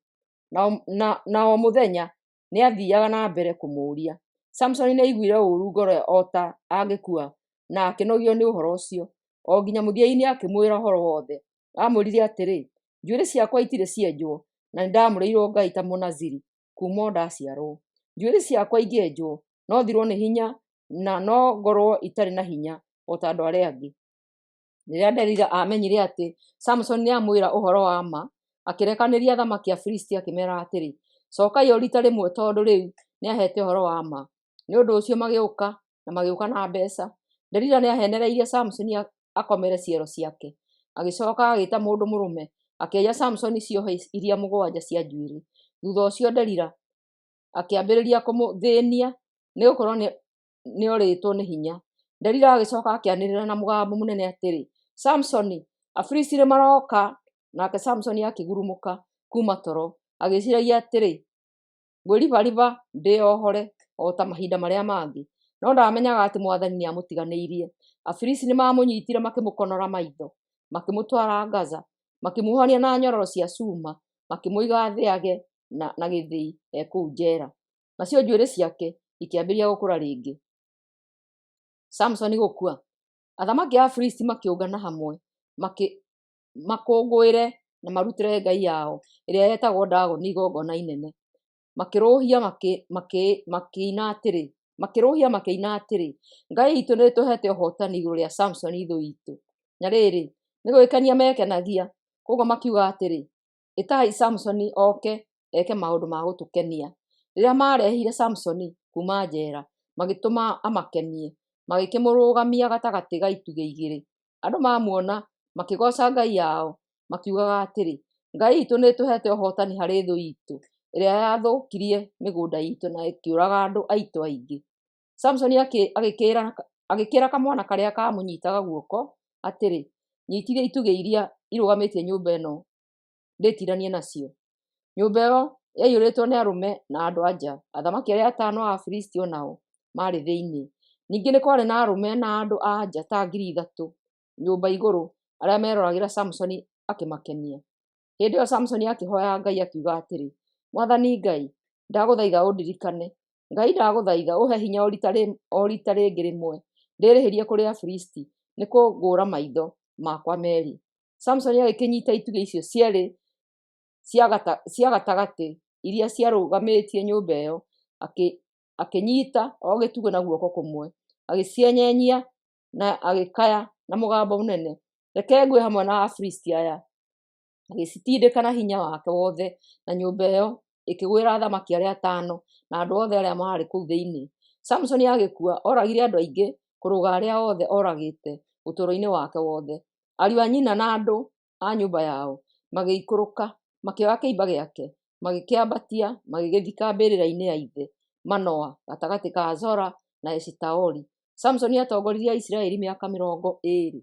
A: Na o mũthenya nĩathiiaga na mbere kũmũũria. Samusoni nĩaiguire ũũru ngoro o ta angĩkua na akĩnogio nĩ ũhoro ũcio, o nginya mũthia-inĩ akĩmwĩra ũhoro wothe. Aamwĩrire atĩrĩ, Njuĩrĩ ciakwa itirĩ cienjwo, na nĩndamũrĩirwo Ngai ta Mũnaziri kuuma o ndaciarwo. Njuĩrĩ ciakwa ingĩenjwo, no thirwo nĩ hinya na no ngorwo itarĩ na hinya o ta andũ arĩa angĩ. Rĩrĩa Delila aamenyire atĩ Samusoni nĩamwĩra ũhoro wa ma, akĩrekanĩria athamaki a Afilisti akĩmeera atĩrĩ, Cokai o riita rĩmwe tondũ rĩu nĩaheete ũhoro wa ma. Nĩ ũndũ ũcio magĩũka na magĩũka na mbeeca. Delila nĩaheenereirie Samusoni akomere ciero ciake. Agĩcooka agĩĩta mũndũ mũrũme, akĩenja Samusoni ciohe iria mũgwanja cia njuĩrĩ. Thuutha ũcio Delila akĩambĩrĩria kũmũthĩĩnia, nĩgũkorwo nĩorĩtwo nĩ hinya. Delila agĩcooka akĩanĩrĩra na mũgambo mũnene atĩrĩ, Samusoni, Afilisti nĩmarooka! Nake Samusoni akĩgurumũka kuuma toro, agĩĩciiragia atĩrĩ, Ngwĩribariba ndĩĩohore o ta mahinda marĩa mangĩ. No ndaamenyaga atĩ Mwathani nĩamũtiganĩirie. Afilisti nĩmamũnyiitire makĩmũkonora maitho, makĩmũtwara Gaza, makĩmuohania na nyororo cia cuuma, makĩmũiga athĩage na gĩthĩi e kũu njeera. Nacio njuĩrĩ ciake ikĩambĩrĩria gũkũra rĩngĩ. Samusoni gũkua. Athamaki a Afilisti makĩũngana hamwe, makũngũĩre na marutĩre ngai yao ĩrĩa yetagwo Dagoni igongona inene. Makĩrũũhia makĩina atĩrĩ, Ngai iitũ nĩĩtũheete ũhootani igũrũ rĩa Samusoni thũ iitũ. Na rĩrĩ, nĩ gwĩkenia meekenagia, kwoguo makiuga atĩrĩ, Ĩtai Samusoni oke eke maũndũ ma gũtũkenia. Rĩrĩa maarehire Samusoni kuuma njeera, magĩtũma amakenie, magĩkĩmũrũgamia gatagatĩ ga itugĩ igĩrĩ. Andũ mamuona, makĩgooca ngai yao, makiugaga atĩrĩ, Ngai iitũ nĩĩtũheete ũhootani harĩ thũ iitũ, ĩrĩa yathũkirie mĩgũnda iitũ na ĩkĩũraga andũ aitũ aingĩ. Samusoni agĩkĩĩra kamwana karĩa kaamũnyiitaga guoko atĩrĩ, Nyiitithia itugĩ iria irũgamĩtie nyũmba ĩno ndĩtiiranie nacio. Nyũmba ĩyo yaiyũrĩtwo nĩ arũme na andũ-a-nja, athamaki arĩa atano a Afilisti o nao maarĩ thĩinĩ. Ningĩ nĩ kwarĩ na arũme na andũ-a-nja ta 3,000 nyũmba igũrũ arĩa meeroragĩra Samusoni akĩmakenia. Hĩndĩ ĩyo Samusoni akĩhooya Ngai akiuga atĩrĩ, Mwathani Ngai, ndagũthaitha ũndirikane. Ngai ndagũthaitha ũhe hinya o riita rĩngĩ rĩmwe, ndĩĩrĩhĩrie kũrĩ Afilisti nĩ kũngũũra maitho makwa meerĩ. Samusoni agĩkĩnyiita itugĩ icio cierĩ cia gatagatĩ iria ciarũgamĩtie nyũmba ĩyo, akĩnyiita o gĩtugĩ na guoko kũmwe, agĩcienyenyia na agĩkaya na mũgambo mũnene, Reke ngue hamwe na Afilisti aya! Agĩcitindĩka na hinya wake wothe, na nyũmba ĩyo ĩkĩgwĩra athamaki arĩa atano na andũ othe arĩa maarĩ kũu thĩinĩ. Samusoni agĩkua, ooragire andũ aingĩ kũrũga arĩa othe ooragĩte ũtũũro-inĩ wake wothe. Ariũ a nyina na andũ a nyũmba yao magĩikũrũka, makĩoya kĩimba gĩake, magĩkĩambatia, magĩgĩthika mbĩrĩra-inĩ ya ithe Manoa gatagatĩ ka Zora na Eshitaoli. Samusoni aatongoririe Aisiraeli mĩaka 20.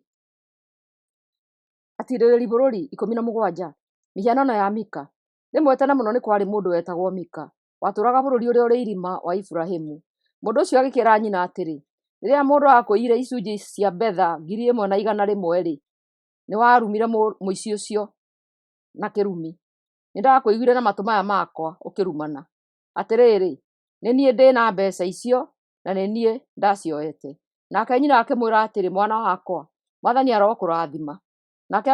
A: Atiirĩrĩri bũrũri 17. Mĩhianano ya Mika. Rĩmwe tene mũno nĩ kwarĩ mũndũ wetagwo Mika, watũũraga bũrũri ũrĩa ũrĩ irĩma wa Efiraimu. Mũndũ ũcio agĩkĩĩra nyina atĩrĩ, Rĩrĩa mũndũ aakũiyire icunjĩ cia betha 1,100-rĩ, nĩwarumire mũici ũcio na kĩrumi. Nĩndakũiguire na matũ maya makwa ũkĩrumana. Atĩrĩrĩ, nĩ niĩ ndĩ na mbeeca icio na nĩ niĩ ndacioete. Nake nyina akĩmwĩra atĩrĩ, Mwana wakwa, Mwathani arokũrathima. Nake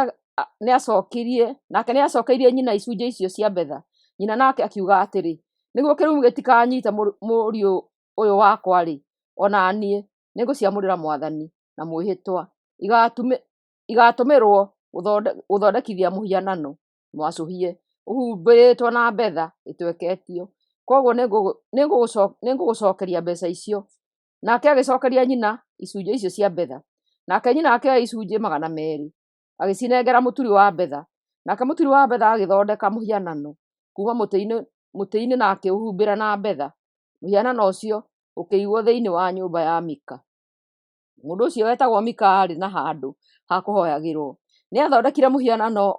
A: nĩacookeirie nyina icunjĩ icio cia betha. Nyina nake akiuga atĩrĩ, Nĩguo kĩrumi gĩtikanyiite mũriũ ũyũ wakwa-rĩ, o na niĩ nĩngũciamũrĩra Mwathani na mwĩhĩtwa. Igaatũmĩrwo gũthondekithia mũhianano mwacũhie ũhumbĩrĩtwo na betha ĩtweketio. Kwoguo nĩngũgũcookeria mbeeca icio. Nake agĩcookeria nyina icunjĩ icio cia betha. Nake nyina akĩoya icunjĩ 200, agĩcinengera mũturi wa betha. Nake mũturi wa betha agĩthondeka mũhianano kuuma mũtĩ-inĩ na akĩũhumbĩra na betha. Mũhianano ũcio ũkĩigwo thĩinĩ wa nyũmba ya Mika. Mũndũ ũcio wetagwo Mika aarĩ na handũ ha kũhooyagĩrwo. Nĩathondekire mĩhianano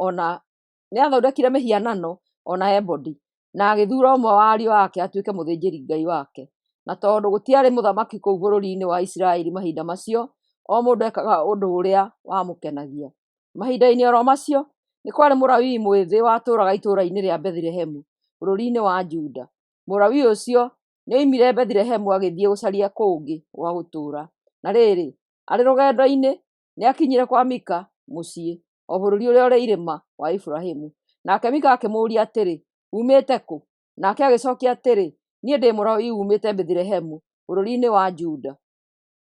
A: o na ebodi, na agĩthuura ũmwe wa ariũ ake atuĩke mũthĩnjĩri-ngai wake. Na tondũ gũtiarĩ mũthamaki kũu bũrũri-inĩ wa Isiraeli mahinda macio, o mũndũ ekaga ũndũ ũrĩa wamũkenagia. Mahinda-inĩ o ro macio, nĩ kwarĩ Mũlawii mwĩthĩ watũũraga itũũra-inĩ rĩa Bethilehemu bũrũri-inĩ wa Juda. Mũlawii ũcio Nĩoimire Bethilehemu agĩthiĩ gũcaria kũngĩ gwa gũtũũra. Na rĩrĩ, arĩ rũgendo-inĩ, nĩakinyire kwa Mika mũciĩ, o bũrũri ũrĩa ũrĩ irĩma wa Efiraimu. Nake Mika akĩmũũria atĩrĩ, “Uumĩte kũ?” Nake agĩcookia atĩrĩ, “Niĩ ndĩ Mũlawii uumĩte Bethilehemu bũrũri-inĩ wa Juda.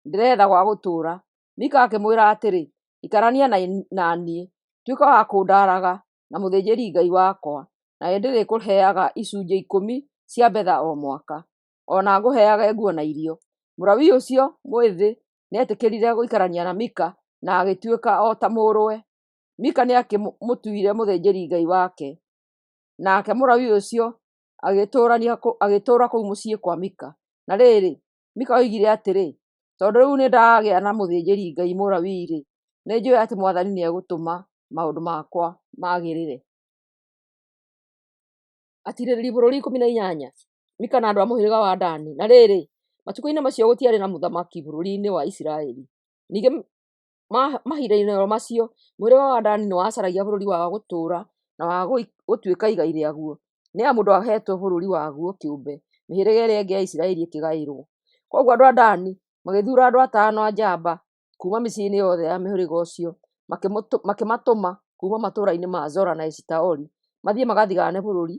A: Ndĩreetha gwa gũtũũra.” Mika akĩmwĩra atĩrĩ, “Ikarania na niĩ, tuĩka wa kũndaaraga na mũthĩnjĩri-ngai wakwa, na nĩndĩrĩkũheaga icunjĩ ikũmi cia betha o mwaka, o na ngũheage nguo na irio.” Mũlawii ũcio mwĩthĩ nĩetĩkĩrire gũikarania na Mika na agĩtuĩka o ta mũrũwe. Mika nĩakĩmũtuire mũthĩnjĩri-ngai wake, nake Mũlawii ũcio agĩtũũra kũu mũciĩ kwa Mika. Na rĩrĩ, Mika oigire atĩrĩ, “Tondũ rĩu nĩndagĩa na mũthĩnjĩri-ngai Mũlawii-rĩ, nĩnjũũĩ atĩ Mwathani nĩegũtũma maũndũ makwa magĩrĩre.” Atiirĩrĩri bũrũri 18. Mika na andũ a mũhĩrĩga wa Dani. Na rĩrĩ, matukũ-inĩ macio gũtiarĩ na mũthamaki bũrũri-inĩ wa Isiraeli. Ningĩ mahinda-inĩ o macio, mũhĩrĩga wa Dani nĩwacaragia bũrũri wa gũtũũra na wa gũtuĩka igai rĩaguo, nĩ amu ndwaheetwo bũrũri waguo kĩũmbe mĩhĩrĩga ĩrĩa ĩngĩ ya Isiraeli ĩkĩgaĩrwo. Kwoguo andũ a Dani magĩthuura andũ atano a njamba kuuma mĩciĩ-inĩ yothe ya mũhĩrĩga ũcio, makĩmatũma kuuma matũũra-inĩ ma Zora na Eshitaoli mathiĩ magathigaane bũrũri.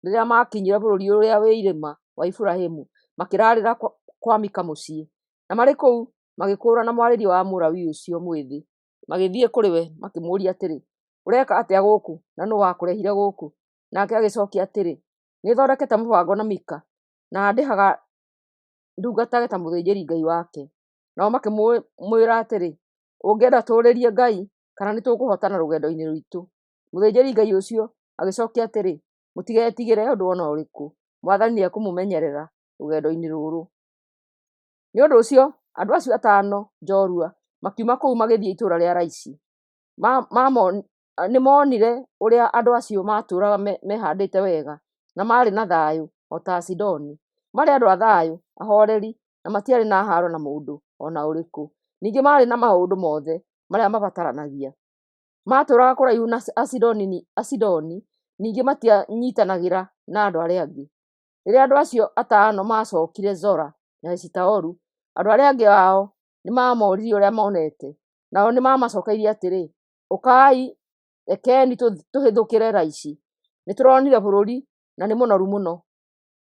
A: Rĩrĩa maakinyire bũrũri ũrĩa wĩ irĩma wa Efiraimu, makĩraarĩra kwa Mika mũciĩ. Na marĩ kũu magĩkũũrana mwarĩrie wa Mũlawii ũcio mwĩthĩ, magĩthiĩ kũrĩ we makĩmũũria atĩrĩ, “Ũreka atĩa gũkũ, na nũũ wakũrehire gũkũ?” Nake agĩcookia atĩrĩ, “Nĩthondekete mũbango na Mika, na andĩhaga ndungatage ta mũthĩnjĩri-ngai wake.” Nao makĩmwĩra atĩrĩ, “Ũngĩenda tũũrĩrie Ngai kana nĩtũkũhootana rũgendo-inĩ rwitũ.” Mũthĩnjĩri-Ngai ũcio agĩcookia atĩrĩ, “Mũtigetigĩre ũndũ o na ũrĩkũ. Mwathani nĩekũmũmenyerera rũgendo-inĩ rũrũ.” Nĩ ũndũ ũcio andũ acio atano njorua makiuma kũu magĩthiĩ itũũra rĩa Laishi. Nĩmoonire ũrĩa andũ acio maatũũraga mehaandĩte wega, na maarĩ na thayũ, o ta Asidoni. Maarĩ andũ a thayũ, ahooreri, na matiarĩ na haaro na mũndũ o na ũrĩkũ, ningĩ maarĩ na maũndũ mothe marĩa mabataranagia. Maatũũraga kũraihu na Asidoni, ningĩ matianyiitanagĩra na andũ arĩa angĩ. Rĩrĩa andũ acio atano maacookire Zora na Eshitaolu, andũ arĩa angĩ ao nĩmamoririe ũrĩa monete. Nao nĩmamacookeirie atĩrĩ, “Ũkai, rekeni tũhithũkĩre Laishi. Nĩtũronire bũrũri, na nĩ mũnoru mũno.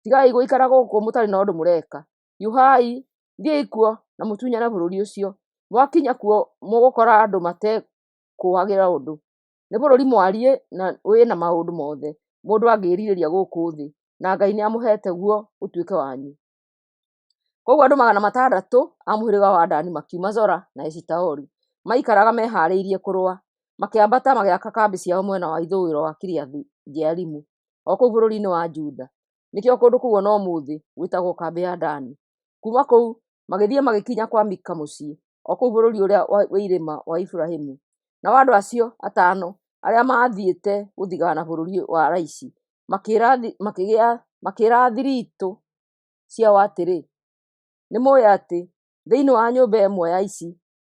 A: Tigai gũikara gũkũ mũtarĩ na ũndũ mũreka. Hiũhai, thiĩi kuo na mũtunyane bũrũri ũcio. Mwakinya kuo mũgũkora andũ matekũũhagĩra ũndũ. Nĩ bũrũri mwariĩ na wĩ na maũndũ mothe mũndũ angĩĩrirĩria gũkũ thĩ, na Ngai nĩamũheete guo ũtuĩke wanyu.” Kwoguo andũ 600 a mũhĩrĩga wa Dani makiuma Zora na Eshitaoli. Maikaraga mehaarĩirie kũrũa. Makĩambata magĩaka kambĩ ciao mwena wa ithũĩro wa Kiriathu-Jearimu, o kũu bũrũri-inĩ wa Juda. Nĩkĩo kũndũ kũu o na ũmũthĩ gwĩtagwo Kambĩ ya Dani. Kuuma kũu magĩthiĩ magĩkinya kwa Mika mũciĩ, o kũu bũrũri ũrĩa wĩ irĩma wa Efiraimu. Nao andũ acio atano arĩa maathiĩte gũthigaana bũrũri wa Laishi makĩĩra thiritũ ciao atĩrĩ, “Nĩmũũĩ atĩ thĩinĩ wa nyũmba ĩmwe ya ici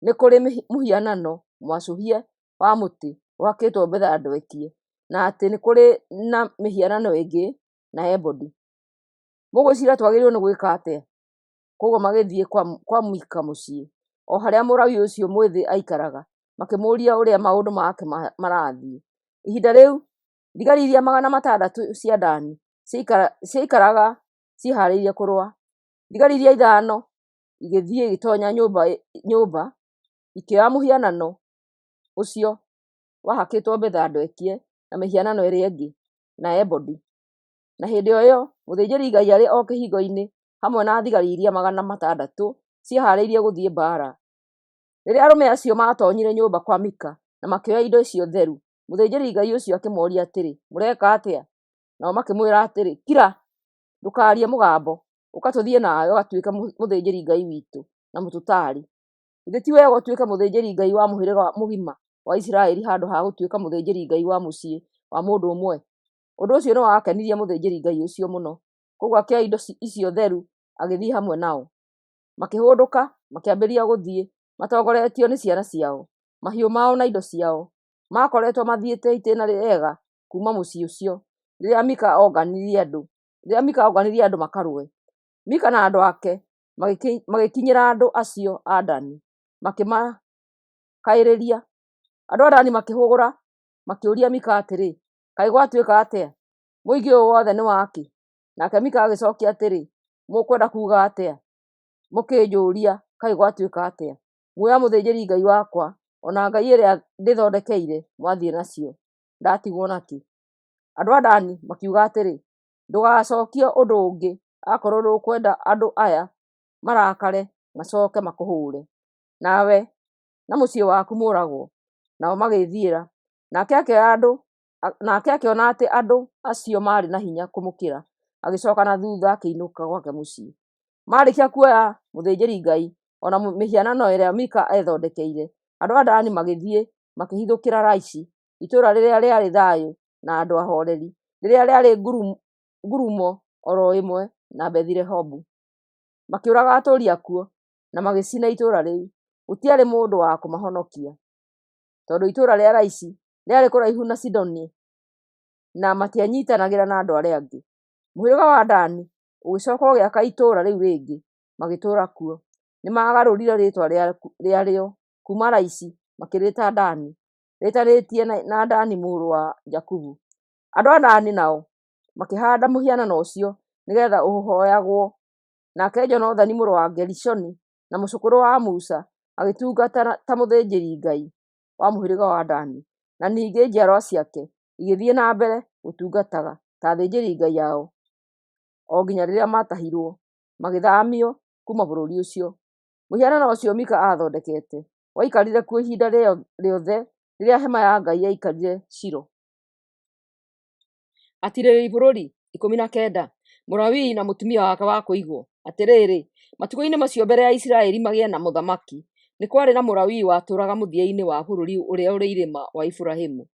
A: nĩ kũrĩ mũhianano mwacũhie wa mũtĩ ũhakĩtwo betha ndwekie, na atĩ nĩ kũrĩ na mĩhianano ĩngĩ na ebodi. Mũgwĩciiria twagĩrĩirwo nĩ gwĩka atĩa?” Kwoguo magĩthiĩ kwa Mika mũciĩ, o harĩa Mũlawii ũcio mwĩthĩ aikaraga, makĩmũũria ũrĩa maũndũ make marathiĩ. Ihinda rĩu, thigari iria 600 cia Dani ciaikaraga ciĩhaarĩirie kũrũa. Thigari iria ithano igĩthiĩ igĩtoonya nyũmba, ikĩoya mũhianano ũcio wahakĩtwo betha ndwekie na mĩhianano ĩrĩa ĩngĩ, na ebodi. Na hĩndĩ o ĩyo mũthĩnjĩri-Ngai arĩ o kĩhingo-inĩ hamwe na thigari iria 600 ciĩhaarĩirie gũthiĩ mbaara. Rĩrĩa arũme acio maatoonyire nyũmba kwa Mika na makĩoya indo icio theru, mũthĩnjĩri-Ngai ũcio akĩmooria atĩrĩ, “Mũreka atĩa?” Nao makĩmwĩra atĩrĩ, “Kira! Ndũkaarie mũgambo. Ũka tũthiĩ nawe ũgatuĩke mũthĩnjĩri-Ngai witũ na mũtũtaari. Githĩ ti wega ũtuĩke mũthĩnjĩri-Ngai wa mũhĩrĩga mũgima wa Isiraeli handũ ha gũtuĩka mũthĩnjĩri-Ngai wa mũciĩ wa mũndũ ũmwe?” Ũndũ ũcio nĩwakenirie mũthĩnjĩri-Ngai ũcio mũno. Kwoguo akĩoya indo icio theru agĩthiĩ hamwe nao. Makĩhũndũka, makĩambĩrĩria gũthiĩ, matongoretio nĩ ciana ciao, mahiũ mao na indo ciao. Maakoretwo mathiĩte itĩĩna rĩega kuuma mũciĩ ũcio, rĩrĩa Mika onganirie andũ makarũe. Mika na andũ ake magĩkinyĩra andũ acio a Dani, makĩmakaĩrĩria. Andũ a Dani makĩhũgũra makĩũria Mika atĩrĩ, "Kaĩ gwatuĩka atĩa? Mũingĩ ũyũ wothe nĩ wa kĩ?" Nake Mika agĩcookia atĩrĩ, "Mũkwenda kuuga atĩa mũkĩnjũũria kaĩ gwatuĩka atĩa? Muoya mũthĩnjĩri-ngai wakwa o na ngai ĩrĩa ndĩthondekeire mwathiĩ nacio, ndatigwo nakĩ?" Andũ a Dani makiuga atĩrĩ, "Ndũgacookie ũndũ ũngĩ akorwo ndũkwenda andũ aya marakare macooke makũhũũre, nawe na mũciĩ waku mũũragwo." Nao magĩĩthiĩra. Nake akĩona atĩ andũ acio maarĩ na hinya kũmũkĩra, agĩcooka na thuutha akĩinũka gwake mũciĩ. Maarĩkia kuoya mũthĩnjĩri-ngai o na mĩhianano ĩrĩa Mika eethondekeire, andũ a Dani magĩthiĩ makĩhithũkĩra Laishi, itũũra rĩrĩa rĩarĩ thayũ na andũ ahooreri, rĩrĩa rĩarĩ ngurumo o ro ĩmwe na Bethi-Rehobu. Makĩũraga atũũri akuo na magĩcina itũũra rĩu. Gũtiarĩ mũndũ wa kũmahonokia, tondũ itũũra rĩa Laishi rĩarĩ kũraihu na Sidoni na matianyiitanagĩra na andũ arĩa angĩ. Mũhĩrĩga wa Dani ũgĩcooka ũgĩaka itũũra rĩu rĩngĩ, magĩtũũra kuo. Nĩmagarũrire rĩĩtwa rĩarĩo kuuma Laishi makĩrĩĩta Dani, rĩĩtanĩtie na Dani mũrũ wa Jakubu. Andũ a Dani nao makĩhaanda mũhianano ũcio nĩgeetha ũhooyagwo. Nake Jonathani mũrũ wa Gerishoni na mũcũkũrũ wa Musa agĩtungata ta mũthĩnjĩri-ngai wa mũhĩrĩga wa Dani, na ningĩ njiarwa ciake igĩthiĩ na mbere gũtungataga ta athĩnjĩri-ngai ao o nginya rĩrĩa maatahirwo magĩthaamio kuuma bũrũri ũcio. Mũhianano ũcio Mika aathondekete waikarire kuo ihinda rĩothe rĩrĩa hema ya Ngai yaikarire Shilo. Atiirĩrĩri bũrũri 19 Mũlawii na mũtumia wake wa kũigwo. Atĩrĩrĩ, matukũ-inĩ macio mbere ya Isiraeli magĩe na mũthamaki, nĩ kwarĩ na Mũlawii watũũraga mũthia-inĩ wa bũrũri ũrĩa ũrĩ irĩma wa Efiraimu.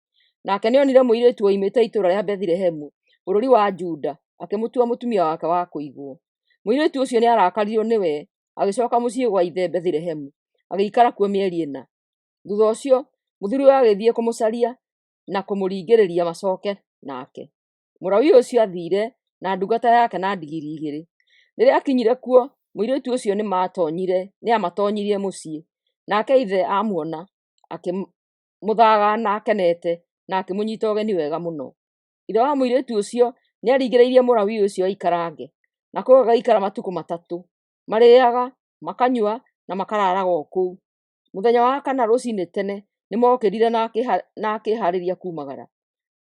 A: Nake nĩonire mũirĩtu woimĩte itũũra rĩa Bethilehemu bũrũri wa Juda, akĩmũtua mũtumia wake wa kũigwo. Mũirĩtu ũcio nĩarakaririo nĩwe, agĩcooka mũciĩ gwa ithe Bethilehemu, agĩikara kuo mĩeri ĩna. Thuutha ũcio, mũthuuriwe agĩthiĩ kũmũcaria na kũmũringĩrĩria macooke nake. Mũlawii ũcio aathiire na ndungata yake na ndigiri igĩrĩ. Rĩrĩa aakinyire kuo, mũirĩtu ũcio nĩamatoonyirie mũciĩ. Nake ithe amuona, akĩmũthagaana akenete na akĩmũnyiita ũgeni wega mũno. Ithe wa mũirĩtu ũcio nĩaringĩrĩirie Mũlawii ũcio aikarange, na kwoguo agĩikara matukũ matatũ. Marĩĩaga, makanyua, na makaraaraga o kũu. Mũthenya wa kana rũciinĩ tene nĩmookĩrire na akĩĩhaarĩria kuumagara.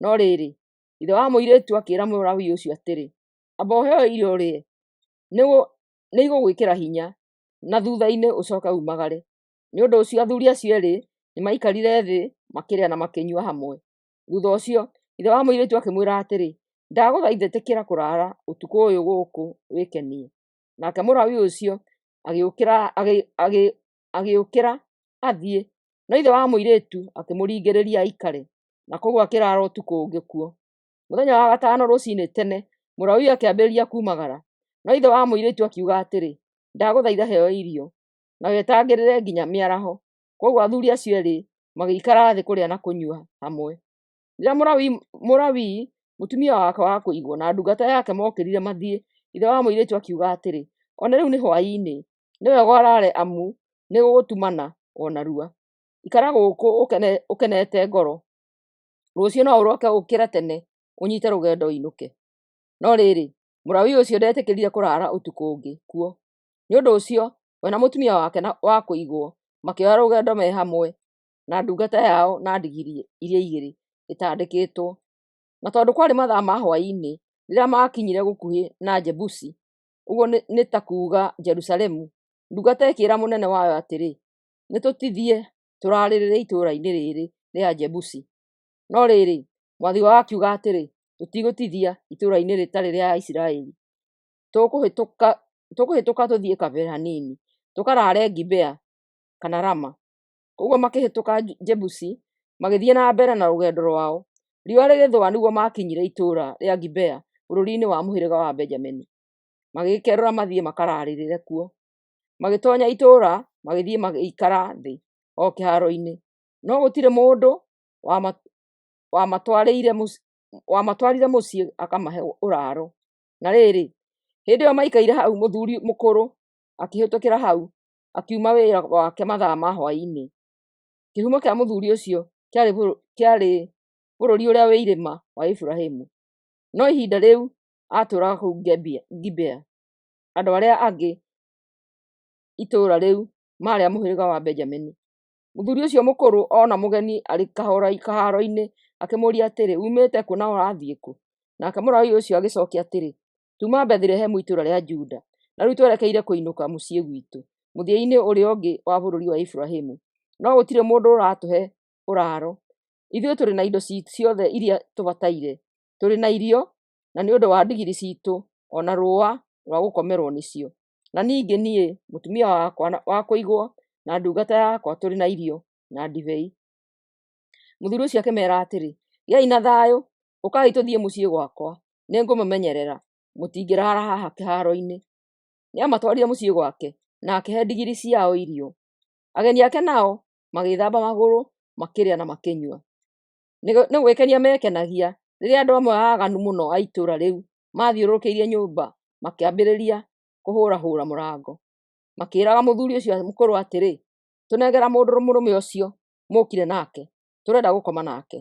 A: No rĩrĩ, ithe wa mũirĩtu akĩĩra Mũlawii ũcio atĩrĩ, "Amba ũheo irio ũrĩe, nĩigũgwĩkĩra hinya, na thuutha-inĩ ũcooke uumagare." Nĩ ũndũ ũcio athuuri acio eerĩ nĩmaikarire thĩ makĩrĩa na makĩnyua hamwe. Thuutha ũcio ithe wa mũirĩtu akĩmwĩra atĩrĩ, "Ndagũthaitha ĩtĩkĩra kũraara ũtukũ ũyũ gũkũ wĩkenie." Nake Mũlawii ũcio agĩũkĩra athiĩ, no ithe wa mũirĩtu akĩmũringĩrĩria aikare, na kwoguo akĩraara ũtukũ ũngĩ kuo. Mũthenya wa gatano rũciinĩ tene Mũlawii akĩambĩrĩria kuumagara, no ithe wa mũirĩtu akiuga atĩrĩ, "Ndagũthaitha heo irio, na wetangĩrĩre nginya mĩaraho." Kwoguo athuuri acio eerĩ magĩikara thĩ kũrĩa na kũnyua hamwe. Rĩrĩa Mũlawii, mũtumia wake wa kũigwo, na ndungata yake mookĩrire mathiĩ, ithe wa mũirĩtu akiuga atĩrĩ, "O na rĩu nĩ hwaĩ-inĩ. Nĩ wega ũraare amu nĩgũgũtumana o narua. Ikara gũkũ ũkenete ngoro. Rũciũ no ũroke ũũkĩre tene ũnyiite rũgendo ũinũke." No rĩrĩ, Mũlawii ũcio ndetĩkĩrire kũraara ũtukũ ũngĩ kuo. Nĩ ũndũ ũcio we na mũtumia wake wa kũigwo makĩoya rũgendo me hamwe na ndungata yao na ndigiri iria igĩrĩ itandĩkĩtwo. Na tondũ kwarĩ mathaa ma hwaĩ-inĩ, rĩrĩa maakinyire gũkuhĩ na Jebusi, ũguo nĩ ta kuuga Jerusalemu, ndungata ĩkĩĩra mũnene wayo atĩrĩ, "Nĩtũtithie tũraarĩrĩre itũũra-inĩ rĩĩrĩ rĩa Jebusi." No rĩrĩ, mwathi wao akiuga atĩrĩ, "Tũtigũtithia itũũra-inĩ rĩtarĩ rĩa Isiraeli. Tũkũhĩtũka tũthiĩ kabere hanini, tũkaraare Gibea kana Rama." Kwoguo makĩhĩtũka Jebusi magĩthiĩ na mbere na rũgendo rwao. Riũa rĩgĩthũa nĩguo maakinyire itũũra rĩa Gibea bũrũri-inĩ wa mũhĩrĩga wa Benjamini. Magĩĩkerũra mathiĩ makaraarĩrĩre kuo. Magĩtoonya itũũra magĩthiĩ magĩikara thĩ o kĩhaaro-inĩ, no gũtirĩ mũndũ wamatwarire mũciĩ akamahe ũraaro. Na rĩrĩ, Hĩndĩ ĩyo maikaire hau, mũthuri mũkũrũ akĩhĩtũkĩra hau, akiuma wĩra wake mathaa ma hwaĩ-inĩ. Kĩhumo kĩa mũthuri ũcio kĩarĩ bũrũri ũrĩa wĩ irĩma wa Efiraimu, no ihinda rĩu aatũũraga kũu Gibea. Andũ arĩa angĩ itũũra rĩu maarĩ a mũhĩrĩga wa Benjamini. Mũthuri ũcio mũkũrũ ona mũgeni arĩ kahaaro-inĩ, akĩmũũria atĩrĩ, “Uumĩte kũ na ũrathiĩ kũ?” Nake Mũlawii ũcio agĩcokia atĩrĩ, “Tuuma Bethilehemu itũũra rĩa Juda, na rĩu twerekeire kũinũka mũciĩ gwitũ, mũthia-inĩ ũrĩa ũngĩ wa bũrũri wa Efiraimu. No gũtirĩ mũndũ ũratũhe ũraaro. Ithuĩ tũrĩ na indo ciothe iria tũbataire, tũrĩ na irio na nĩ ũndũ wa ndigiri ciitũ, o na rũũa rwa gũkomerwo nĩcio. Na ningĩ niĩ, mũtumia wakwa wa kũigwo, na ndungata yakwa tũrĩ na irio na ndibei.” Mũthuri ũcio akĩmeera atĩrĩ, “Gĩai na thayũ! Ũkai tũthiĩ mũciĩ gwakwa. Nĩngũmũmenyerera. Mũtingĩraara haha kĩhaaro-inĩ.” Nĩamatwarire mũciĩ gwake na akĩhe ndigiri ciao irio. Ageni ake nao magĩĩthamba magũrũ, makĩrĩa na makĩnyua. Nĩ gwĩkenia meekenagia rĩrĩa andũ amwe aaganu mũno a itũũra rĩu maathiũrũrũkĩirie nyũmba makĩambĩrĩria kũhũrahũra mũrango. Makĩĩraga mũthuri ũcio mũkũrũ atĩrĩ, “Tũnengera mũndũ mũrũme ũcio mũũkire nake, tũrenda gũkoma nake.”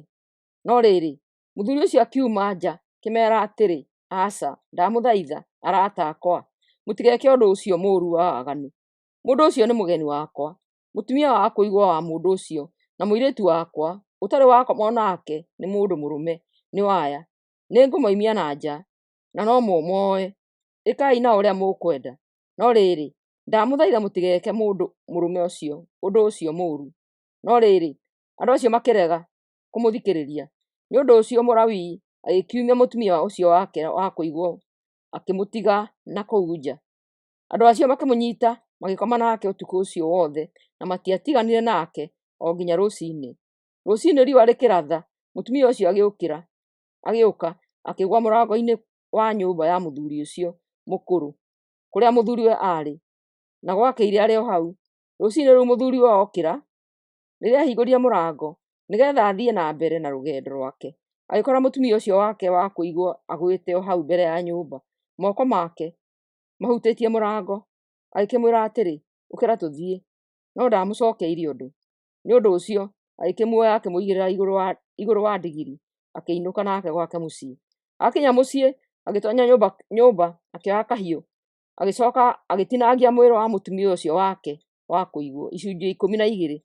A: No rĩrĩ, mũthuri ũcio akiuma nja akĩmeera atĩrĩ, “Aca, ndamũthaitha, arata akwa, mũtigeke ũndũ ũcio mũũru wa waganu. Mũndũ ũcio nĩ mũgeni wakwa, mũtumia wa kũigwo wa mũndũ ũcio, na mũirĩtu wakwa, ũtarĩ wakoma nake nĩ mũndũ mũrũme, nĩ aya. Nĩngũmoimia na nja, na no mũmoe. Ĩkai nao ũrĩa mũkwenda. No rĩrĩ, ndamũthaitha mũtigeke mũndũ mũrũme ũcio ũndũ ũcio mũũru.” No rĩrĩ, andũ acio makĩrega kũmũthikĩrĩria. Nĩ ũndũ ũcio Mũlawii agĩkiumia mũtumia ũcio wake wa kũigwo akĩmũtiga na kũu nja. Andũ acio makĩmũnyiita, magĩkoma nake ũtukũ ũcio wothe, na matiatiganire nake o nginya rũciinĩ. Rũciinĩ riũa rĩkĩratha, mũtumia ũcio agĩũka, akĩgũa mũrango-inĩ wa nyũmba ya mũthuri ũcio mũkũrũ, kũrĩa mũthuriwe aarĩ, na gwakĩire arĩ o hau. Rũciinĩ rũu mũthuriwe okĩra, rĩrĩa aahingũrire mũrango nĩgeetha athiĩ na mbere na rũgendo rwake, agĩkora mũtumia ũcio wake wa kũigwo agũĩte o hau mbere ya nyũmba, moko make mahutĩtie mũrango. Agĩkĩmwĩra atĩrĩ, “Ũkĩra tũthiĩ.” No ndaamũcookeirie ũndũ. Nĩ ũndũ ũcio agĩkĩmuoya akĩmũigĩrĩra igũrũ wa ndigiri, akĩinũka nake gwake mũciĩ. Aakinya mũciĩ, agĩtoonya nyũmba akĩoya kahiũ, agĩcooka agĩtinangia mwĩrĩ wa mũtumia ũcio wake wa kũigwo icunjĩ 12.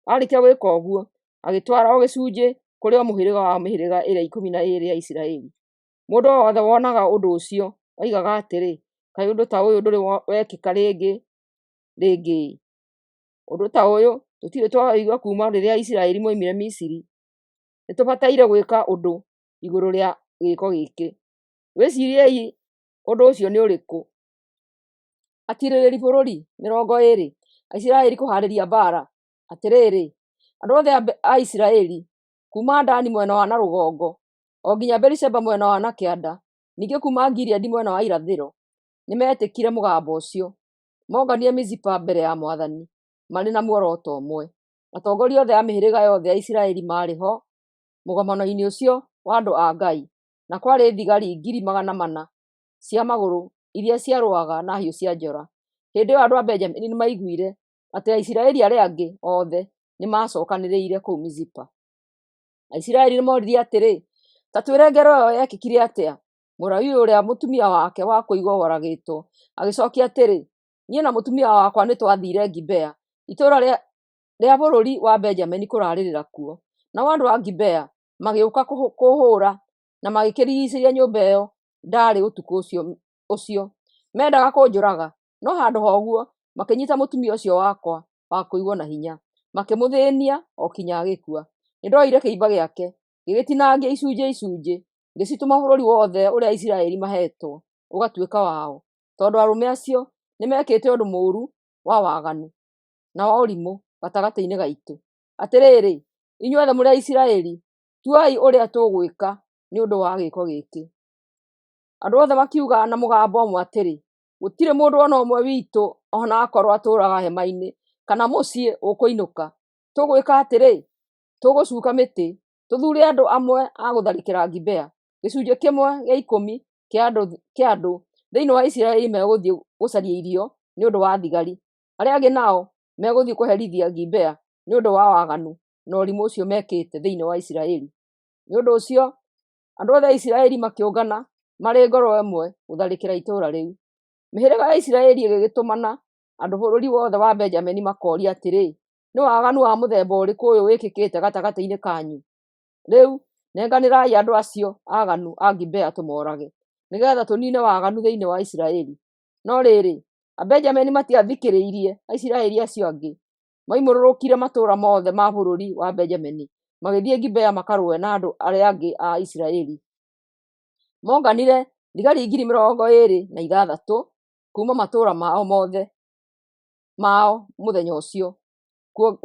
A: Aarĩkia gwĩka ũguo, agĩtwara o gĩcunjĩ kũrĩ o mũhĩrĩga wa mĩhĩrĩga ĩrĩa 12 ya Isiraeli. Mũndũ o wothe wonaga ũndũ ũcio oigaga atĩrĩ, “Kaĩ ũndũ ta ũyũ ndũrĩ wekĩka rĩngĩ rĩngĩ-ĩ! Ũndũ ta ũyũ tũtirĩ twaũigua kuuma rĩrĩa Isiraeli moimire Misiri. Nĩtũbataire gwĩka ũndũ igũrũ rĩa gĩĩko gĩkĩ. Wĩciiriei ũndũ ũcio nĩ ũrĩkũ.” Atiirĩrĩri bũrũri 20. Aisiraeli kũhaarĩria mbaara. Atĩrĩrĩ, andũ othe a Isiraeli, kuuma Dani mwena wa na rũgongo, o nginya Beerisheba mwena wa na kĩanda, ningĩ kuuma Gileadi mwena wa irathĩro, nĩmetĩkire mũgambo ũcio. Monganire Mizipa mbere ya mwathani marĩ na muoroto ũmwe. Atongoria othe a mĩhĩrĩga yothe ya Isiraeli maarĩ ho mũgomano-inĩ ũcio wa andũ a Ngai, na kwarĩ thigari 400,000 cia magũrũ iria ciarũaga na hiũ cia njora. Hĩndĩ ĩyo andũ a Benjamini nĩmaiguire atĩ Aisiraeli arĩa angĩ othe nĩmacookanĩrĩire kũu Mizipa. Aisiraeli nĩmoririe atĩrĩ, “Ta twĩre ngero ĩyo yekĩkire atĩa?” Mũlawii ũrĩa mũtumia wake wa kũigwo woragĩtwo agĩcookia atĩrĩ, “Niĩ na mũtumia wakwa nĩtwathiire Gibea, itũũra rĩa bũrũri wa Benjamini kũraarĩrĩra kuo. Nao andũ a Gibea magĩũka kũũhũũra na magĩkĩrigiicĩria nyũmba ĩyo ndaarĩ ũtukũ ũcio. Meendaga kũnjũraga, no handũ ha ũguo makĩnyiita mũtumia ũcio wakwa wa kũigwo na hinya, makĩmũthĩĩnia o kinya agĩkua. Nĩndoire kĩimba gĩake, ngĩgĩtinangia icunjĩ icunjĩ, ngĩcitũma bũrũri wothe ũrĩa Aisiraeli maheetwo ũgatuĩka wao, tondũ arũme acio nĩmekĩte ũndũ mũũru wa waganu na wa ũrimũ gatagatĩ-inĩ gaitũ. Atĩrĩrĩ, inyuothe mũrĩ Aisiraeli, tuai ũrĩa tũgwĩka nĩ ũndũ wa gĩĩko gĩkĩ.” Andũ othe makiuga na mũgambo ũmwe atĩrĩ, “Gũtirĩ mũndũ o na ũmwe witũ o na akorwo atũũraga hema-inĩ kana mũciĩ ũkũinũka. Tũgwĩka atĩrĩ, tũgũcuuka mĩtĩ, tũthuure andũ amwe a gũtharĩkĩra Gibea. Gĩcunjĩ kĩmwe gĩa ikũmi kĩa andũ thĩinĩ wa Isiraeli megũthiĩ gũcaria irio nĩ ũndũ wa thigari, arĩa angĩ nao megũthiĩ kũherithia Gibea nĩ ũndũ wa waganu na ũrimũ ũcio mekĩte thĩinĩ wa Isiraeli. Nĩ ũndũ ũcio andũ othe a Isiraeli makĩũngana marĩ ngoro ĩmwe gũtharĩkĩra itũũra rĩu. Mĩhĩrĩga ya Isiraeli ĩgĩgĩtũmana andũ bũrũri wothe wa Benjamini makoria atĩrĩ, Nĩ waganu wa mũthemba ũrĩkũ ũyũ wĩkĩkĩte gatagatĩ-inĩ kanyu? Rĩu nenganĩrai andũ acio aaganu a Gibea tũmoorage, nĩgeetha tũniine waganu thĩinĩ wa Isiraeli. No rĩrĩ, Abenjamini matiathikĩrĩirie Aisiraeli acio angĩ. Moimũrũrũkire matũũra mothe ma bũrũri wa Benjamini, magĩthiĩ Gibea makarũe na andũ arĩa angĩ a Isiraeli. Monganire thigari 26,000 kuuma matũũra mao mothe mao mũthenya ũcio.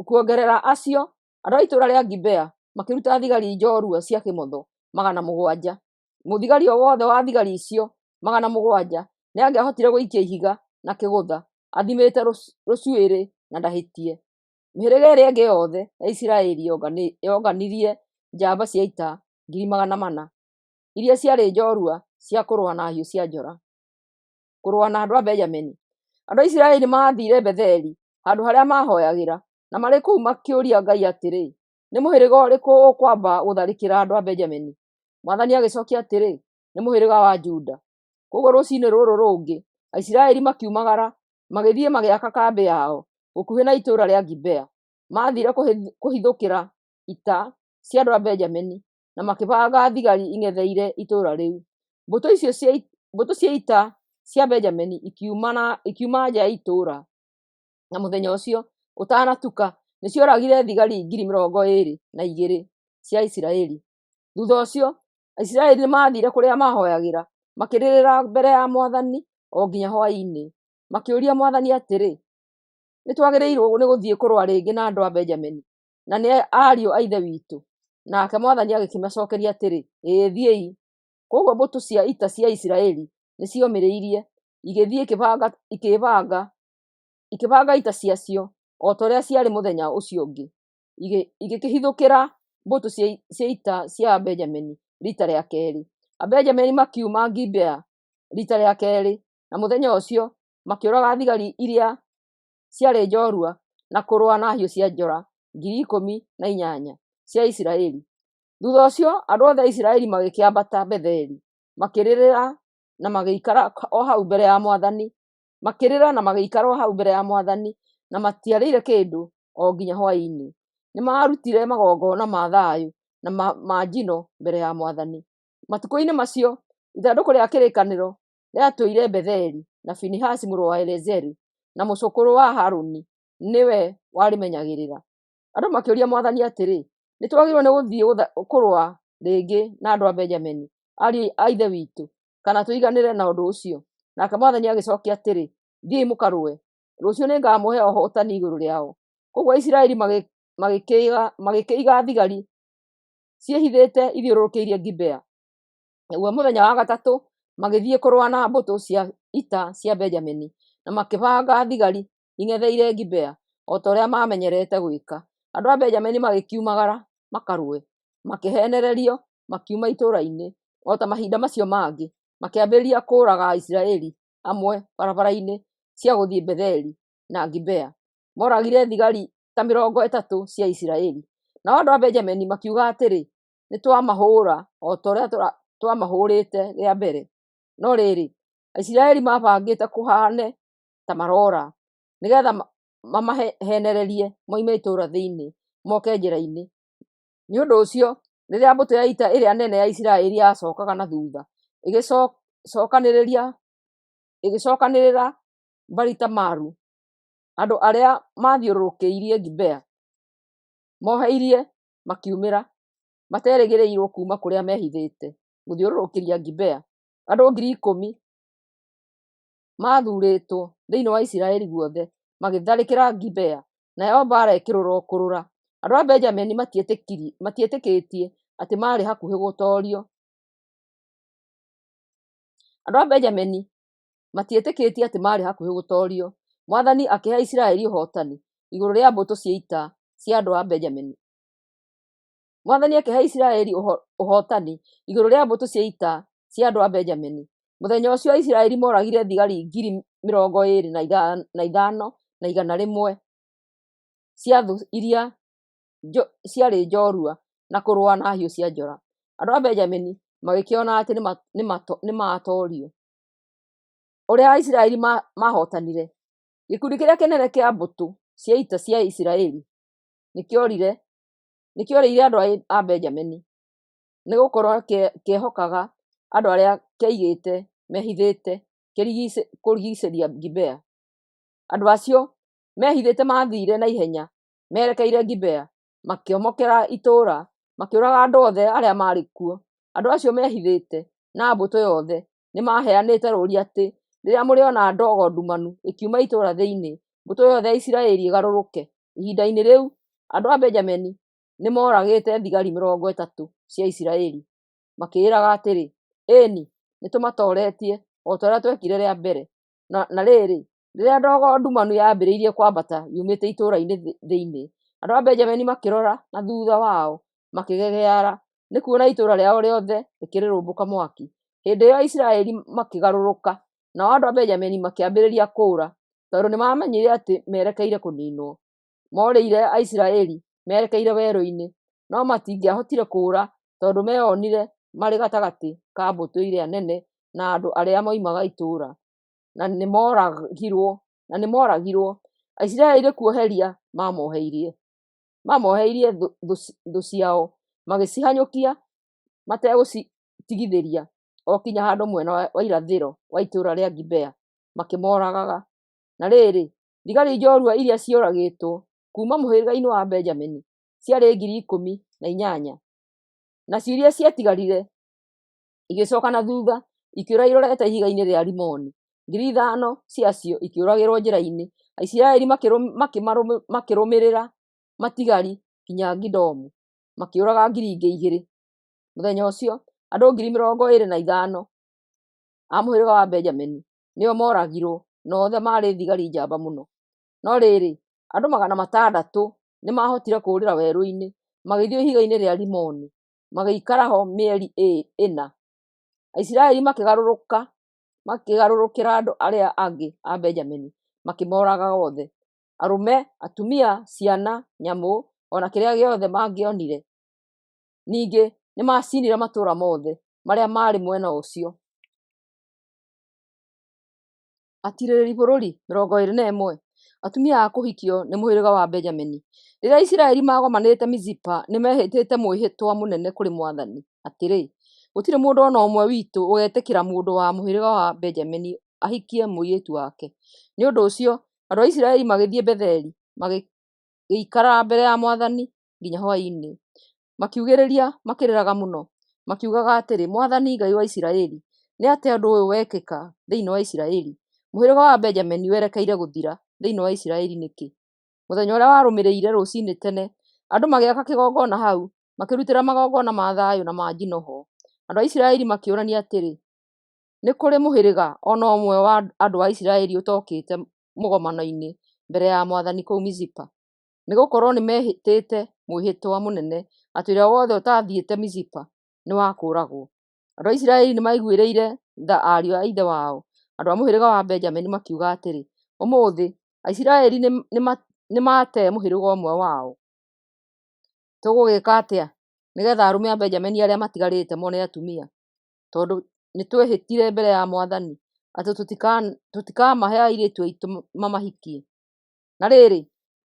A: Kuongerera acio, andũ a itũũra rĩa Gibea makĩruta thigari njorua cia kĩmotho 700. Mũthigari o wothe wa thigari icio 700 nĩ angĩahotire gũikia ihiga na kĩgũtha athimĩte rũcuĩrĩ na ndahĩtie. Mĩhĩrĩga ĩrĩa ĩngĩ yothe ya Isiraeli yonganirie njamba cia ita 400,000 iria ciarĩ njorua cia kũrũa na hiũ cia njora. Kũrũa na andũ a Benjamini. Andũ a Isiraeli nĩmathiire Betheli, handũ harĩa maahoyagĩra, na marĩ kũu makĩũria Ngai atĩrĩ, Nĩ mũhĩrĩga ũrĩkũ ũkwamba gũtharĩkĩra andũ a Benjamini? Mwathani agĩcookia atĩrĩ, Nĩ mũhĩrĩga wa Juda. Kwoguo rũciinĩ rũrũ rũngĩ, Aisiraeli makiumagara magĩthiĩ magĩaka kambĩ yao gũkuhĩ na itũũra rĩa Gibea. Maathiire kũhithũkĩra ita cia andũ a Benjamini na makĩbanga thigari ing'etheire itũũra rĩu. Mbũtũ cia ita cia Benjamini ikiuma nja ya itũũra, na mũthenya ũcio ũtanatuka nĩcioragire thigari 22,000 cia Isiraeli. Thutha ũcio, Aisiraeli nĩmathiire kũrĩa maahoyagĩra, makĩrĩrĩra mbere ya Mwathani o nginya hwaĩ-inĩ. Makĩũria Mwathani atĩrĩ, Nĩtwagĩrĩirwo nĩ gũthiĩ kũrũa rĩngĩ na andũ a Benjamini, na nĩ ariũ a ithe witũ? Nake Mwathani agĩkĩmacookeria atĩrĩ, Ĩĩ, thiĩi. Kwoguo mbũtũ cia ita cia Isiraeli nĩciomĩrĩirie, igĩthiĩ ikĩbanga ita ciacio o ta ũrĩa ciarĩ mũthenya ũcio ũngĩ, igĩkĩhithũkĩra mbũtũ cia ita cia Abenjamini riita rĩa keerĩ. Abenjamini makiuma Gibea riita rĩa keerĩ, na mũthenya ũcio makĩũraga thigari iria ciarĩ njorua na kũrũa na hiũ cia njora 18,000 cia Isiraeli. Thutha ũcio andũ othe a Isiraeli magĩkĩambata Betheli, makĩrĩrĩra na magĩikara o hau mbere ya Mwathani, makĩrĩra na magĩikara o hau mbere ya Mwathani, na matiarĩire kĩndũ o nginya hwaĩ-inĩ. Nĩmarutire magongona ma thayũ na ma njino mbere ya Mwathani. Matukũ-inĩ macio ithandũkũ rĩa kĩrĩkanĩro rĩatũire Betheli, na Finehasi mũrũ wa Eleazari na mũcũkũrũ wa Harũni nĩwe warĩmenyagĩrĩra. Andũ makĩũria Mwathani atĩrĩ, Nĩtwagĩrĩirwo nĩ gũthiĩ kũrũa rĩngĩ na andũ a Benjamini, ariũ a ithe witũ, kana tũiganĩre na ũndũ ũcio? Nake Mwathani agĩcookia atĩrĩ, Thiĩi mũkarũe. Rũciũ nĩngamũhe ũhootani igũrũ rĩao. Kwoguo Aisiraeli magĩkĩiga thigari ciĩhithĩte ithiũrũrũkĩirie Gibea. Naguo mũthenya wa gatatũ magĩthiĩ kũrũa na mbũtũ cia ita cia Benjamini, na makĩbanga thigari ing'etheire Gibea o ta ũrĩa maamenyerete gwĩka. Andũ a Benjamini magĩkiumagara makarũe, makĩheenererio makiuma itũũra-inĩ o ta mahinda macio mangĩ, makĩambĩrĩria kũũraga Aisiraeli amwe barabara-inĩ cia gũthiĩ Betheli na Gibea. Mooragire thigari ta 30 cia Isiraeli. Nao andũ a Benjamini makiuga atĩrĩ, Nĩtwamahũũra o ta ũrĩa twamahũũrĩte rĩa mbere. No rĩrĩ, Aisiraeli maabangĩte kũhaane ta maroora, nĩgeetha mamaheenererie moime itũũra thĩinĩ moke njĩra-inĩ. Nĩ ũndũ ũcio, rĩrĩa mbũtũ ya ita ĩrĩa nene ya Isiraeli yacookaga na thuutha, ĩgĩcookanĩrĩra Bali-Tamaru, andũ arĩa maathiũrũrũkĩirie Gibea moheirie makiumĩra, materĩgĩrĩirwo kuuma kũrĩa meehithĩte gũthiũrũrũkĩria Gibea. Andũ 10,000 maathuurĩtwo thĩinĩ wa Isiraeli guothe magĩtharĩkĩra Gibea, nayo mbaara ĩkĩrũra o kũrũra. Andũ a Benjamini matietĩkĩtie atĩ maarĩ hakuhĩ gũtoorio. Andũ a Benjamini matietĩkĩtie atĩ maarĩ hakuhĩ gũtoorio. Mwathani akĩhe Isiraeli ũhootani igũrũ rĩa mbũtũ cia ita cia andũ a Benjamini. Mwathani akĩhe Isiraeli ũhootani igũrũ rĩa mbũtũ cia ita cia andũ a Benjamini. Mũthenya ũcio Aisiraeli mooragire thigari 25,100 cia thũ iria ciarĩ njorua na kũrũa na hiũ cia njora. Andũ a Benjamini magĩkĩona atĩ nĩmaatoorio. Ũrĩa Aisiraeli maahootanire. Gĩkundi kĩrĩa kĩnene kĩa mbũtũ cia ita cia Isiraeli nĩkĩorĩire andũ a Benjamini, nĩ gũkorwo kĩehokaga andũ arĩa kĩaigĩte mehithĩte kũrigiicĩria Gibea. Andũ acio meehithĩte maathiire na ihenya merekeire Gibea, makĩomokera itũũra, makĩũraga andũ othe arĩa maarĩ kuo. Andũ acio meehithĩte na mbũtũ yothe nĩmaheanĩte rũũri atĩ rĩrĩa mũrĩona ndogo ndumanu ĩkiuma itũũra thĩinĩ, mbũtũ yothe ya Isiraeli ĩgarũrũke. Ihinda-inĩ rĩu andũ a Benjamini nĩmooragĩte thigari 30 cia Isiraeli, makĩĩraga atĩrĩ, “Ĩĩ-ni, nĩtũmatooretie, o ta ũrĩa twekire rĩa mbere.” Na rĩrĩ, rĩrĩa ndogo ndumanu yambĩrĩirie kwambata yumĩte itũũra-inĩ thĩinĩ, andũ a Benjamini makĩrora na thuutha wao makĩgegeara nĩ kuona itũũra rĩao rĩothe rĩkĩrĩrĩmbũka mwaki. Hĩndĩ ĩyo Aisiraeli makĩgarũrũka, nao andũ a Benjamini makĩambĩrĩria kũũra, tondũ nĩmamenyire atĩ merekeire kũniinwo. Moorĩire Aisiraeli merekeire werũ-inĩ, no matingĩahotire kũũra tondũ meonire marĩ gatagatĩ ka mbũtũ ĩrĩa nene na andũ arĩa moimaga itũũra, na nĩmooragirwo. Aisiraeli nĩ kuoheria maamoheirie thũ ciao, magĩcihanyũkia mategũcitigithĩria o kinya handũ mwena wa irathĩro wa itũũra rĩa Gibea, makĩmooragaga. Na rĩrĩ, thigari njorua iria cioragĩtwo kuuma mũhĩrĩga-inĩ wa Benjamini ciarĩ 18,000, nacio iria ciatigarire igĩcooka na thuutha, ikĩũra irorete ihiga-inĩ rĩa Rimoni. 5,000 ciacio ikĩũragĩrwo njĩra-inĩ. Aisiraeli makĩrũmĩrĩra matigari nginya Gidomu, makĩũraga 2,000. Mũthenya ũcio andũ 25,000 a mũhĩrĩga wa Benjamini nĩo mooragirwo, na othe maarĩ thigari njamba mũno. No rĩrĩ, andũ 600 nĩmahotire kũũrĩra werũ-inĩ, magĩthiĩ ihiga-inĩ rĩa Rimoni, magĩikara ho mĩeri 4. Aisiraeli makĩgarũrũkĩra andũ arĩa angĩ a Benjamini, makĩmooraga othe, arũme, atumia, ciana, nyamũ, o na kĩrĩa gĩothe mangĩonire. Ningĩ nĩmacinire matũũra mothe marĩa maarĩ mwena ũcio. Atiirĩrĩri bũrũri 21 Atumia a kũhikio nĩ mũhĩrĩga wa Benjamini. Rĩrĩa Aisiraeli maagomanĩte Mizipa nĩmehĩtĩte mwĩhĩtwa mũnene kũrĩ mwathani atĩrĩ, “Gũtirĩ mũndũ o na ũmwe witũ ũgeetĩkĩra mũndũ wa mũhĩrĩga wa Benjamini ahikie mũirĩtu wake.” Nĩ ũndũ ũcio andũ a Isiraeli magĩthiĩ Betheli, magĩikara mbere ya mwathani nginya hwaĩ-inĩ, makiugĩrĩria makĩrĩraga mũno, makiugaga atĩrĩ, “mwathani Ngai wa Isiraeli, nĩ atĩa ũndũ ũyũ wekĩka thĩinĩ wa Isiraeli? Mũhĩrĩga wa Benjamini werekeire gũthira thĩinĩ wa Isiraeli nĩkĩ?” Mũthenya ũrĩa warũmĩrĩire rũcinĩ tene, andũ magĩaka kĩgongona hau, makĩrutĩra magongona ma thayũ na ma njino ho. Andũ a Isiraeli makĩũrania atĩrĩ, “Nĩ kũrĩ mũhĩrĩga o na ũmwe wa andũ a Isiraeli ũtookĩte mũgomano-inĩ mbere ya mwathani kũu Mizipa?” Nĩgũkorwo nĩmehĩtĩte mwĩhĩtwa mũnene atĩ ũrĩa wothe ũtaathiĩte Mizipa nĩ wa kũũragwo. Andũ a Isiraeli nĩmaiguĩrĩire tha ariũ a ithe wao, andũ a mũhĩrĩga wa Benjamini makiuga atĩrĩ, “Ũmũthĩ, Aisiraeli nĩmatee mũhĩrĩga ũmwe wao. Tũgũgĩka atĩa nĩgeetha arũme a Benjamini arĩa matigarĩte mone atumia, tondũ nĩtwehĩtire mbere ya mwathani atĩ tũtikamahe airĩtu aitũ mamahikie?” Na rĩrĩ,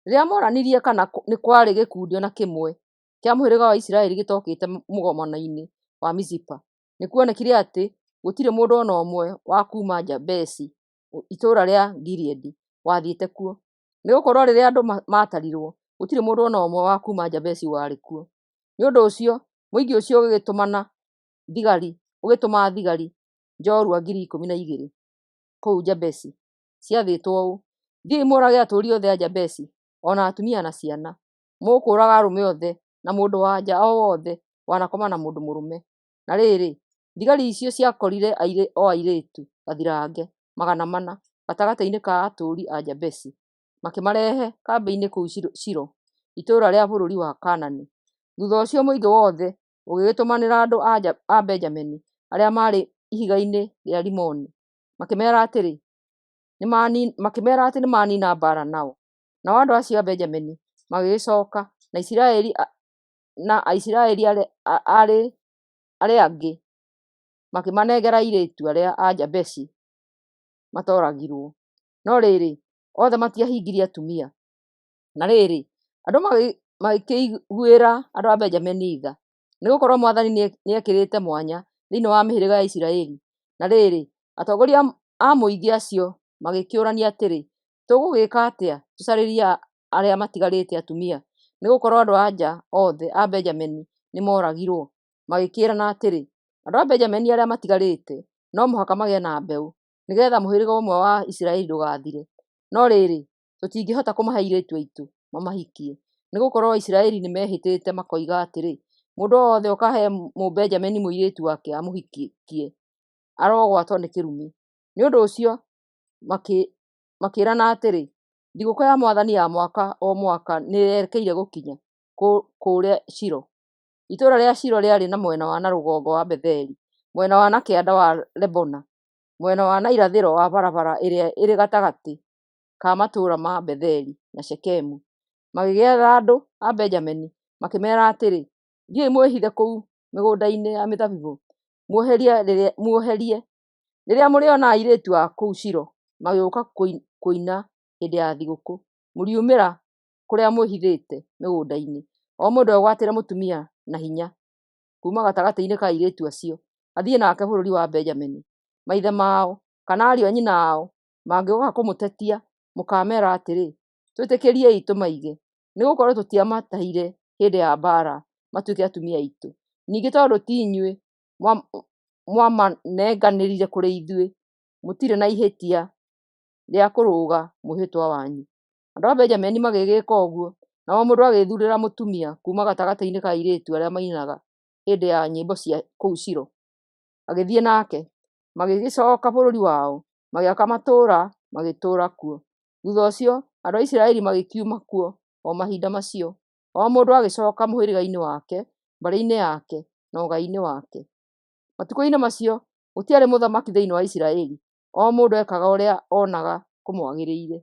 A: rĩrĩa mooranirie kana nĩ kwarĩ gĩkundi o na kĩmwe kĩa mũhĩrĩga wa Isiraeli gĩtookĩte mũgomano-inĩ wa Mizipa, nĩkuonekire atĩ gũtirĩ mũndũ o na ũmwe wa kuuma Jabeshi itũũra rĩa Gileadi wathiĩte kuo. Nĩgũkorwo rĩrĩa andũ maatarirwo, gũtirĩ mũndũ o na ũmwe wa kuuma Jabeshi warĩ kuo. Nĩ ũndũ ũcio mũingĩ ũcio ũgĩtũma thigari njorua 12,000 kũu Jabeshi, ciathĩtwo ũũ: “Thiĩi mũũrage atũũri othe a Jabeshi, o na atumia na ciana. Mũkũũraga arũme othe na mũndũ-wa-nja o wothe wanakoma na mũndũ mũrũme.” Na rĩrĩ, thigari icio ciakorire o airĩtu gathirange 400 gatagatĩ-inĩ ka atũũri a Jabeshi, makĩmarehe kambĩ-inĩ kũu Shilo, itũũra rĩa bũrũri wa Kaanani. Thuutha ũcio mũingĩ wothe ũgĩgĩtũmanĩra andũ a Benjamini arĩa maarĩ ihiga-inĩ rĩa Rimoni, makĩmeera atĩ nĩmaniina mbaara nao. Nao andũ acio a Benjamini magĩgĩcoka, na Aisiraeli arĩa angĩ makĩmanengera airĩtu arĩa a Jabeshi matooragirũo. No rĩrĩ, othe matiahingirie atumia. Na rĩrĩ, andũ magĩkĩiguĩra andũ a Benjamini tha, nĩ gũkorũo mwathani nĩekĩrĩte mwanya thĩinĩ wa mĩhĩrĩga ya Isiraeli. Na rĩrĩ, atongoria a mũingĩ acio magĩkĩũrania atĩrĩ, Tũgũgĩĩka atĩa tũcarĩrie arĩa matigarĩte atumia, nĩ gũkorũo andũ-a-nja othe a Benjamini nĩmoragirũo? Magĩkĩĩrana atĩrĩ, Andũ a Benjamini arĩa matigarĩte no mũhaka magĩe na mbeũ, nĩ getha mũhĩrĩga ũmwe wa Isiraeli ndũgathire. No rĩrĩ, tũtingĩhota kũmahe airĩtu aitũ mamahikie, nĩ gũkorũo Aisiraeli nĩmehĩtĩte makoiga atĩrĩ, Mũndũ o wothe ũkahe Mũbenjamini mũirĩtu wake amũhikie, arogwatwo nĩ kĩrumi. Nĩ ũndũ ũcio makĩĩrana atĩrĩ, Thigũkũ ya mwathani ya mwaka o mwaka nĩyerekeire gũkinya kũũrĩa Shilo. Itũũra rĩa Shilo rĩarĩ na mwena wa na rũgongo wa Betheli, mwena wa na kĩanda wa Lebona, mwena wa na irathĩro wa barabara ĩrĩa ĩrĩ gatagatĩ ka matũũra ma Betheli na Shekemu. Magĩgĩatha andũ a Benjamini makĩmeera atĩrĩ, Thiĩi mwĩhithe kũu mĩgũnda-inĩ ya mĩthabibũ, muoherie rĩrĩa mũrĩona airĩtu a kũu Shilo magĩũka kũina hĩndĩ ya thigũkũ. Mũriumĩra kũrĩa mwĩhithĩte mĩgũnda-inĩ, o mũndũ egwatĩre mũtumia na hinya kuuma gatagatĩ-inĩ ka airĩtu acio, athiĩ nake bũrũri wa Benjamini. Maithe mao kana ariũ a nyina ao mangĩũka kũmũtetia, mũkaameera atĩrĩ, 'Twĩtĩkĩriei tũmaige, nĩ gũkorũo tũtiamatahire hĩndĩ ya mbaara matuĩke atumia aitũ. Ningĩ tondũ ti inyuĩ mwamanenganire kũrĩ ithuĩ, mũtirĩ na ihĩtia rĩa kũrũga mwĩhĩtwa wanyu.' Andũ a Benjamini magĩgĩka ũguo, na o mũndũ agĩĩthuurĩra mũtumia kuuma gatagatĩ-inĩ ka airĩtu arĩa maainaga hĩndĩ ya nyĩmbo kũu Shilo, agĩthiĩ nake. Magĩgĩcoka bũrũri wao, magĩaka matũũra magĩtũũra kuo. Thutha ũcio andũ a Isiraeli magĩkiuma kuo o mahinda macio, o mũndũ agĩcoka mũhĩrĩga-inĩ wake, mbarĩ-inĩ yake, na ũgai-inĩ wake. Matukũ-inĩ macio gũtiarĩ mũthamaki thĩinĩ wa Isiraeli; o mũndũ ekaga ũrĩa oonaga kũmwagĩrĩire.